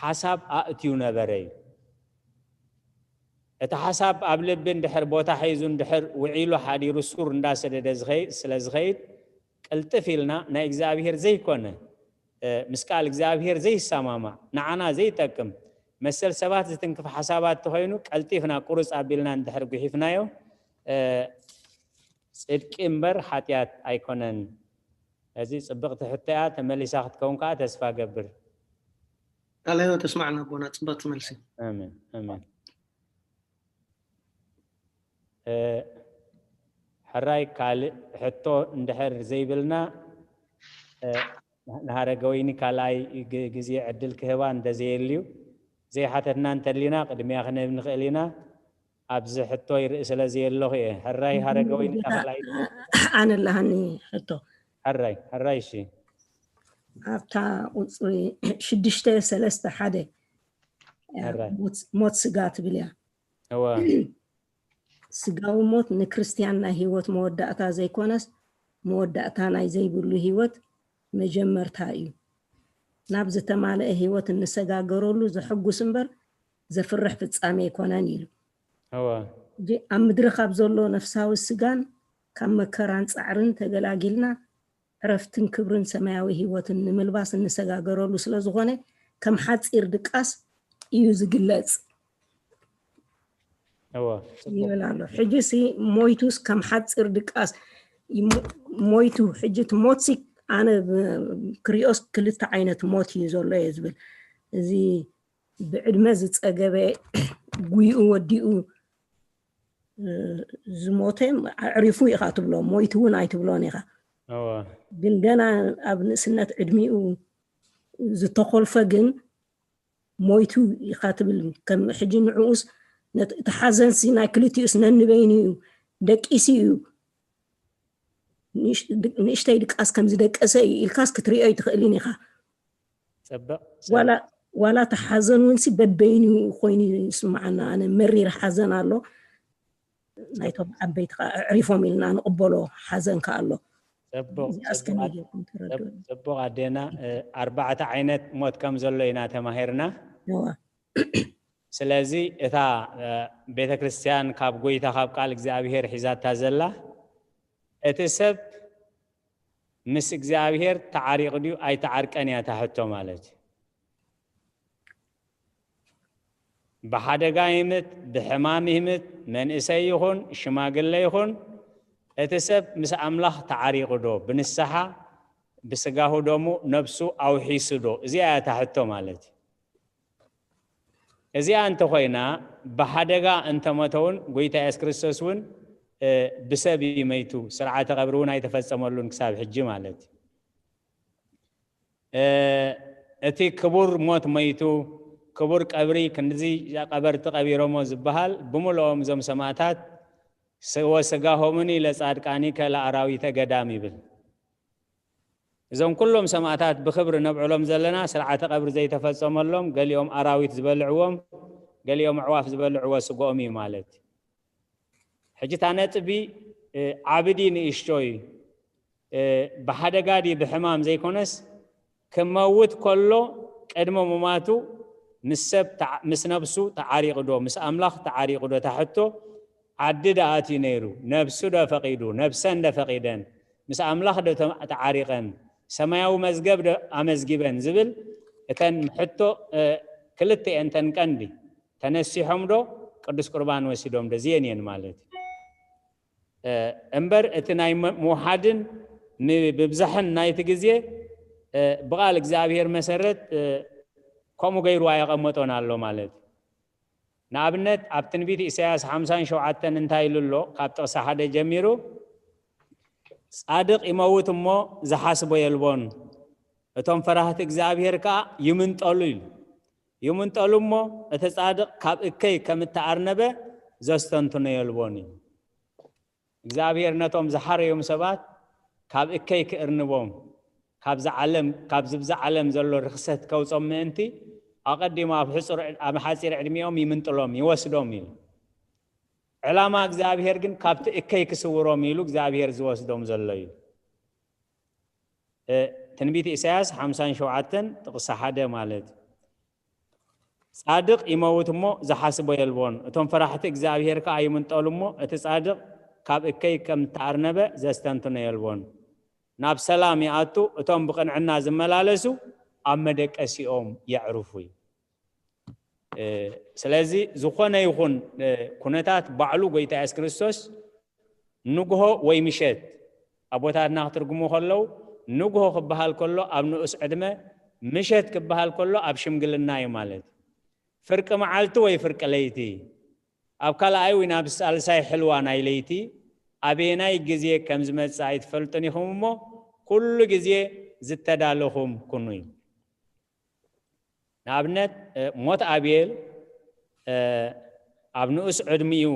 ሓሳብ ኣእትዩ ነበረ" እዩ። እቲ ሓሳብ ኣብ ልቢ እንድሕር ቦታ ሒዙ እንድሕር ውዒሉ ሓዲሩ ሱር እንዳሰደደ ዝኸይ-፣ ስለ ዝኸይድ ቅልጥፍ ኢልና ናይ እግዚኣብሄር ዘይኮነ፣ እ፣ ምስ ቃል እግዚኣብሄር ዘይሰማማዕ፣ ንዓና ዘይጠቅም፣ መሰል ሰባት ዝትንክፍ ሓሳባት እንተኾይኑ ቀልጢፍና ቁርጽ ኣቢልና እንድሕር ጉሒፍናዮ፣ እ፣ ጽድቂ እምበር ሓጢኣት ኣይኮነን። እዚ ጽብቕቲ ሕቶ እያ፣ ተመሊሳ ክትከውን ከኣ ተስፋ ገብር። ቃለ ሕይወት ተስማዕና ኣቦና፣ ጽብቕቲ መልሲ። ኣሜን፣ ኣሜን። እ፣ ሕራይ ካልእ ሕቶ እንድሕር ዘይብልና፣ እ፣ ንሃረገወይኒ ካልኣይ ግ-፣ ግዜ ዕድል ክህባ እንተዘየልዩ፣ ዘይሓተትና እንተሊና ቅድሚያ ክንህብ ንኽእል ኢና። ኣብዚ ሕቶ ይርኢ ስለ ዘየለኹ እየ። ሕራይ ሃረገወይኒ ጌታ፣ ካልኣይ። ኣነ ኣለሃኒ ሕቶ። ሕራይ፣ ሕራይ፣ እሺ። ኣብታ ቁጽሪ ሽዱሽተ ሰለስተ ሓደ፣ ሕራይ። ሞት፣ ሞት ስጋ ትብል እያ። እወ። ስጋዊ ሞት ንክርስትያን ናይ ህይወት መወዳእታ ዘይኮነስ፣ መወዳእታ ናይ ዘይብሉ ህይወት መጀመርታ እዩ። ናብ ዝተማልአ ህይወት እንሰጋገረሉ ዘሐጉስ እምበር ዘፍርሕ ፍጻሜ ኣይኮነን ኢሉ። እወ። ሕጂ ኣብ ምድሪ ካብ ዘሎ ነፍሳዊ ስጋን ካብ መከራን ጻዕርን ተገላጊልና ዕረፍትን ክብርን ሰማያዊ ህይወትን ንምልባስ እንሰጋገረሉ ስለ ዝኾነ ከም ሓጺር ድቃስ እዩ ዝግለጽ እወ፣ ጽቡቕ። ይብል ኣሎ። ሕጂ ሲ ሞይቱስ ከም ሓጺር ድቃስ ይሞ-፣ ሞይቱ። ሕጂ እቲ ሞት ሲ ኣነ ብ-፣ ክሪኦስ ክልተ ዓይነት ሞት እዩ ዘሎ እየ ዝብል። እዚ ብዕድመ ዝጸገበ ጉይኡ ወዲኡ፣ እ፣ ዝሞተ ኣዕሪፉ ኢኻ ትብሎ፣ ሞይቱ እውን ኣይትብሎን ኢኻ። እወ። ግን ገና ኣብ ንእስነት ዕድሚኡ ዝተኾልፈ ግን ሞይቱ ኢኻ ትብል። ከም ሕጂ ንዕኡስ ነት-፣ እቲ ሓዘንሲ ናይ ክልቲኡስ ነንበይኑ እዩ፣ ደቂሱ እዩ። ንእሽ-፣ ድ-፣ ንእሽተይ ድቃስ ከም ዝደቀሰ እዩ ኢልካስ ክትሪኦ ኣይትኽእልን ኢኻ። ጽብቕ። ዋላ፣ ዋላ እቲ ሓዘን እውን ሲ በበይኑ ኮይኑ ይስምዓና። ኣነ መሪር ሓዘን ኣሎ፣ ናይቶም ዓበይቲ ከዓ ኣዕሪፎም ኢልና ንቕበሎ ሓዘን ከዓ ኣሎ። ጽቡቕ፣ እዚኣስ ጽቡቕ ከመይ ኣድ-፣ ጌርኩም ትረድኡ? ጽብ-፣ ጽቡቕ ኣዴና፣ እ፣ ኣርባዕተ ዓይነት ሞት ከም ዘሎ ኢና ተማሂርና። እዋ። ስለዚ እታ፣ እ፣ ቤተ ክርስቲያን ካብ ጎይታ ካብ ቃል እግዚኣብሔር ሒዛታ ዘላ፣ እቲ ሰብ ምስ እግዚኣብሔር ተዓሪቑ ድዩ ኣይተዓርቀን እያ እታ ሕቶ ማለት እዩ። ብሓደጋ ይምት፣ ብሕማም ይምት፣ መንእሰይ ይኹን ሽማግለ ይኹን፣ እቲ ሰብ ምስ ኣምላኽ ተዓሪቑ ዶ? ብንስሓ፣ ብስጋሁ ደሙ ነብሱ ኣውሒሱ ዶ? እዚኣ እያ እታ ሕቶ ማለት እዩ። እዚኣ እንተኾይና፣ ብሓደጋ እንተሞተ እውን ጎይታ የሱስ ክርስቶስ እውን፣ እ፣ ብሰብ እዩ መይቱ፣ ስርዓተ ቀብሪ እውን ኣይተፈጸመሉን ክሳብ ሕጂ ማለት እዩ። እ፣ እቲ ክቡር ሞት መይቱ፣ ክቡር ቀብሪ ክንድዚ ቀበርቲ ቀቢሮሞ ዝበሃል፣ ብምልኦም እዞም ሰማእታት፣ ስ-፣ "ወስጋሆምኒ ለጻድቃኒከ ለአራዊተ ገዳም" ይብል። እዞም ኩሎም ሰማእታት ብኽብሪ ነብዕሎም ዘለና ስርዓተ ቀብሪ ዘይተፈጸመሎም፣ ገሊኦም ኣራዊት ዝበልዕዎም፣ ገሊኦም ኣዕዋፍ ዝበልዕዎ ስግኦም እዩ ማለት። ሕጂ እታ ነጥቢ፣ እ፣ ዓቢ ድዩ ንእሽቶ እዩ? እ፣ ብሓደጋ ድዩ ብሕማም ዘይኮነስ፣ ክመውት ከሎ ቅድሚ ምማቱ ምስ ሰብ ተዓ-፣ ምስ ነብሱ ተዓሪቑ ዶ፣ ምስ ኣምላኽ ተዓሪቑ ዶ? እታ ሕቶ ዓዲ ዶ ኣትዩ ነይሩ? ነብሱ ዶ ፈቒዱ? ነብሰን ዶ ፈቒደን? ምስ ኣምላኽ ዶ ተዓሪቐን፣ ሰማያዊ መዝገብ ዶ ኣመዝጊበን ዝብል እተን ሕቶ ክልተ እየን እተን ቀንዲ። ተነሲሖም ዶ ቅዱስ ቁርባን ወሲዶም ዶ? እዚአን እየን ማለት እዩ። እምበር እቲ ናይ ምውሓድን ምብዛሕን ናይቲ ግዜ ብቓል እግዚኣብሔር መሰረት ከምኡ ገይሩ ኣየቐመጦን ኣሎ ማለት እዩ። ንኣብነት ኣብ ትንቢት ኢሳያስ ሓምሳን ሸውዓተን እንታይ ኢሉ ኣሎ? ካብ ጥቕሲ ሓደ ጀሚሩ፣ ጻድቕ ይመውት እሞ ዝሓስቦ የልቦን፣ እቶም ፈራህቲ እግዚኣብሔር ከኣ ይምንጠሉ ኢሉ። ይምንጠሉ እሞ እቲ ጻድቕ ካብ እከይ ከም እተኣርነበ ዘስተንትኖ የልቦን እዩ። እግዚኣብሔር ነቶም ዝሓረዮም ሰባት ካብ እከይ ክእርንቦም፣ ካብዛ ዓለም፣ ካብዚ ብዛ ዓለም ዘሎ ርኽሰት ከውጾም ምእንቲ ኣቐዲሙ ኣብ ሕጹር፣ ኣብ ሓጺር ዕድሚኦም ይምንጥሎም፣ ይወስዶም እዩ። ዕላማ እግዚኣብሔር ግን ካብቲ እከይ ክስውሮም ኢሉ እግዚኣብሔር ዝወስዶም ዘሎ እዩ። ትንቢት ኢሳያስ ሓምሳን ሸውዓተን ጥቕሲ ሓደ ማለት እዩ። ጻድቕ ይመውት እሞ ዝሓስቦ የልቦን፣ እቶም ፈራሕቲ እግዚኣብሔር ከኣ ይምንጠሉ እሞ እቲ ጻድቕ ካብ እከይ ከም እተኣርነበ ዘስተንትኖ የልቦን። ናብ ሰላም ይኣቱ፣ እቶም ብቕንዕና ዝመላለሱ ኣብ መደቀሲኦም የዕርፉ እዩ። ስለዚ ዝኾነ ይኹን ኩነታት ባዕሉ ጎይታ የሱስ ክርስቶስ ንግሆ ወይ ምሸት፣ ኣቦታትና ክትርጉሙ ከለዉ ንግሆ ክበሃል ከሎ ኣብ ንኡስ ዕድመ፣ ምሸት ክበሃል ከሎ ኣብ ሽምግልና እዩ ማለት። ፍርቂ መዓልቲ ወይ ፍርቂ ለይቲ፣ ኣብ ካልኣይ ወይ ናብ ሳልሳይ ሕልዋ ናይ ለይቲ ኣበየናይ ግዜ ከም ዝመጽእ ኣይትፈልጡን ኢኹም እሞ ኩሉ ግዜ ዝተዳለኹም ኩኑ እዩ። ንኣብነት ሞት ኣቤል ኣብ ንኡስ ዕድሚኡ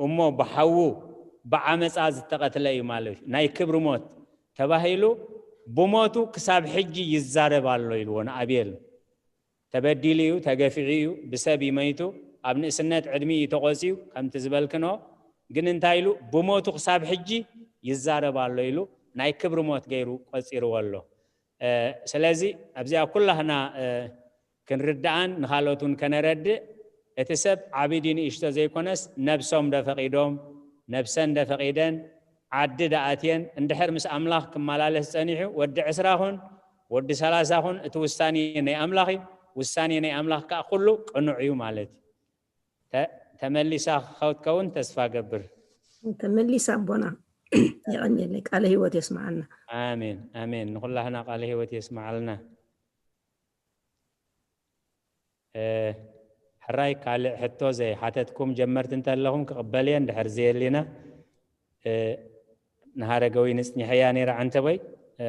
እሞ ብሓዉ ብዓመፃ ዝተቐትለ እዩ ማለት እዩ። ናይ ክብሪ ሞት ተባሂሉ ብሞቱ ክሳብ ሕጂ ይዛረብ ኣሎ ኢልዎ ንኣቤል። ተበዲሉ እዩ፣ ተገፊዑ እዩ፣ ብሰብ እዩ መይቱ፣ ኣብ ንእስነት ዕድሚኡ እዩ ተቖፅዩ ከምቲ ዝበልክኖ። ግን እንታይ ኢሉ ብሞቱ ክሳብ ሕጂ ይዛረብ ኣሎ ኢሉ ናይ ክብሪ ሞት ገይሩ ቆፂርዎ ኣሎ። ስለዚ ኣብዚኣ ኩላህና ክንርድኣን ንኻልኦት እውን ከነረድእ፣ እቲ ሰብ ዓብዲ ንእሽቶ ዘይኮነስ ነብሶም ዶ ፈቒዶም፣ ነብሰን ዶ ፈቒደን፣ ዓዲ ዶ ኣትየን፣ እንድሕር ምስ ኣምላኽ ክመላለስ ጸኒሑ፣ ወዲ ዕስራ ኹን ወዲ ሰላሳ ኹን፣ እቲ ውሳኔ ናይ ኣምላኽ እዩ። ውሳኔ ናይ ኣምላኽ ከኣ ኩሉ ቅኑዕ እዩ ማለት እዩ። ተመሊሳ ክትከውን ተስፋ ገብር። ተመሊሳ ኣቦና። የቐንየለይ፣ ቃለ ህይወት የስምዓልና። ኣሜን ኣሜን። ንኹላህና ቃለ ህይወት የስምዓልና። ሕራይ ካልእ ሕቶ ዘይሓተትኩም ጀመርቲ እንተለኹም ክቕበል እየ፣ እንድሕር ዘየሊና ንሃረገዊ ንጽኒሐያ ነይራ። ዓንተቦይ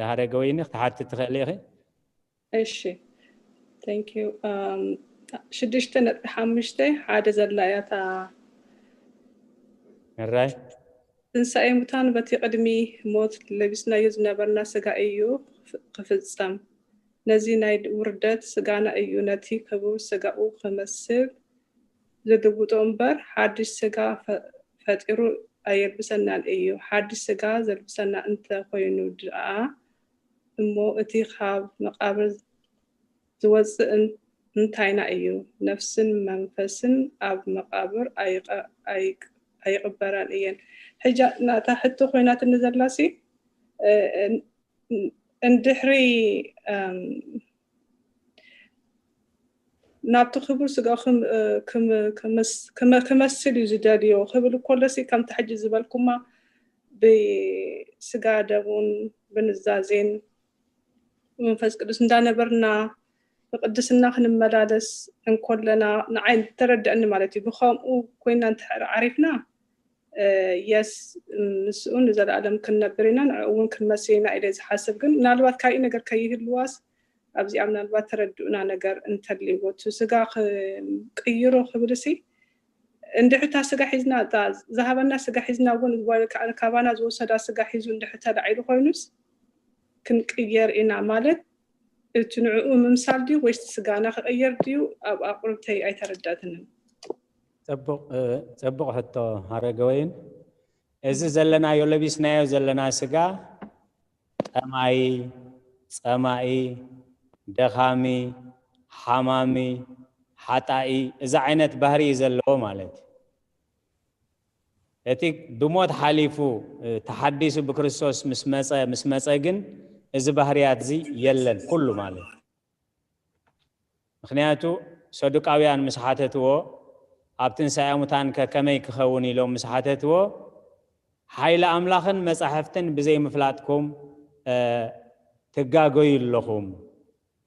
ሃረገዊ ክትሓትት ትኽእሊ ኢኺ። እሺ፣ thank you። ሽዱሽተ ነጥቢ ሓሙሽተ ሓደ ዘላ እያ እታ። ሕራይ ትንሳኤ ሙታን በቲ ቅድሚ ሞት ለቢስናዮ ዝነበርና ስጋ እዩ ክፍጸም። ነዚ ናይ ውርደት ስጋና እዩ ነቲ ክቡር ስጋኡ ክመስል ዝልውጦ እምበር ሓድሽ ስጋ ፈጢሩ ኣየልብሰናን እዩ። ሓድሽ ስጋ ዘልብሰና እንተ ኮይኑ ደኣ እሞ እቲ ካብ መቓብር ዝወጽእ እንታይና እዩ? ነፍስን መንፈስን ኣብ መቓብር ኣይቕበራን እየን። ሕጂ ናታ ሕቶ ኮይናትኒ ዘላሲ እንድሕሪ ናብቲ ክቡር ስጋኡ ክመስል እዩ ዝደልዮ ክብል እኮለሲ ከምቲ ሕጂ ዝበልኩማ ብስጋ ደሙን ብንዛዜን መንፈስ ቅዱስ እንዳነበርና ብቅድስና ክንመላለስ እንኮለና ንዓይ ተረድአኒ ማለት እዩ። ብከምኡ ኮይና እንድሕር ዓሪፍና የስ ምስኡ ንዘለኣለም ክንነብር ኢና፣ ንዕኡ እውን ክንመስል ኢና ኢለ ዝሓስብ። ግን ምናልባት ካልእ ነገር ከይህልዋስ ኣብዚኣ ምናልባት ተረድኡና ነገር እንተልይዎ እቲ ስጋ ክቅይሮ ክብልሲ እንድሕር እታ ስጋ ሒዝና እታ ዝሃበና ስጋ ሒዝና እውን ካባና ዝወሰዳ ስጋ ሒዙ እንድሕር ተላዒሉ ኮይኑስ ክንቅየር ኢና ማለት እቲ ንዕኡ ምምሳል ድዩ ወይስ ስጋና ክቅየር ድዩ? ኣብ ኣቁርብተይ ኣይተረዳእትንን። ጽቡቕ ሕቶ ሃረገወይን። እዚ ዘለናዮ ለቢስናዮ ዘለና ስጋ ጠማይ፣ ጸማኢ፣ ደኻሚ፣ ሓማሚ፣ ሓጣኢ፣ እዚ ዓይነት ባህሪ እዩ ዘለዎ ማለት እዩ። እቲ ብሞት ሓሊፉ ተሓዲሱ ብክርስቶስ ምስ መጸ ምስ መጸ ግን እዚ ባህርያት እዚ የለን ኩሉ ማለት እዩ። ምክንያቱ ሰዱቃውያን ምስ ሓተትዎ ኣብ ትንሳኤ ሙታን ከ ከመይ ክኸውን ኢሎም ምስ ሓተትዎ ሓይሊ ኣምላኽን መጻሕፍትን ብዘይምፍላጥኩም ትጋገዩ ኣለኹም።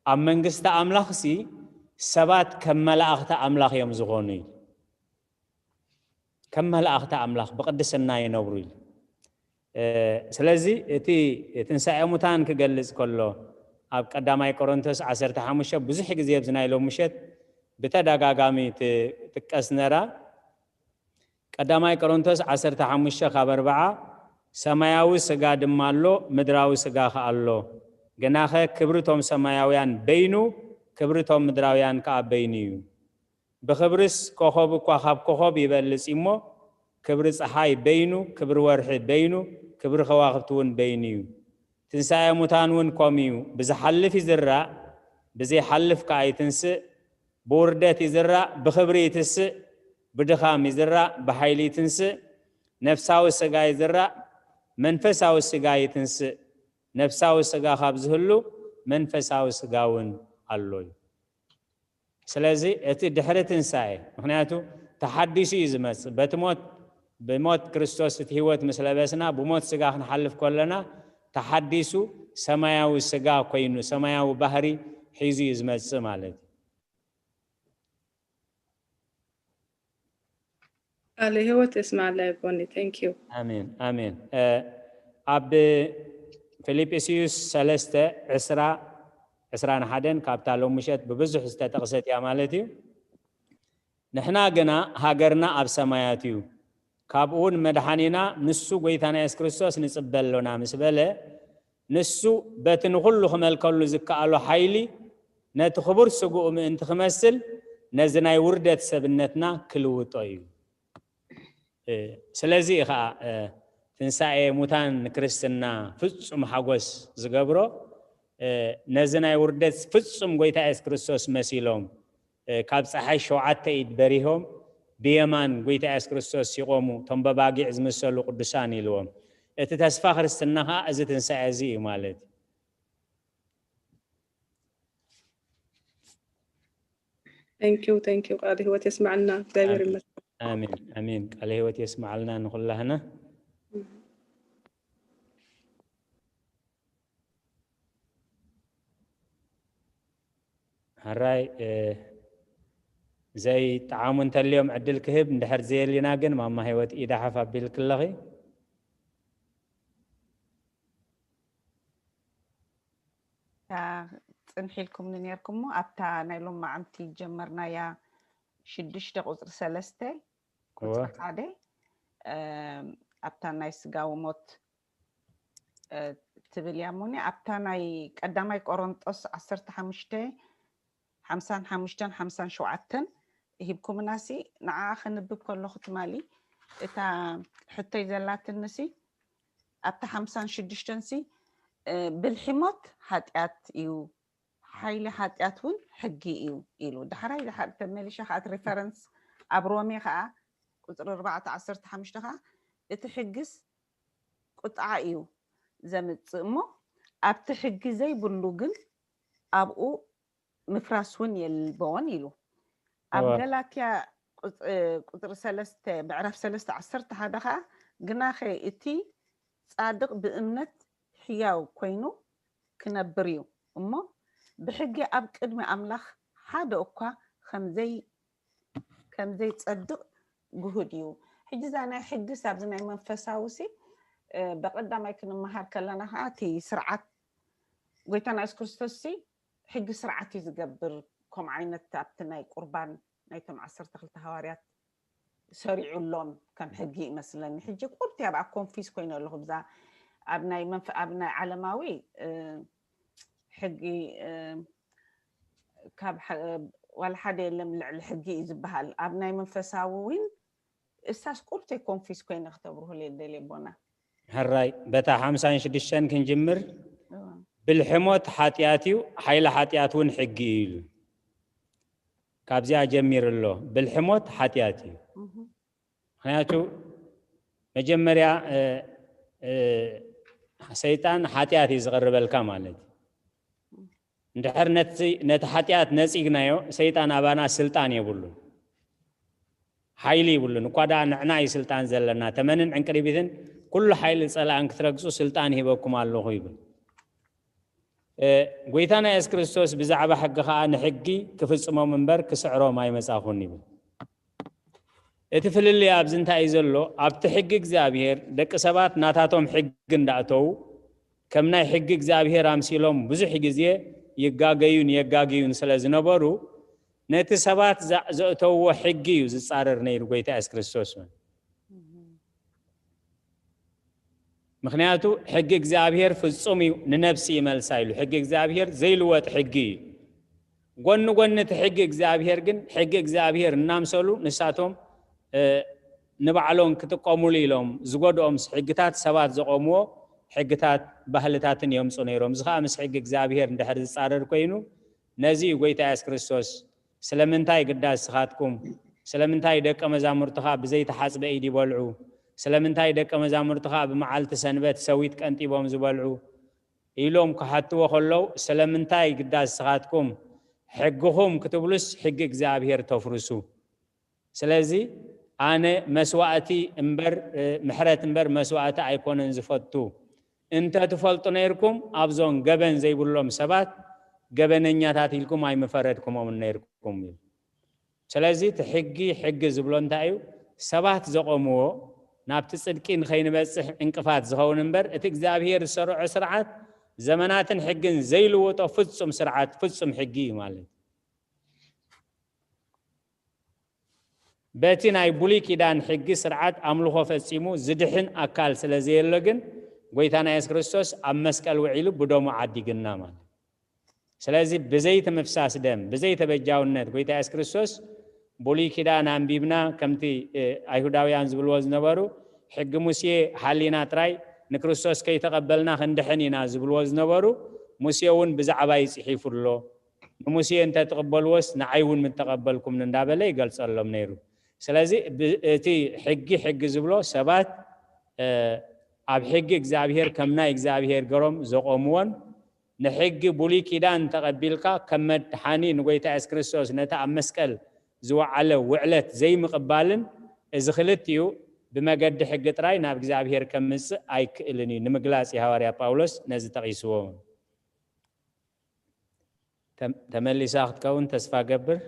ኣብ መንግስቲ ኣምላኽሲ ሰባት ከም መላእኽቲ ኣምላኽ እዮም ዝኾኑ ኢሉ። ከም መላእኽቲ ኣምላኽ ብቕድስና ይነብሩ ኢሉ። ስለዚ እቲ ትንሳኤ ሙታን ክገልጽ ከሎ ኣብ ቀዳማይ ቆሮንቶስ ዓሰርተ ሓሙሽተ ብዙሕ ግዜ ኣብዚ ናይ ሎም ምሸት ብተደጋጋሚ ትጥቀስ ነራ። ቀዳማይ ቆሮንቶስ ዓሰርተ ሓሙሽተ ካብ ኣርባዓ ሰማያዊ ስጋ ድማ ኣሎ፣ ምድራዊ ስጋ ከኣ ኣሎ። ግናኸ ክብሪ ቶም ሰማያውያን በይኑ፣ ክብሪ ቶም ምድራውያን ከኣ በይኑ እዩ። ብኽብርስ ኮኸብ እኳ ካብ ኮኸብ ይበልጽ እሞ፣ ክብሪ ጸሓይ በይኑ፣ ክብሪ ወርሒ በይኑ፣ ክብሪ ከዋኽብቲ እውን በይኑ እዩ። ትንሳኤ ሙታን እውን ከምኡ እዩ። ብዝሓልፍ ይዝራእ፣ ብዘይሓልፍ ከኣ ይትንስእ። ብውርደት ይዝራእ፣ ብኽብሪ ይትስእ። ብድኻም ይዝራእ፣ ብሓይሊ ይትንስእ። ነፍሳዊ ስጋ ይዝራእ፣ መንፈሳዊ ስጋ ይትንስእ። ነፍሳዊ ስጋ ካብ ዝህሉ መንፈሳዊ ስጋ እውን ኣሎ እዩ። ስለዚ እቲ ድሕሪ ትንሳኤ፣ ምክንያቱ ተሓዲሱ እዩ ዝመጽእ። በቲ ሞት ብሞት ክርስቶስ እቲ ህይወት ምስ ለበስና ብሞት ስጋ ክንሓልፍ ከለና ተሓዲሱ ሰማያዊ ስጋ ኮይኑ ሰማያዊ ባህሪ ሒዙ እዩ ዝመጽእ ማለት እዩ። ቃለ ህይወት የስማዕላ ይቦኒ። Thank you። ኣሜን ኣሜን። ኣብ ፊልጵስዩስ ሰለስተ ዕስራ ዕስራን ሓደን ካብታ ሎም ምሸት ብብዙሕ ዝተጠቕሰት እያ ማለት እዩ። ንሕና ግና ሃገርና ኣብ ሰማያት እዩ፣ ካብኡ እውን መድሓኒና ንሱ ጎይታና የሱስ ክርስቶስ ንጽበ ኣሎና ምስ በለ፣ ንሱ በቲ ንኹሉ ክመልከሉ ዝከኣሎ ሓይሊ ነቲ ክቡር ስግኡ ምእንቲ ክመስል ነዚ ናይ ውርደት ሰብነትና ክልውጦ እዩ። ስለዚ እዩ ከዓ ትንሳኤ ሙታን ንክርስትና ፍጹም ሓጎስ ዝገብሮ። ነዚ ናይ ውርደት ፍጹም ጎይታ የሱስ ክርስቶስ መሲሎም ካብ ፀሓይ ሸውዓተ ኢድ በሪሆም ብየማን ጎይታ የሱስ ክርስቶስ ይቆሙ፣ እቶም በባጊዕ ዝመሰሉ ቅዱሳን ኢልዎም። እቲ ተስፋ ክርስትና ከዓ እዚ ትንሳኤ እዚ እዩ ማለት እዩ። Thank you, thank you። ቃለ ህይወት የስማዕልና። እግዚኣብሔር ይመስገን። ኣሜን ኣሜን። ቃለ ህይወት የስማዕልና ንኩላህና። ሕራይ ዘይጠዓሙ እንተልዮም ዕድል ክህብ፣ እንድሕር ዘየሊና ግን ማማ ህይወት ኢዳ ሓፍ ኣቢልክለኺ። እታ ጽንሒ ኢልኩምኒ ኔርኩሞ ኣብታ ናይ ሎማዓንቲ ጀመርናያ ሽዱሽተ ቁጽሪ ሰለስተ ቁጽሪ ሓደ ኣብታ ናይ ስጋዊ ሞት ትብል እያ እሞኒ ኣብታ ናይ ቀዳማይ ቆሮንጦስ ዓሰርተ ሓሙሽተ ሓምሳን ሓሙሽተን ሓምሳን ሸውዓተን ሂብኩምናሲ ንዓኣ ከንብብ ከለኹ ትማሊ እታ ሕቶይ ዘላትንሲ ኣብቲ ሓምሳን ሽዱሽተን ሲ ብልሒ ሞት ሓጢኣት እዩ፣ ሓይሊ ሓጢኣት እውን ሕጊ እዩ ኢሉ። ዳሕራይ ድሓር ተመሊሸ ከዓ እቲ ሪፈረንስ ኣብ ሮሜ ከዓ ቁፅሪ ኣርባዕተ ዓሰርተ ሓሙሽተ ከዓ እቲ ሕግስ ቁጥዓ እዩ ዘምፅእ እሞ ኣብቲ ሕጊ ዘይብሉ ግን ኣብኡ ምፍራስ እውን የልቦን ኢሉ። ኣብ ገላትያ ቁፅሪ ሰለስተ ምዕራፍ ሰለስተ ዓሰርተ ሓደ ከዓ ግናኸ እቲ ፃድቕ ብእምነት ሕያው ኮይኑ ክነብር እዩ እሞ ብሕጊ ኣብ ቅድሚ ኣምላኽ ሓደ እኳ ከም ዘይፀድቕ ግሁድ እዩ። ሕጂ እዛ ናይ ሕግስ ኣብዚ ናይ መንፈሳዊ ሲ ብቐዳማይ ክንመሃር ከለና ከዓ እቲ ስርዓት ጎይታና የሱስ ክርስቶስ ሲ ሕጊ ስርዓት እዩ ዝገብር። ከምኡ ዓይነት ኣብቲ ናይ ቁርባን ናይቶም ዓሰርተ ክልተ ሃዋርያት ሰሪዑሎም ከም ሕጊ ይመስለኒ። ሕጂ ቁርቲ ኣብኣ ኮንፊዝ ኮይነ ኣለኹ ብዛ ኣብ ናይ መንፈ ኣብ ናይ ዓለማዊ ሕጊ ካብ ዋላ ሓደ የለም ልዕሊ ሕጊ እዩ ዝበሃል ኣብ ናይ መንፈሳዊ እውን እሳስ ቁርተይ ኮንፊዝ ኮይነ ክተብርሁለይ ደልየ ኣቦና። ሕራይ በታ ሓምሳን ሽዱሽተን ክንጅምር። ብልሒ ሞት ሓጢኣት እዩ፣ ሓይሊ ሓጢኣት እውን ሕጊ እዩ ኢሉ። ካብዚኣ ጀሚሩ ኣሎ። ብልሒ ሞት ሓጢኣት እዩ። ምክንያቱ መጀመርያ ሰይጣን ሓጢኣት እዩ ዝቐርበልካ ማለት እዩ። እንድሕር ነቲ ሓጢኣት ነፂግናዮ፣ ሰይጣን ኣባና ስልጣን የብሉን፣ ሓይሊ ይብሉን። እኳ ደኣ ንዕና እዩ ስልጣን ዘለና፣ ተመንን ዕንቅሪቢትን ኩሉ ሓይሊ ፀላእን ክትረግፁ ስልጣን ሂበኩም ኣለኹ ይብል። ጎይታና የሱስ ክርስቶስ ብዛዕባ ሕጊ ኸዓ ንሕጊ ክፍጽሞም እምበር ክስዕሮም ኣይመጻኹን ይብል። እቲ ፍልልይ ኣብዚ እንታይ እዩ ዘሎ? ኣብቲ ሕጊ እግዚኣብሔር ደቂ ሰባት ናታቶም ሕጊ እንዳእተዉ ከም ናይ ሕጊ እግዚኣብሔር ኣምሲሎም ብዙሕ ግዜ ይጋገዩን የጋግዩን ስለ ዝነበሩ ነቲ ሰባት ዘእተውዎ ሕጊ እዩ ዝጻረር ነይሩ ጎይታ የሱስ ክርስቶስ። ምክንያቱ ሕጊ እግዚኣብሔር ፍጹም እዩ፣ ንነፍሲ ይመልሳ ኢሉ። ሕጊ እግዚኣብሔር ዘይልወጥ ሕጊ እዩ። ጎኒ ጎኒ እቲ ሕጊ እግዚኣብሔር ግን ሕጊ እግዚኣብሔር እናምሰሉ ንሳቶም ንባዕሎም ክጥቀሙሉ ኢሎም ዝጎድኦም ሕግታት ሰባት ዘቆምዎ ሕግታት ባህልታትን የምፁ ነይሮም። እዚ ከዓ ምስ ሕጊ እግዚኣብሔር እንድሕር ዝፃረር ኮይኑ ነዚ እዩ ጎይታ የሱስ ክርስቶስ ስለምንታይ ግዳ ንስኻትኩም ስለምንታይ ደቀ መዛሙርትኻ ብዘይተሓፅበ ኢድ ይበልዑ? ስለምንታይ ደቀ መዛሙርትኻ ብመዓልቲ ሰንበት ሰዊት ቀንጢቦም ዝበልዑ? ኢሎም ክሓትዎ ከለዉ ስለምንታይ ግዳ ንስኻትኩም ሕግኹም ክትብሉስ ሕጊ እግዚኣብሔር ተፍርሱ? ስለዚ ኣነ መስዋእቲ እምበር ምሕረት እምበር መስዋእቲ ኣይኮነን ዝፈቱ። እንተ ትፈልጡ ነይርኩም ኣብዞም ገበን ዘይብሎም ሰባት ገበነኛታት ኢልኩም ኣይምፈረድኩሞምን ነይርኩም እዩ። ስለዚ እቲ ሕጊ ሕጊ ዝብሎ እንታይ እዩ? ሰባት ዘቆምዎ ናብቲ ጽድቂ ንኸይንበጽሕ ዕንቅፋት ዝኸውን እምበር እቲ እግዚኣብሔር ዝሰርዖ ስርዓት ዘመናትን ሕግን ዘይልውጦ ፍጹም ስርዓት ፍጹም ሕጊ እዩ ማለት እዩ። በቲ ናይ ብሉይ ኪዳን ሕጊ ስርዓት ኣምልኾ ፈጺሙ ዝድሕን ኣካል ስለ ዘየሎ ግን ጎይታና የሱስ ክርስቶስ ኣብ መስቀል ውዒሉ ብደሙ ዓዲግና ማለት። ስለዚ ብዘይቲ ምፍሳስ ደም ብዘይቲ በጃውነት ጎይታ የሱስ ክርስቶስ ብሉይ ኪዳን ኣንቢብና ከምቲ ኣይሁዳውያን ዝብልዎ ዝነበሩ ሕጊ ሙሴ ሓሊና ጥራይ ንክርስቶስ ከይተቐበልና ክንድሕን ኢና ዝብልዎ ዝነበሩ ሙሴ እውን ብዛዕባይ ጽሒፉ ኣሎ። ንሙሴ እንተትቕበልዎስ ንዓይ እውን ምተቐበልኩምን እንዳበለ ይገልጸሎም ነይሩ። ስለዚ እቲ ሕጊ ሕጊ ዝብሎ ሰባት ኣብ ሕጊ እግዚኣብሔር ከም ናይ እግዚኣብሔር ገሮም ዘቆምዎን ንሕጊ ብሉይ ኪዳን ተቐቢልካ ከም መድሓኒ ንጎይታ የሱስ ክርስቶስ ነቲ ኣብ መስቀል ዝወዓለ ውዕለት ዘይምቕባልን እዚ ክልቲኡ ብመገዲ ሕጊ ጥራይ ናብ እግዚኣብሔር ከምጽእ ኣይክእልን እዩ ንምግላጽ እዩ ሃዋርያ ጳውሎስ ነዚ ጠቒስዎ። ተመሊሳ ክትከውን ተስፋ ገብር።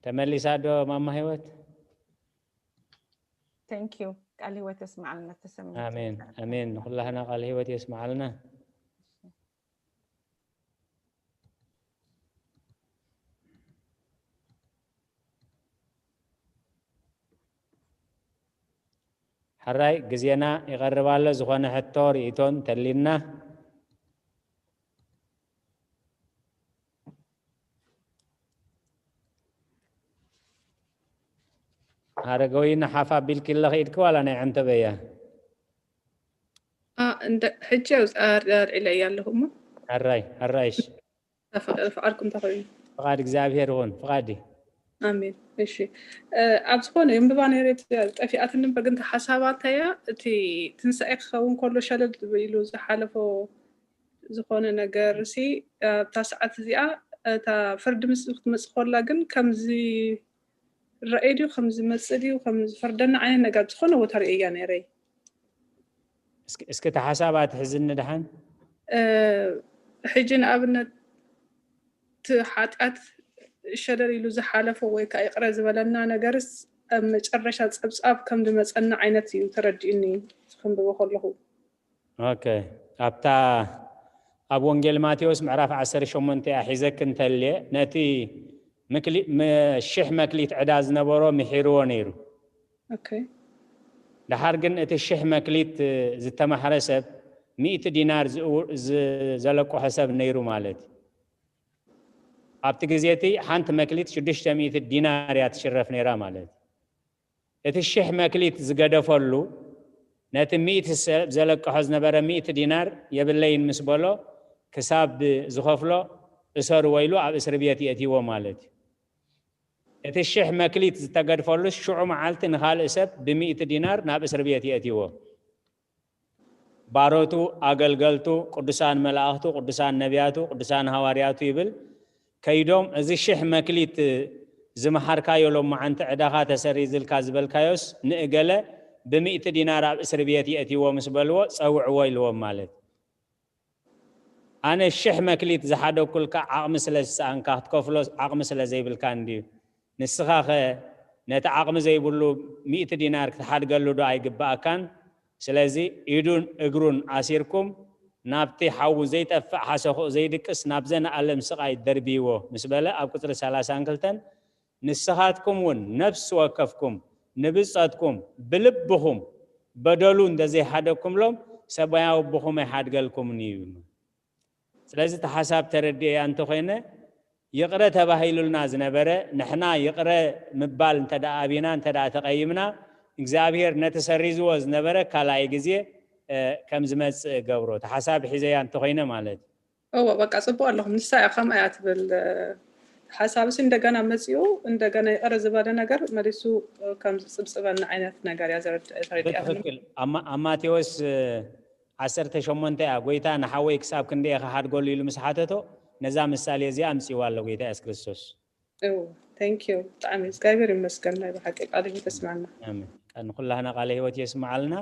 ተመሊሳ ዶ ማማ ህይወት? Thank you። ቃል ህይወት የስማዓልና። ተሰሚዑ ኣሜን ኣሜን። ንኩላህና ቃል ህይወት የስማዓልና። ሕራይ ግዜና ይቐርብ ኣሎ። ዝኾነ ሕቶ ርእይቶን ተሊና ሃረገዊ ንሓፍ ኣቢልኪ ኣለኺ ኢድኪ ዋላ ናይ ዓንተበያ ሕጂ ኣርዒለ እያ ኣለኹ እሞ ሕራይ ሕራይሽ ፍቓድኩም ተኾይኑ ፍቓድ እግዚኣብሔር ይኹን ፍቓድ እዩ። ኣሜን። እሺ ኣብ ዝኾነ የንብባ ነይረ ጠፊኣትኒ እምበር ግን ሓሳባተያ እቲ ትንሳኤ ክኸውን ከሎ ሸለል ኢሉ ዝሓለፎ ዝኾነ ነገር ሲ ኣብታ ሰዓት እዚኣ እታ ፍርዲ ምስ ክትመፅእ ከላ ግን ከምዚ ረኣየ ድዩ ከምዚ መፅእ ድዩ ከምዚ ፈርደና ዓይነት ነገር ዝኾነ ቦታ ርእያ ነይረ። እስኪ እቲ ሓሳብ ኣትሕዝኒ ድሓን ሕጂ ንኣብነት እቲ ሓጢኣት ሸለል ኢሉ ዝሓለፎ ወይ ከዓ ይቕረ ዝበለና ነገርስ ኣብ መጨረሻ ፀብፃብ ከም ዝመፀና ዓይነት እዩ ተረዲኡኒ ክንብቦ ከለኹ። ኦኬ ኣብታ ኣብ ወንጌል ማቴዎስ ምዕራፍ ዓሰርተ ሸሞንተ እያ ሒዘኪ እንተልየ ነቲ ሽሕ መክሊት ዕዳ ዝነበሮ ምሒርዎ ነይሩ። ኦኬ ደሓር ግን እቲ ሽሕ መክሊት ዝተማሕረ ሰብ ሚእቲ ዲናር ዘለቆሐ ሰብ ነይሩ ማለት እዩ። ኣብቲ ግዜ እቲ ሓንቲ መክሊት ሽዱሽተ ሚእቲ ዲናር እያ ትሽረፍ ነይራ ማለት እዩ። እቲ ሽሕ መክሊት ዝገደፈሉ ነቲ ሚእቲ ሰብ ዘለቅሖ ዝነበረ ሚእቲ ዲናር የብለይን ምስ በሎ ክሳብ ዝኸፍሎ እሰርዎ ኢሉ ኣብ እስር ቤት የእትይዎ ማለት እዩ። እቲ ሽሕ መክሊት ዝተገድፈሉስ ሽዑ መዓልቲ ንኻልእ ሰብ ብሚእቲ ዲናር ናብ እስር ቤት የእትይዎ። ባሮቱ፣ ኣገልገልቱ፣ ቅዱሳን መላእኽቱ፣ ቅዱሳን ነቢያቱ፣ ቅዱሳን ሃዋርያቱ ይብል። ከይዶም እዚ ሽሕ መክሊት ዝመሓርካዮ ሎማዓንቲ ዕዳኻ ተሰሪዝልካ ዝበልካዮስ ንእገለ ብሚእቲ ዲናር ኣብ እስር ቤት የእትይዎ ምስ በልዎ ጸውዕዎ ኢልዎም ማለት። ኣነ ሽሕ መክሊት ዝሓደግኩልካ ዓቕሚ ስለ ዝሰኣንካ ክትከፍሎ ዓቕሚ ስለ ዘይብልካ እንድዩ። ንስኻኸ ነቲ ዓቕሚ ዘይብሉ ሚእቲ ዲናር ክትሓድገሉ ዶ ኣይግብኣካን? ስለዚ ኢዱን እግሩን ኣሲርኩም ናብቲ ሓዊ ዘይጠፍእ ሓሰኹኡ ዘይድቅስ ናብ ዘነኣለም ስቓይ ደርብይዎ ምስ በለ ኣብ ቁጽሪ ሰላሳን ክልተን ንስኻትኩም እውን ነፍሲ ወከፍኩም ንብጸትኩም ብልብኹም በደሉ እንተዘይሓደግኩምሎም ሰማያዊ ኣቦኹም ኣይሓድገልኩምን እዩ። ስለዚ እቲ ሓሳብ ተረዲኤያ እንተኾይነ ይቕረ ተባሂሉልና ዝነበረ ንሕና ይቕረ ምባል እንተ ደኣ ኣቢና እንተ ደኣ ተቐይምና እግዚኣብሔር ነቲ ሰሪዝዎ ዝነበረ ካልኣይ ግዜ ከም ዝመጽእ ገብሮ። እቲ ሓሳብ ሒዘያ እንተኾይነ ማለት እዩ። እወ በቃ ጽቡቅ ኣለኹም። ንሳ እያ ከምኣ እያ ትብል። ሓሳብሲ እንደገና መጺኡ እንደገና ይቕረ ዝበለ ነገር መሊሱ ከም ዝጽብጽበና ዓይነት ነገር እያ ተረዲኣትኒ። ኣብ ማቴዎስ ዓሰርተ ሸሞንተ እያ ጎይታ ንሓወይ ክሳብ ክንደየ ክሓድገሉ ኢሉ ምስ ሓተቶ ነዛ ምሳሌ እዚኣ ኣምጺዋ ኣሎ ጎይታ የሱስ ክርስቶስ። Thank you ብጣዕሚ እግዚኣብሔር ይመስገን ናይ ብሓቂ ቃል ህይወት የስማዕና። ንኩላህና ቃለ ህይወት የስምዓልና።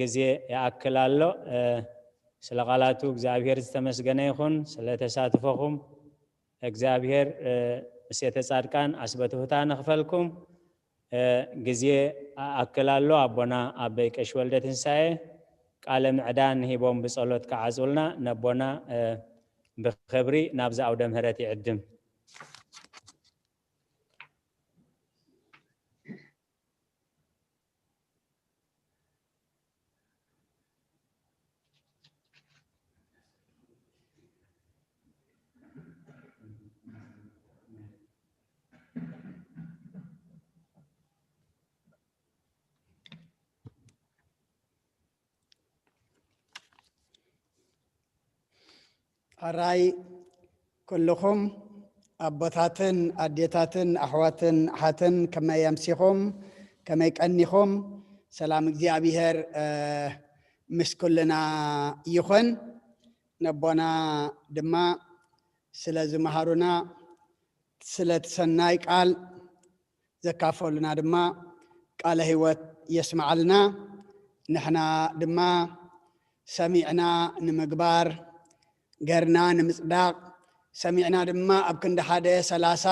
ግዜ ይኣክል ኣሎ። ስለ ቃላቱ እግዚኣብሔር ዝተመስገነ ይኹን። ስለ ተሳትፎኹም እግዚኣብሔር ምሴተ ጻድቃን ኣስበትሁታ ንኽፈልኩም። ግዜ ኣኣክል ኣሎ። ኣቦና ኣበይ ቀሺ ወልደ ትንሳኤ ቃለ ምዕዳን ሂቦም ብጸሎት ክዓጹልና ነቦና ብኽብሪ ናብዚ ኣውደ ምህረት ይዕድም። ሕራይ ኩልኹም ኣቦታትን ኣዴታትን ኣሕዋትን ኣሓትን ከመይ ኣምሲኹም ከመይ ቀኒኹም? ሰላም እግዚኣብሔር ምስ ኩልና ይኹን። ነቦና ድማ ስለ ዝመሃሩና ስለ እቲ ሰናይ ቃል ዘካፈሉና ድማ ቃለ ህይወት የስምዓልና። ንሕና ድማ ሰሚዕና ንምግባር ገርና ንምጽዳቕ ሰሚዕና ድማ ኣብ ክንዲ ሓደ ሰላሳ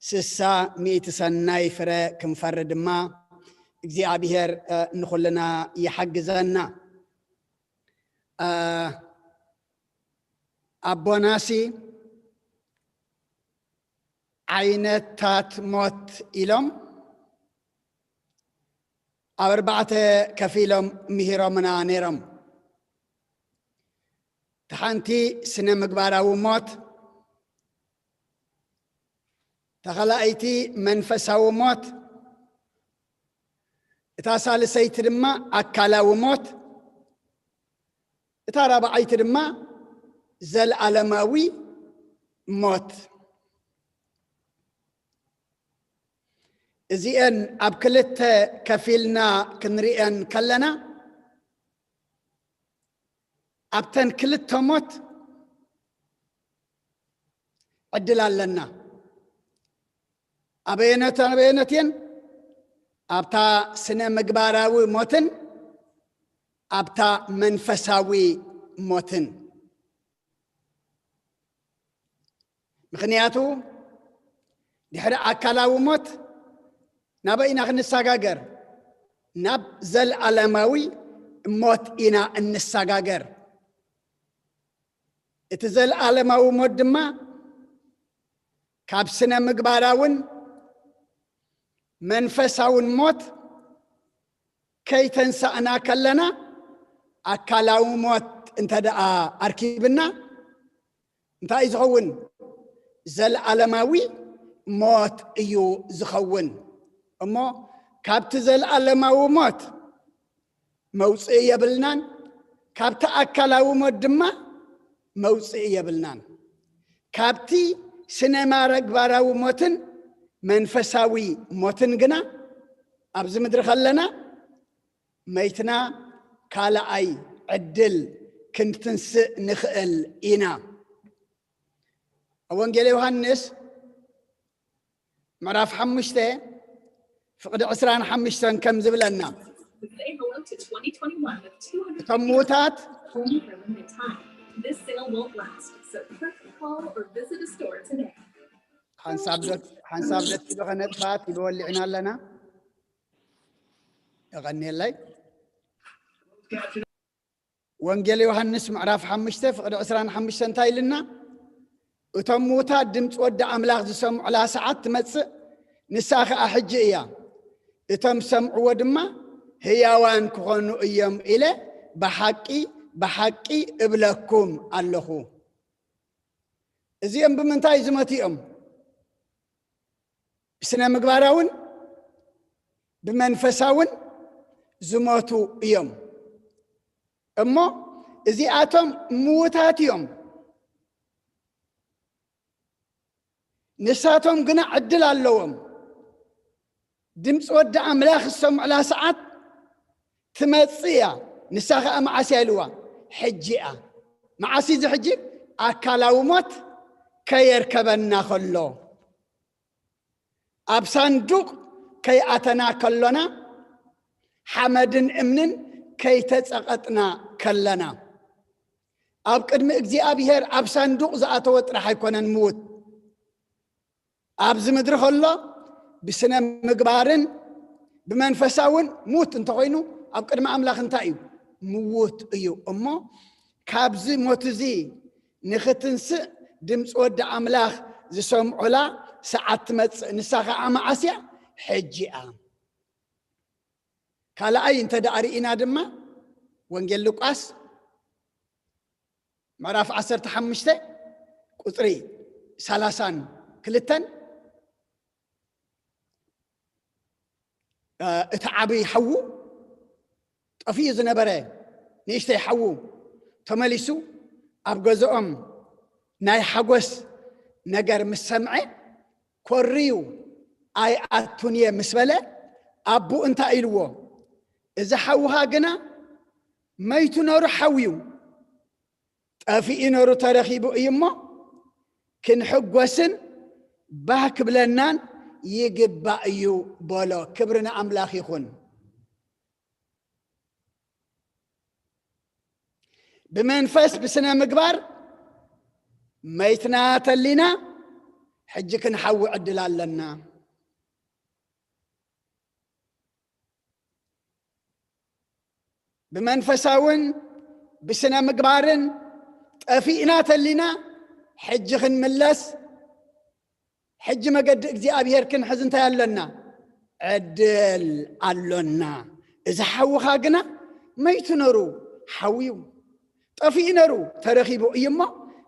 ስሳ ሚእቲ ሰናይ ፍረ ክንፈሪ ድማ እግዚኣብሔር ንኹልና ይሓግዘና። ኣቦናሲ ዓይነታት ሞት ኢሎም ኣብ ኣርባዕተ ከፊሎም ምሂሮምና ነይሮም። እቲ ሓንቲ ስነ ምግባራዊ ሞት፣ ተኸላኣይቲ መንፈሳዊ ሞት፣ እታ ሳልሰይቲ ድማ ኣካላዊ ሞት፣ እታ ራብዓይቲ ድማ ዘልኣለማዊ ሞት። እዚአን ኣብ ክልተ ከፊልና ክንሪአን ከለና ኣብተን ክልተ ሞት ዕድል ኣለና። ኣበየነት ኣበየነትየን ኣብታ ስነ ምግባራዊ ሞትን ኣብታ መንፈሳዊ ሞትን። ምኽንያቱ ድሕሪ ኣካላዊ ሞት ናበይ ኢና ክንሰጋገር? ናብ ዘልኣለማዊ ሞት ኢና እንሰጋገር። እቲ ዘልኣለማዊ ሞት ድማ ካብ ስነ ምግባራውን መንፈሳውን ሞት ከይተንሳእና ከለና ኣካላዊ ሞት እንተ ደኣ ኣርኪብና እንታይ እዩ ዝኸውን? ዘልኣለማዊ ሞት እዩ ዝኸውን። እሞ ካብቲ ዘልኣለማዊ ሞት መውፅኢ የብልናን። ካብቲ ኣካላዊ ሞት ድማ መውፅኢ የብልናን። ካብቲ ስነ መግባራዊ ሞትን መንፈሳዊ ሞትን ግና ኣብዚ ምድሪ ከለና መይትና ካልኣይ ዕድል ክንትንስእ ንኽእል ኢና። ኣብ ወንጌል ዮሃንስ ምዕራፍ ሓሙሽተ ፍቕዲ ዕስራን ሓሙሽተን ከም ዝብለና፣ እቶም ምዉታት ሓንሳብ ዶ ሓንሳብ ዶ ኪዶ ከነጥፋት ይበወሊዕና ኣለና። የቐንየለይ። ወንጌል ዮሃንስ ምዕራፍ ሓሙሽተ ፍቕዲ ዕስራን ሓሙሽተ እንታይ ኢልና? እቶም ምዉታት ድምፂ ወዲ ኣምላኽ ዝሰምዑላ ሰዓት ትመፅእ፣ ንሳ ኸዓ ሕጂ እያ። እቶም ዝሰምዕዎ ድማ ህያዋን ክኾኑ እዮም ኢለ ብሓቂ ብሓቂ እብለኩም ኣለኹ። እዚኦም ብምንታይ ዝመቱ እዮም? ብስነ ምግባራውን ብመንፈሳውን ዝሞቱ እዮም። እሞ እዚኣቶም ምዉታት እዮም። ንሳቶም ግና ዕድል ኣለዎም። ድምፂ ወዲ ኣምላኽ ዝሰምዑላ ሰዓት ትመፅእ እያ። ንሳ ኸዓ መዓስ እያ ኢልዋ? ሕጂ እያ። መዓስ እዩ እዚ ሕጂ? ኣካላዊ ሞት ከየርከበና ከሎ፣ ኣብ ሳንዱቕ ከይኣተና ከሎና፣ ሓመድን እምንን ከይተጸቐጥና ከለና። ኣብ ቅድሚ እግዚኣብሔር ኣብ ሳንዱቕ ዝኣተወ ጥራሕ ኣይኮነን ምዉት። ኣብዚ ምድሪ ከሎ ብስነ ምግባርን ብመንፈሳውን ምዉት እንተኾይኑ፣ ኣብ ቅድሚ ኣምላኽ እንታይ እዩ? ምዉት እዩ። እሞ ካብዚ ሞት እዚ ንኽትንስእ ድምፂ ወዲ ኣምላኽ ዝሰምዑላ ሰዓት ትመፅእ። ንሳ ኸዓ መዓስ እያ? ሕጂ እያ። ካልኣይ እንተ ደኣ ርኢና ድማ ወንጌል ሉቃስ ምዕራፍ ዓሰርተ ሓሙሽተ ቁፅሪ ሰላሳን ክልተን፣ እ፣ እቲ ዓብዪ ሓዉ ጠፊኡ ዝነበረ ንእሽተይ ሓዉ ተመሊሱ ኣብ ገዝኦም ናይ ሓጎስ ነገር ምስ ሰምዐ፣ ኮርዩ ኣይኣቱን እየ ምስ በለ፣ ኣቦኡ እንታይ ኢልዎ? እዚ ሓውኻ ግና መይቱ ነሩ ሓውዩ፣ ጠፊኡ ነሩ ተረኺቡ እዩ እሞ፣ ክንሕጎስን ባህ ክብለናን ይግባእ እዩ በሎ። ክብሪ ንኣምላኽ ይኹን። ብመንፈስ ብስነ ምግባር መይትና ተሊና፣ ሕጂ ክንሓዊ ዕድል ኣለና። ብመንፈሳውን ብስነ ምግባርን ጠፊእና ተሊና፣ ሕጂ ክንምለስ፣ ሕጂ መገዲ እግዚኣብሔር ክንሕዝ እንታይ ኣሎና? ዕድል ኣሎና። እዚ ሓውኻ ግና መይቱ ነሩ ሓውዩ፣ ጠፊኡ ነሩ ተረኺቡ እዩ እሞ፣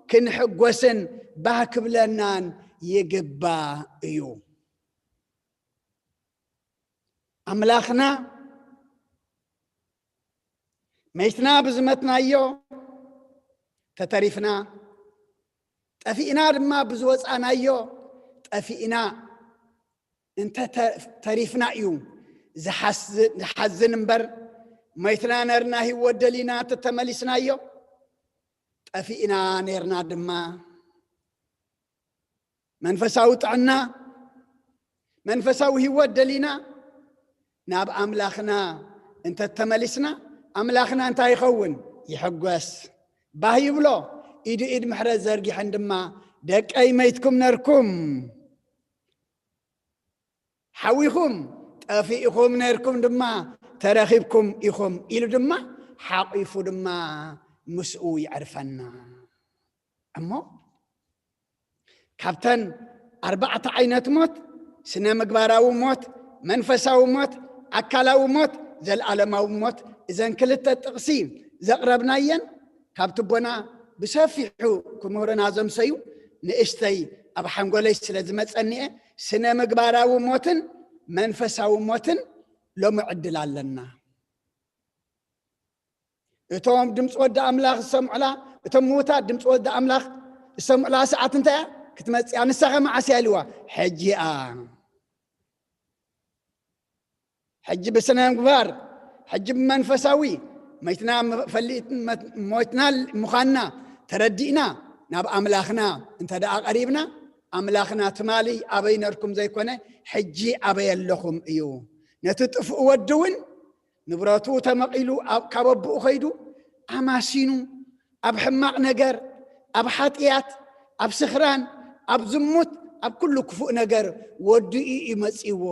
ክንሕጎስን ባህ ክብለናን ይግባእ እዩ። ኣምላኽና መይትና ብዝመትናዮ ተተሪፍና፣ ጠፊእና ድማ ብዝወፃናዮ ጠፊእና እንተ ተ-፣ ተሪፍና እዩ ዝሓስ-፣ ዝሓዝን እምበር፣ መይትና ነርና ህይወት ደሊና እንተተመሊስናዮ ጠፊእና ነርና ድማ። መንፈሳዊ ጥዕና፣ መንፈሳዊ ህይወት ደሊና ናብ ኣምላኽና እንተተመሊስና፣ ኣምላኽና እንታይ ይኸውን? ይሕጎስ። ባህ ይብሎ። ኢዱ ኢድ ምሕረት ዘርጊሐን ድማ፣ "ደቀይ መይትኩም ነርኩም፣ ሓዊኹም ጠፊእኹም ነርኩም ድማ ተረኺብኩም ኢኹም" ኢሉ ድማ ሓቂፉ ድማ ምስኡ የዕርፈና። እሞ ካብተን ኣርባዕተ ዓይነት ሞት፣ ስነ ምግባራዊ ሞት፣ መንፈሳዊ ሞት፣ ኣካላዊ ሞት፣ ዘልኣለማዊ ሞት፣ እዘን ክልተ ጥቕሲ ዘቕረብናየን ካብ ትቦና ብሰፊሑ ክምህሩና ዘምሰዩ ንእሽተይ ኣብ ሓንጎለይ ስለ ዝመጸኒ እየ። ስነ ምግባራዊ ሞትን መንፈሳዊ ሞትን ሎሚ ዕድል ኣለና። እቶም ድምፂ ወዲ ኣምላኽ ዝሰምዑላ፣ እቶም ምዉታት ድምፂ ወዲ ኣምላኽ ዝሰምዑላ ሰዓት እንታይ እያ ክትመፅእ እያ? ንሳኸ መዓስ እያ ኢልዋ? ሕጂ እያ። ሕጂ ብስነ ምግባር፣ ሕጂ ብመንፈሳዊ ሞይትና ፈሊጥ ሞይትና ምዃንና ተረዲእና ናብ ኣምላኽና እንተ ደኣ ቀሪብና፣ ኣምላኽና ትማሊ ኣበይ ነርኩም ዘይኮነ ሕጂ ኣበይ ኣለኹም እዩ። ነቲ ጥፉእ ወዲ እውን ንብረቱ ተመቒሉ ኣብ ካብ ኣቦኡ ኸይዱ ኣማሲኑ ኣብ ሕማቕ ነገር፣ ኣብ ሓጢኣት፣ ኣብ ስኽራን፣ ኣብ ዝሙት፣ ኣብ ኩሉ ክፉእ ነገር ወዲኡ እዩ መጺእዎ።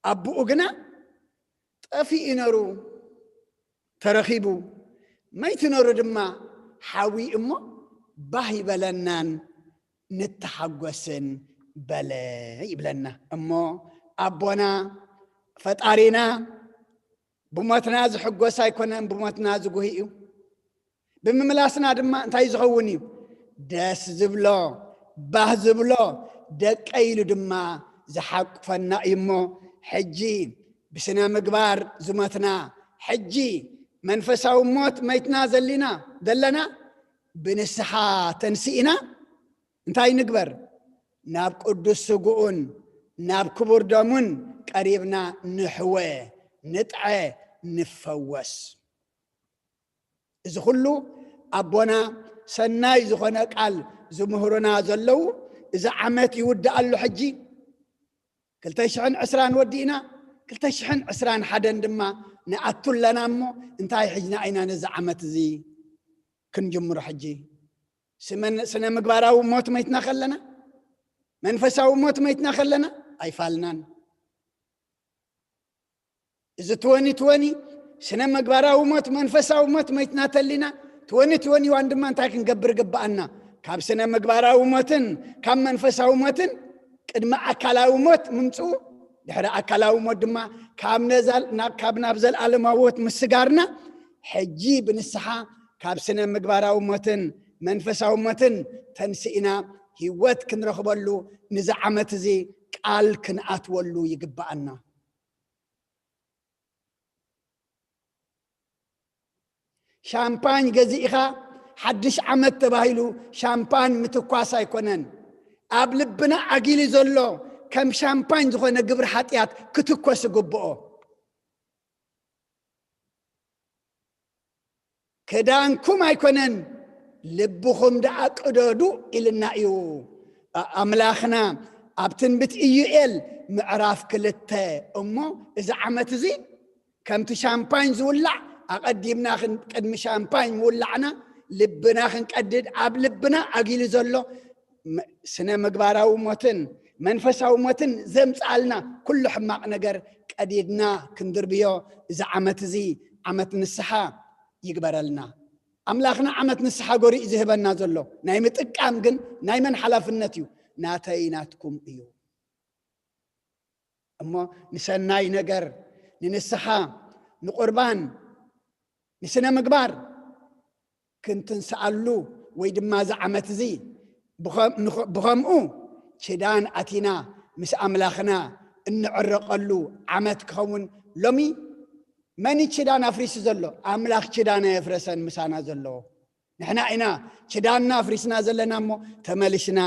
ኣቦኡ ግና ጠፊኡ ነሩ ተረኺቡ፣ መይቱ ነሩ ድማ ሓዊ እሞ ባህ ይበለናን ንተሓጎስን በለ ይብለና። እሞ ኣቦና ፈጣሪና ብሞትና ዝሕጎስ ኣይኮነን፣ ብሞትና ዝጉሂ እዩ። ብምምላስና ድማ እንታይ ዝኸውን እዩ? ደስ ዝብሎ፣ ባህ ዝብሎ፣ ደቀይ ኢሉ ድማ ዝሓቁፈና እዩ። እሞ ሕጂ ብስነ ምግባር ዝሞትና፣ ሕጂ መንፈሳዊ ሞት መይትና ዘሊና፣ ዘለና ብንስሓ ተንስኢና እንታይ ንግበር? ናብ ቅዱስ ስግኡን ናብ ክቡር ደሙን ቀሪብና ንሕወ፣ ንጥዐ፣ ንፈወስ። እዚ ኩሉ ኣቦና ሰናይ ዝኾነ ቃል ዝምህሩና ዘለዉ፣ እዚ ዓመት ይውዳእ ኣሎ ሕጂ። ክልተ ሽሕን ዕስራን ወዲእና፣ ክልተ ሽሕን ዕስራን ሓደን ድማ ንኣቱ ኣለና እሞ፣ እንታይ ሒዝና ኢና ነዚ ዓመት እዚ ክንጅምሮ ሕጂ? ስመን-፣ ስነ ምግባራዊ ሞት መይትና ከለና፣ መንፈሳዊ ሞት መይትና ከለና ኣይፋልናን። እዚ ትወኒ ትወኒ ስነ ምግባራዊ ሞት፣ መንፈሳዊ ሞት መይትና ተሊና፣ ትወኒ ትወኒ ዋን ድማ እንታይ ክንገብር ግብኣና? ካብ ስነ ምግባራዊ ሞትን ካብ መንፈሳዊ ሞትን ቅድሚ ኣካላዊ ሞት ምምፅኡ፣ ድሕሪ ኣካላዊ ሞት ድማ ካብ ነዛል-፣ ናብ፣ ካብ ናብ ዘልኣለማዊ ሞት ምስጋርና፣ ሕጂ ብንስሓ ካብ ስነ ምግባራዊ ሞትን መንፈሳዊ ሞትን ተንስኢና ህይወት ክንረኽበሉ፣ ንዚ ዓመት እዚ ቃል ክንኣትወሉ ይግብኣና። ሻምፓኝ ገዚእኻ ሓድሽ ዓመት ተባሂሉ ሻምፓን ምትኳስ ኣይኮነን። ኣብ ልብና ዓጊሉ ዘሎ ከም ሻምፓኝ ዝኾነ ግብሪ ሓጢኣት ክትኮስ ይግብኦ። ክዳንኩም ኣይኮነን፣ ልብኹም ደኣ ቅደዱ ኢልና እዩ ኣ-፣ ኣምላኽና ኣብ ትንቢት ኢዩኤል ምዕራፍ ክልተ። እሞ እዚ ዓመት እዚ ከምቲ ሻምፓኝ ዝውላዕ፣ ኣቐዲምና ክን-፣ ቅድሚ ሻምፓኝ ምውላዕና ልብና ክንቀድድ፣ ኣብ ልብና ኣጊሉ ዘሎ ም-፣ ስነ ምግባራዊ ሞትን መንፈሳዊ ሞትን ዘምጽኣልና ኩሉ ሕማቕ ነገር ቀዲድና ክንድርብዮ፣ እዚ ዓመት እዚ ዓመት ንስሓ ይግበረልና። ኣምላኽና ዓመት ንስሓ ገሩ እዩ ዝህበና ዘሎ። ናይ ምጥቃም ግን ናይ መን ሓላፍነት እዩ? ናተይ ናትኩም እዩ። እሞ ንሰናይ ነገር፣ ንንስሓ፣ ንቁርባን፣ ንስነ ምግባር ክንትንስኣሉ ወይ ድማ እዚ ዓመት እዚ ብኸም-፣ ንኸ-፣ ብኸምኡ ኪዳን ኣቲና ምስ ኣምላኽና እንዕረቐሉ ዓመት ክኸውን። ሎሚ መን እዩ ኪዳን ኣፍሪሱ ዘሎ? ኣምላኽ ኪዳን ኣየፍረሰን ምሳና ዘሎ። ንሕና ኢና ኪዳንና ኣፍሪስና ዘለና እሞ ተመሊስና፣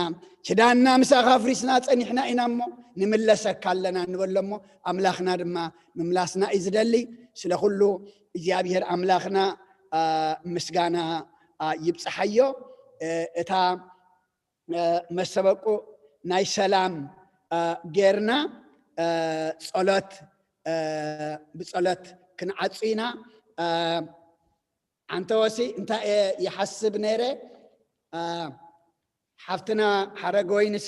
ኪዳንና ምሳኻ ኣፍሪስና ጸኒሕና ኢና እሞ ንምለሰካ ኣለና ንበሎ እሞ፣ ኣምላኽና ድማ ምምላስና እዩ ዝደሊ። ስለ ኩሉ እግዚኣብሔር ኣምላኽና፣ ኣ፣ ምስጋና፣ ኣ፣ ይብጽሓዮ። እ፣ እታ፣ እ፣ መሰበቁ ናይ ሰላም፣ እ፣ ጌርና፣ እ፣ ጸሎት፣ እ፣ ብጸሎት ክንዓጹ ኢና። እ፣ ኣንተ ወሲ እንታይ እየ ይሓስብ ነይረ፣ እ፣ ሓፍትና ሓረገወይንሲ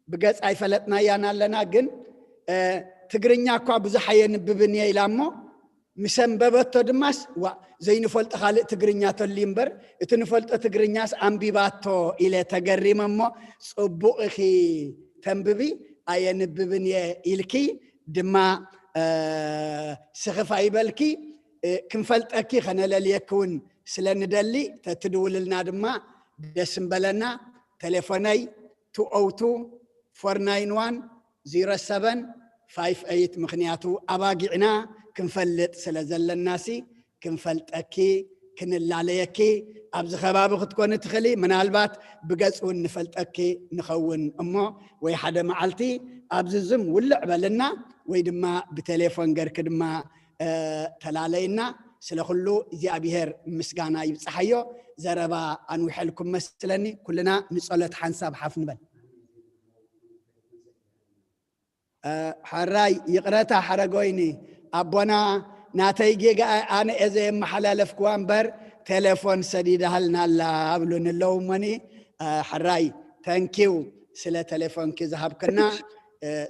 ብገጽ ኣይፈለጥናያን ኣለና፣ ግን፣ እ፣ ትግርኛ እኳ ብዙሕ ኣየንብብን እየ ኢላ እሞ፣ ምስ ኣንበበቶ ድማስ፣ "ዋእ፣ ዘይንፈልጦ ካልእ ትግርኛ ተልዩ እምበር፣ እቲ ንፈልጦ ትግርኛስ ኣንቢባቶ" ኢለ ተገሪመ እሞ፣ "ጽቡቕ ኢኺ ተንብቢ፣ ኣየንብብን እየ" ኢልኪ ድማ፣ እ፣ ስኽፍ ኣይበልኪ። እ፣ ክንፈልጠኪ ከነለልየኪ እውን ስለ ንደሊ፣ ተትድውልልና ድማ ደስ ምበለና። ቴሌፎነይ two oh two four nine one zero seven five eight፣ ምኽንያቱ ኣባጊዕና ክንፈልጥ ስለ ዘለናሲ፣ ክንፈልጠኪ፣ ክንላለየኪ፣ ኣብዚ ከባቢ ክትኮኒ ትኽእሊ፣ ምናልባት ብገጽ እውን ንፈልጠኪ ንኸውን እሞ፣ ወይ ሓደ መዓልቲ ኣብዚ ዝም ውልዕ በልና፣ ወይ ድማ ብቴሌፎን ገርኪ ድማ ተላለይና። ስለ ኩሉ እግዚኣብሔር ምስጋና ይብጽሓዮ። ዘረባ ኣንዊሐልኩም መስለኒ። ኩልና ንጸሎት ሓንሳብ ሓፍ ንበል። ሕራይ ይቕረታ ሓረጎይኒ ኣቦና፣ ናተይ ጌጋ፣ ኣነ እየ ዘየመሓላለፍክዋ እምበር ቴሌፎን ሰዲዳሃልና ኣላ ኣብሉኒ ኣለዉ እሞኒ። ሕራይ፣ ተንኪው ስለ ቴሌፎንኪ ዝሃብክና።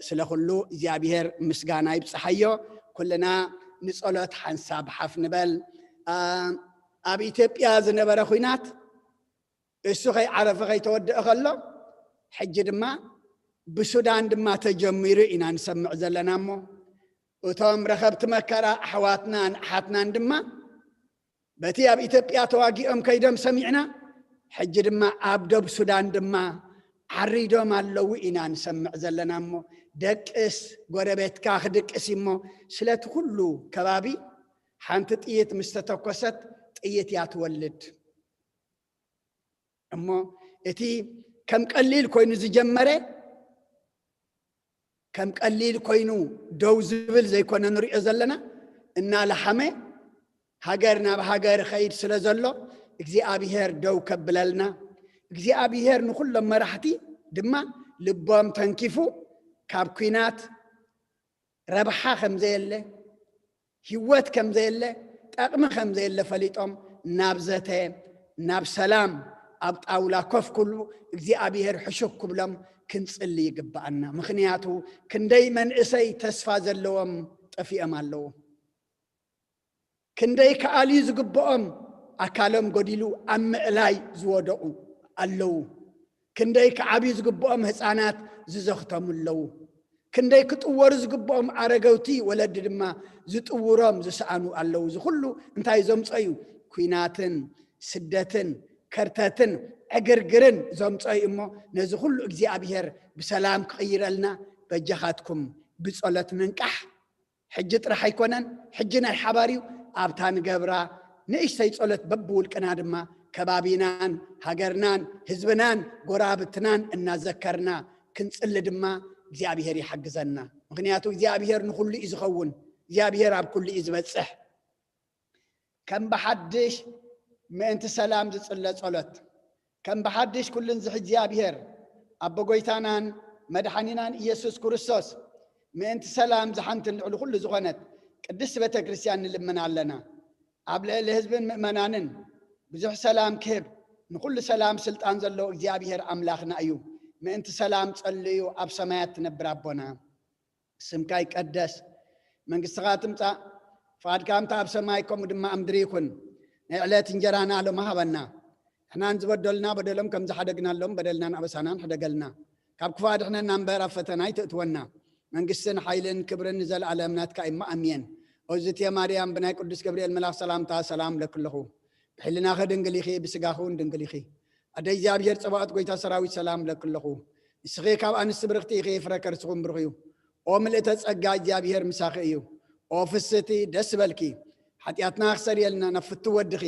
ስለ ኩሉ እግዚኣብሔር ምስጋና ይብጽሓዮ። ኩልና ንጸሎት ሓንሳብ ሓፍ ንበል። ኣብ ኢትዮጵያ ዝነበረ ኹናት እሱ ከይዓረፈ ከይተወደአ ከሎ፣ ሕጂ ድማ ብሱዳን ድማ ተጀሚሩ ኢና ንሰምዕ ዘለና እሞ፣ እቶም ረኸብቲ መከራ ኣሕዋትናን ኣሓትናን ድማ በቲ ኣብ ኢትዮጵያ ተዋጊኦም ከይዶም ሰሚዕና፣ ሕጂ ድማ ኣብ ደብ ሱዳን ድማ ዓሪዶም ኣለዉ ኢና ንሰምዕ ዘለና እሞ፣ ደቅስ፣ ጎረቤትካ ክድቅስ እሞ፣ ስለቲ ኩሉ ከባቢ ሓንቲ ጥይት ምስ ተተኮሰት ጥይት እያ ትወልድ። እሞ እቲ ከም ቀሊል ኮይኑ ዝጀመረ፣ ከም ቀሊል ኮይኑ ደው ዝብል ዘይኮነ ንሪኦ ዘለና፣ እናለሓመ ሃገር ናብ ሃገር ኸይድ ስለ ዘሎ፣ እግዚኣብሔር ደው ከብለልና፣ እግዚኣብሔር ንኹሎም መራሕቲ ድማ ልቦም ተንኪፉ ካብ ኲናት ረብሓ ከም ዘየለ፣ ህይወት ከም ዘየለ፣ ጠቕሚ ከም ዘየለ ፈሊጦም ናብ ዘተ፣ ናብ ሰላም ኣብ ጣውላ ኮፍ ክብሉ እግዚኣብሔር ሕሹክ ክብሎም ክንጽሊ ይግብኣና። ምኽንያቱ ክንደይ መንእሰይ ተስፋ ዘለዎም ጠፊኦም ኣለዉ። ክንደይ ክኣልዩ ዝግብኦም ኣካሎም ጎዲሉ ኣብ ምእላይ ዝወደቑ ኣለዉ። ክንደይ ክዓብዩ ዝግብኦም ህፃናት ዝዘኽተሙ ኣለዉ። ክንደይ ክጥወሩ ዝግብኦም ኣረገውቲ ወለዲ ድማ ዝጥውሮም ዝሰኣኑ ኣለዉ። እዚ ኩሉ እንታይ ዘምጾ እዩ? ኲናትን ስደትን ከርተትን ዕግርግርን ዘምጾ እዩ እሞ፣ ነዚ ኩሉ እግዚኣብሔር ብሰላም ክቕይረልና በጃኻትኩም ብጸሎት ንንቃሕ። ሕጂ ጥራሕ ኣይኮነን፣ ሕጂ ናይ ሓባር እዩ። ኣብታ ንገብራ ንእሽተይ ጸሎት በብውልቅና ድማ ከባቢናን ሃገርናን ህዝብናን ጎራብትናን እናዘከርና ክንጽሊ ድማ እግዚኣብሔር ይሓግዘና። ምኽንያቱ እግዚኣብሔር ንኹሉ እዩ ዝኸውን፣ እግዚኣብሔር ኣብ ኩሉ እዩ ዝበጽሕ። ከም ብሓድሽ ምእንቲ ሰላም ዝጽለ ጸሎት። ከም ብሓድሽ ኩሉን ዝሕዚ እግዚኣብሔር ኣቦ ጎይታናን መድሓኒናን ኢየሱስ ክርስቶስ ምእንቲ ሰላም ዝሓንትን ልዕሊ ኩሉ ዝኾነት ቅድስት ቤተ ክርስቲያን ንልምን ኣለና። ኣብ ልዕሊ ህዝብን ምእመናንን ብዙሕ ሰላም ክህብ ንኹሉ ሰላም ስልጣን ዘለዎ እግዚኣብሔር ኣምላኽና እዩ። ምእንቲ ሰላም ጸልዩ ኣብ ሰማያት ትነብር ኣቦና። ስምካ ይቀደስ፣ መንግስትኻ ትምጻእ፣ ፍቓድካ ከምታ ኣብ ሰማይ ከምኡ ድማ ኣብ ምድሪ ይኹን። ናይ ዕለት እንጀራና ሎሚ ሃበና። ንሕናን ዝበደሉና በደሎም ከም ዝሓደግናሎም በደልናን ኣበሳናን ሕደገልና። ካብ ክፉእ ኣድሕነና እምበር ኣብ ፈተና ኣይተእትወና። መንግስትን ሓይልን ክብርን ንዘለኣለም ናትካ እዩ እሞ ኣሜን። ኦዝትየ ማርያም ብናይ ቅዱስ ገብርኤል መልኣኽ ሰላምታ ሰላም እብለኪ ኣለኹ። ብሕልናኺ ድንግል ኢኺ፣ ብስጋኺ እውን ድንግል ኢኺ። ኣደ እግዚኣብሔር ጸባኦት ጎይታ ሰራዊት ሰላም እብለኪ ኣለኹ። ንስኺ ካብ ኣንስቲ ብርኽቲ ኢኺ፣ ፍረ ከርስኺ እውን ብሩኽ እዩ። ኦ ምልእተ ጸጋ እግዚኣብሔር ምሳኺ እዩ። ኦ ፍስቲ ደስ በልኪ። ሓጢኣትና ክሰርየልና ናብ ፍቱ ወድኺ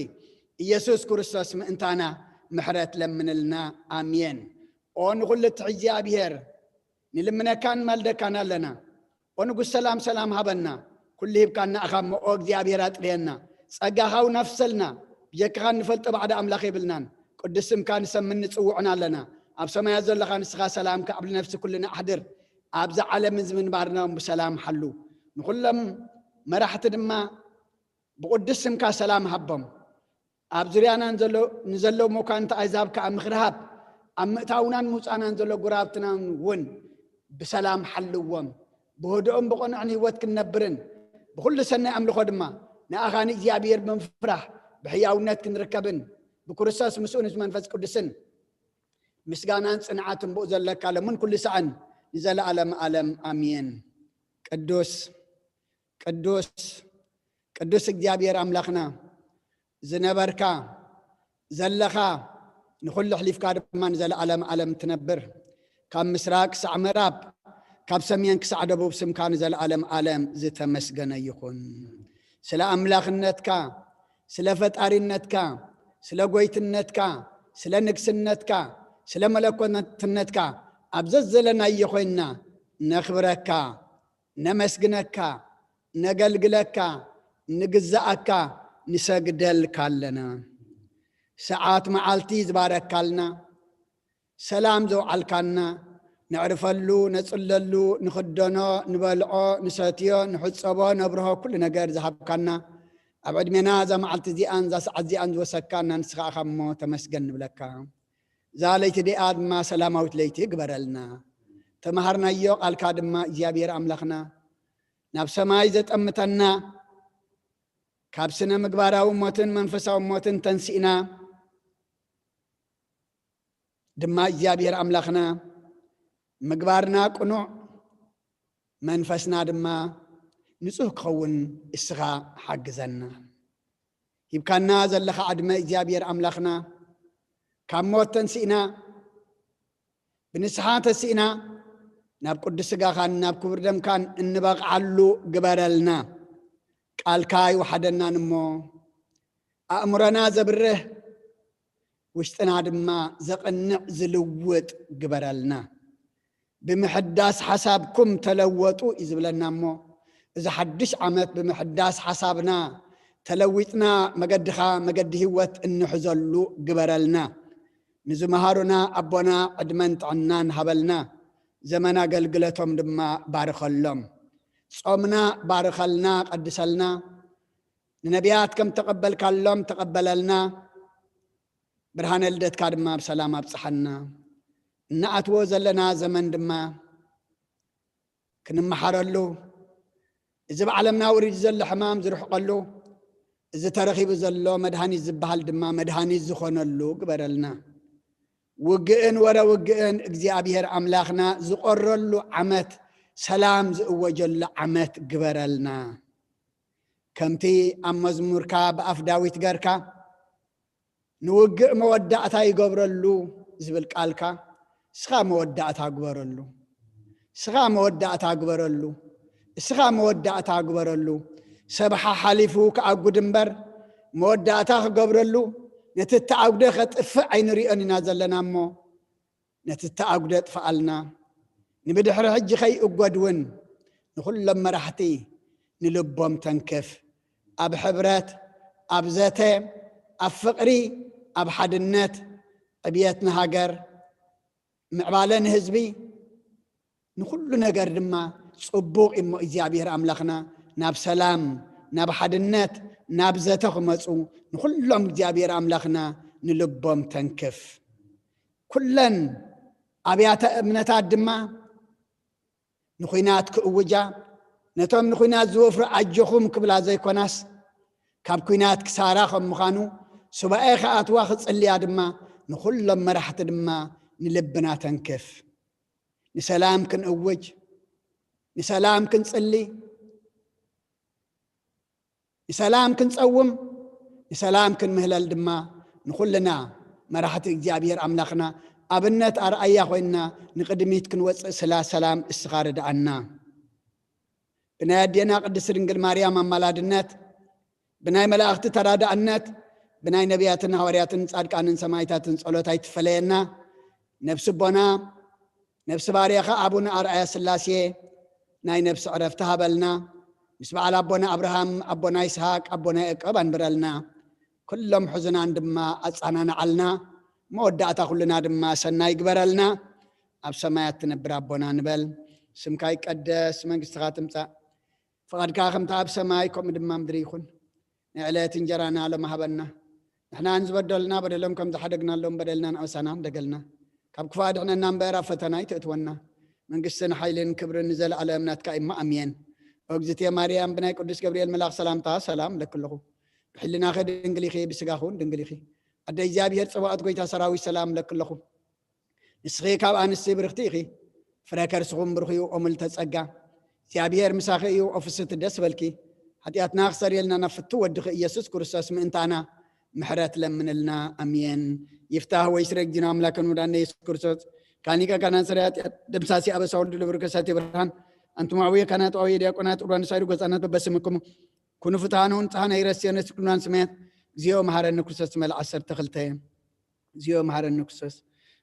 ኢየሱስ ክርስቶስ ምእንታና ምሕረት ለምንልና። ኣሜን። ኦ ንኹሉ እትሕዚ እግዚኣብሔር ንልምነካን ንማልደካን ኣለና። ኦ ንጉስ ሰላም ሰላም ሃበና። ኩሉ ሂብካና ኢኻ እሞ ኦ እግዚኣብሔር ኣጥርየና። ጸጋኻ እውን ኣፍሰልና። ብጀካኻ እንፈልጦ ባዕዲ ኣምላኽ የብልናን። ቅዱስ ስምካ ንሰምን ንጽውዕን ኣለና። ኣብ ሰማያት ዘለኻ ንስኻ ሰላምካ ኣብ ነፍሲ ኩልና ኣሕድር። ኣብዚ ዓለም እዚ ምንባርና እውን ብሰላም ሓሉ። ንኹሎም መራሕቲ ድማ ብቕዱስ ስምካ ሰላም ሃቦም። ኣብ ዙርያና ንዘሎ- ንዘለዉ መኳንንቲ ኣሕዛብ ከኣ ምኽሪ ሃብ። ኣብ ምእታውናን ምውጻእናን ዘሎ ጉራብትናን እውን ብሰላም ሓልዎም። ብህድኦም ብቐኑዕን ህይወት ክንነብርን ብኹሉ ሰናይ ኣምልኾ ድማ ንኣኻ ንእግዚኣብሔር ብምፍራሕ ብሕያውነት ክንርከብን ብክርስቶስ ምስኡ ምስ መንፈስ ቅዱስን ምስጋናን ጽንዓትን ብኡ ዘለካ ለምን ኩሉ ሰዓን ንዘለኣለም ኣለም ኣሜን። ቅዱስ ቅዱስ ቅዱስ እግዚኣብሔር ኣምላኽና ዝነበርካ ዘለኻ ንኹሉ ኣሕሊፍካ ድማ ንዘለኣለም ኣለም ትነብር። ካብ ምስራቅ ክሳዕ ምዕራብ ካብ ሰሜን ክሳዕ ደቡብ ስምካ ንዘለኣለም ኣለም ዝተመስገነ ይኹን። ስለ ኣምላኽነትካ ስለ ፈጣሪነትካ፣ ስለ ጎይትነትካ፣ ስለ ንግስነትካ፣ ስለ መለኮትነትካ ኣብ ዘዘለናዮ ኮይንና ነኽብረካ፣ ነመስግነካ፣ ነገልግለካ፣ ንግዛኣካ፣ ንሰግደልካ ኣለና። ሰዓት መዓልቲ ዝባረካልና፣ ሰላም ዘውዓልካና፣ ነዕርፈሉ፣ ነጽለሉ፣ ንኽደኖ፣ ንበልዖ፣ ንሰትዮ፣ ንሕጸቦ፣ ነብርሆ፣ ኩሉ ነገር ዝሃብካና፣ ኣብ ዕድሜና እዛ መዓልቲ እዚኣን እዛ ሰዓት እዚኣን ዝወሰካና ንስኻ ኢኻ እሞ ተመስገን ንብለካ። እዛ ለይቲ እዚኣ ድማ ሰላማዊት ለይቲ ግበረልና። ተምሃርናዮ ቃልካ ድማ እግዚኣብሔር ኣምላኽና ናብ ሰማይ ዘጠምተና፣ ካብ ስነ ምግባራዊ ሞትን መንፈሳዊ ሞትን ተንሲእና ድማ እግዚኣብሔር ኣምላኽና ምግባርና ቅኑዕ፣ መንፈስና ድማ ንጹህ ክኸውን እስኻ ሓግዘና። ሂብካና ዘለኻ ዕድመ እግዚኣብሔር ኣምላኽና ካብ ሞት ተንሲእና፣ ብንስሓ ተሲእና ናብ ቅዱስ ስጋኻን ናብ ክቡር ደምካን እንበቕዓሉ ግበረልና። ቃልካ ይወሓደናን እሞ ኣእምሮና ዘብርህ፣ ውሽጥና ድማ ዘቕንዕ ዝልውጥ ግበረልና። ብምሕዳስ ሓሳብኩም ተለወጡ እዩ ዝብለና እሞ፣ እዚ ሓድሽ ዓመት ብምሕዳስ ሓሳብና ተለዊጥና መገድኻ መገዲ ህይወት እንሕዘሉ ግበረልና። ንዝመሃሩና ኣቦና ዕድመን ጥዕናን ሃበልና። ዘመን ኣገልግለቶም ድማ ባርኸሎም። ጾምና ባርኸልና፣ ቀድሰልና። ንነቢያት ከም ተቐበልካሎም ተቐበለልና። ብርሃነ ልደትካ ድማ ብሰላም ኣብጽሓና። እንኣትዎ ዘለና ዘመን ድማ ክንመሓረሉ፣ እዚ ብዓለምና ውሪድ ዘሎ ሕማም ዝርሕቐሉ፣ እዚ ተረኺቡ ዘሎ መድሃኒት ዝበሃል ድማ መድሃኒት ዝኾነሉ ግበረልና። ውግእን ወረ ውግእን እግዚኣብሔር ኣምላኽና ዝቆረሉ ዓመት፣ ሰላም ዝእወጀሉ ዓመት ግበረልና። ከምቲ ኣብ መዝሙርካ ብኣፍ ዳዊት ገርካ፣ ንውግእ መወዳእታ ይገብረሉ ዝብል ቃልካ፣ እስኻ መወዳእታ ግበረሉ። እስኻ መወዳእታ ግበረሉ። እስኻ መወዳእታ ግበረሉ። ሰብ ሓሓሊፉ ክኣጉድ እምበር፣ መወዳእታ ክገብረሉ፣ ነቲ እተኣጉደ ከጥፍእ ኣይንሪኦን ኢና ዘለና እሞ፣ ነቲ እተኣጉደ ጥፍኣልና። ንብድሕሪ ሕጂ ከይእጎድ እውን ንኹሎም መራሕቲ ንልቦም ተንክፍ። ኣብ ሕብረት፣ ኣብ ዘተ፣ ኣብ ፍቕሪ፣ ኣብ ሓድነት፣ ዕብየት ንሃገር፣ ምዕባለ ንህዝቢ፣ ንኹሉ ነገር ድማ ጽቡቕ እሞ እግዚኣብሔር ኣምላኽና ናብ ሰላም፣ ናብ ሓድነት፣ ናብ ዘተ ክመጹ ንኹሎም እግዚኣብሔር ኣምላኽና ንልቦም ተንክፍ። ኩለን ኣብያተ እምነታት ድማ ንኹናት ክእውጃ፣ ነቶም ንኹናት ዝወፍሩ ኣጆኹም ክብላ ዘይኮናስ፣ ካብ ኩናት ክሳራ ከም ምዃኑ፣ ሱባኤ ክኣትዋ ክጽልያ ድማ፣ ንኹሎም መራሕቲ ድማ ንልብና ተንክፍ። ንሰላም ክንእውጅ፣ ንሰላም ክንጽሊ፣ ንሰላም ክንጸውም፣ ንሰላም ክንምህለል ድማ ንኹልና መራሕቲ እግዚኣብሔር ኣምላኽና ኣብነት ኣርኣያ ኮይንና ንቕድሚት ክንወጽእ ስላ ሰላም እስኻ ርድኣና። ብናይ ኣዴና ቅድስት ድንግል ማርያም ኣማላድነት፣ ብናይ መላእኽቲ ተራዳእነት፣ ብናይ ነቢያትን ሃዋርያትን ጻድቃንን ሰማዕታትን ጸሎት ኣይትፈለየና። ነፍሲ ኣቦና፣ ነፍሲ ባርያኻ ኣቡነ ኣርኣያ ስላሴ ናይ ነፍሲ ዕረፍቲ ሃበልና። ምስ በዓል ኣቦና ኣብርሃም፣ ኣቦና ይስሃቅ፣ ኣቦና ያዕቆብ ኣንብረልና። ኩሎም ሕዙናን ድማ ኣጻናንዓልና። መወዳእታ ኩልና ድማ ሰናይ ግበረልና። ኣብ ሰማያት ትነብር ኣቦና ንበል። ስምካ ይቀደስ፣ መንግስትኻ ትምጻእ። ፍቓድካ ከምቲ ኣብ ሰማይ ከምኡ ድማ ምድሪ ይኹን። ናይ ዕለት እንጀራና ሎሚ ሃበና። ንሕና ንዝበደሉና በደሎም ከም ዝሓደግናሎም በደልና ንኣበሳና ንደገልና። ካብ ክፉእ ኣድሕነና እምበር ኣብ ፈተና ኣይተእትወና። መንግስትን ሓይልን ክብርን ንዘለኣለም ናትካ እሞ ኣሜን። ኦ እግዝእትየ ማርያም፣ ብናይ ቅዱስ ገብርኤል መልኣኽ ሰላምታ ሰላም እብለኪ ኣለኹ። ብሕልናኺ ድንግል ኢኺ፣ ብስጋኺ እውን ድንግል ኢኺ። ኣደ እግዚኣብሔር ጸባኦት፣ ጎይታ ሰራዊት፣ ሰላም እብለኪ ኣለኹ። ንስኺ ካብ ኣንስቲ ብርኽቲ ኢኺ፣ ፍረ ከርስኹም ብሩኽ እዩ። ኦ ምልዕተ ጸጋ፣ እግዚኣብሔር ምሳኺ እዩ። ኦ ፍስሕቲ፣ ደስ በልኪ። ሓጢኣትና ክሰርየልና ናብ ፍቱ ወድኺ ኢየሱስ ክርስቶስ ምእንታና ምሕረት ለምንልና። ኣሜን። ይፍታህ ወይስረይ እግዚእነ ኣምላክን መድኃኒነ ኢየሱስ ክርስቶስ፣ ካህን ሊቀ ካህናት ሠራየ ኃጢአት፣ ደምሳሲ አበሳ ወልድ ለብሩክ ከሳቴ ብርሃን፣ አንትሙ አበዊየ ካህናት ወአበዊየ ዲያቆናት፣ ዑርባን ንሳይዱ ገጻናት በበስምክሙ ኩኑ ፍትሐነ ወንጽሐነ ይረስየነ ስክሉናን ስሜት እግዚኦ መሐረኒ ክርስቶስ ትመል ዓሰርተ ክልተ። እግዚኦ መሐረኒ ክርስቶስ።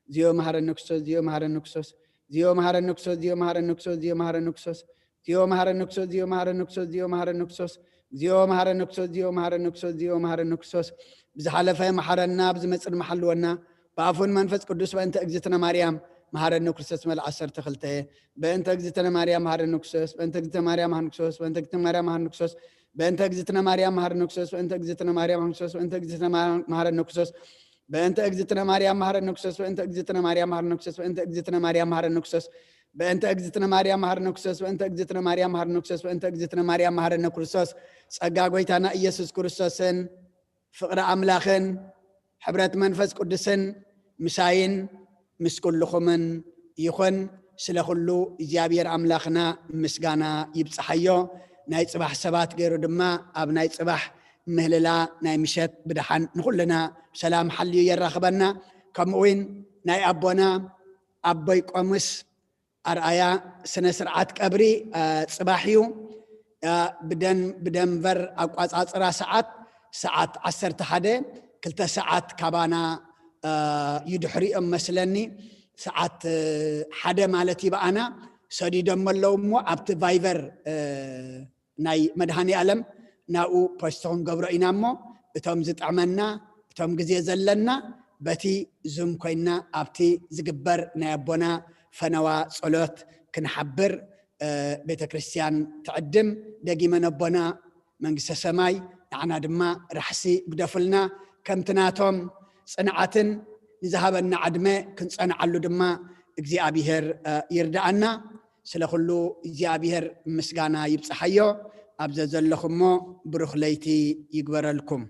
እግዚኦ መሐረኒ ክርስቶስ። እግዚኦ መሐረኒ ክርስቶስ። እግዚኦ መሐረኒ ክርስቶስ። እግዚኦ መሐረኒ ክርስቶስ። እግዚኦ መሐረኒ ክርስቶስ። እግዚኦ መሐረኒ ክርስቶስ። እግዚኦ መሐረኒ ክርስቶስ። እግዚኦ መሐረኒ ክርስቶስ። እግዚኦ መሐረኒ ክርስቶስ። እግዚኦ መሐረኒ ክርስቶስ። ብዝሓለፈ መሐረና፣ ብዝመጽእ ድማ ሓልወና። ብኣፉን መንፈስ ቅዱስ በእንተ እግዝእትነ ማርያም መሐረኒ ክርስቶስ ትመል ዓሰርተ ክልተ። በእንተ እግዝእትነ ማርያም መሐረኒ ክርስቶስ። በእንተ እግዝእትነ ማርያም መሐረኒ ክርስቶስ። በእንተ እግዝእትነ ማርያም መሐረኒ ክርስቶስ። በእንተ እግዝእትነ ማርያም መሐረኒ ክርስቶስ። በእንተ እግዝእትነ ማርያም መሐረኒ ክርስቶስ። በእንተ እግዝእትነ ማርያም መሐረኒ ክርስቶስ። በእንተ እግዝእትነ ማርያም መሐረኒ ክርስቶስ። በእንተ እግዝእትነ ማርያም መሐረኒ ክርስቶስ። በእንተ እግዝእትነ ማርያም መሐረኒ ክርስቶስ። በእንተ እግዝእትነ ማርያም መሐረኒ ክርስቶስ። በእንተ እግዝእትነ ማርያም መሐረኒ ክርስቶስ። ጸጋ ጎይታና ኢየሱስ ክርስቶስን ፍቕሪ ኣምላኽን ሕብረት መንፈስ ቅዱስን ምሳይን ምስ ኩልኹምን ይኹን። ስለ ኩሉ እግዚኣብሔር ኣምላኽና ምስጋና ይብጽሓዮ። ናይ ጽባሕ ሰባት ገይሩ ድማ ኣብ ናይ ጽባሕ ምህልላ ናይ ምሸት ብድሓን ንኹልና ሰላም ሓልዩ የራኽበና። ከምኡ እውን ናይ ኣቦና ኣቦይ ቆሙስ ኣርኣያ ስነ ስርዓት ቀብሪ፣ እ፣ ጽባሕ እዩ። እ፣ ብደን-፣ ብደንቨር ኣቋጻጽራ ሰዓት፣ ሰዓት ዓሰርተ ሓደ፣ ክልተ ሰዓት ካባና፣ እ፣ እዩ ድሕሪኦም መስለኒ። ሰዓት፣ እ፣ ሓደ ማለት እዩ ብኣና። ሰዲዶም ኣለዉ እሞ ኣብቲ ቫይቨር፣ እ፣ ናይ መድሃኔ ኣለም ናብኡ ፖስት ክንገብሮ ኢና እሞ፣ እቶም ዝጥዕመና፣ እቶም ግዜ ዘለና፣ በቲ ዙም ኮይና ኣብቲ ዝግበር ናይ ኣቦና ፈነዋ ጸሎት ክንሓብር፣ እ፣ ቤተ ክርስቲያን ትዕድም። ደጊመ ነቦና መንግስተ ሰማይ ንዓና ድማ ራሕሲ ግደፉልና። ከምቲ ናቶም ጽንዓትን ንዝሃበና ዕድመ ክንጸንዓሉ ድማ እግዚኣብሔር፣ እ፣ ይርድኣና። ስለ ኩሉ እግዚኣብሔር ምስጋና ይብጽሓዮ። ኣብ ዘዘለኹሞ ብሩኽ ለይቲ ይግበረልኩም።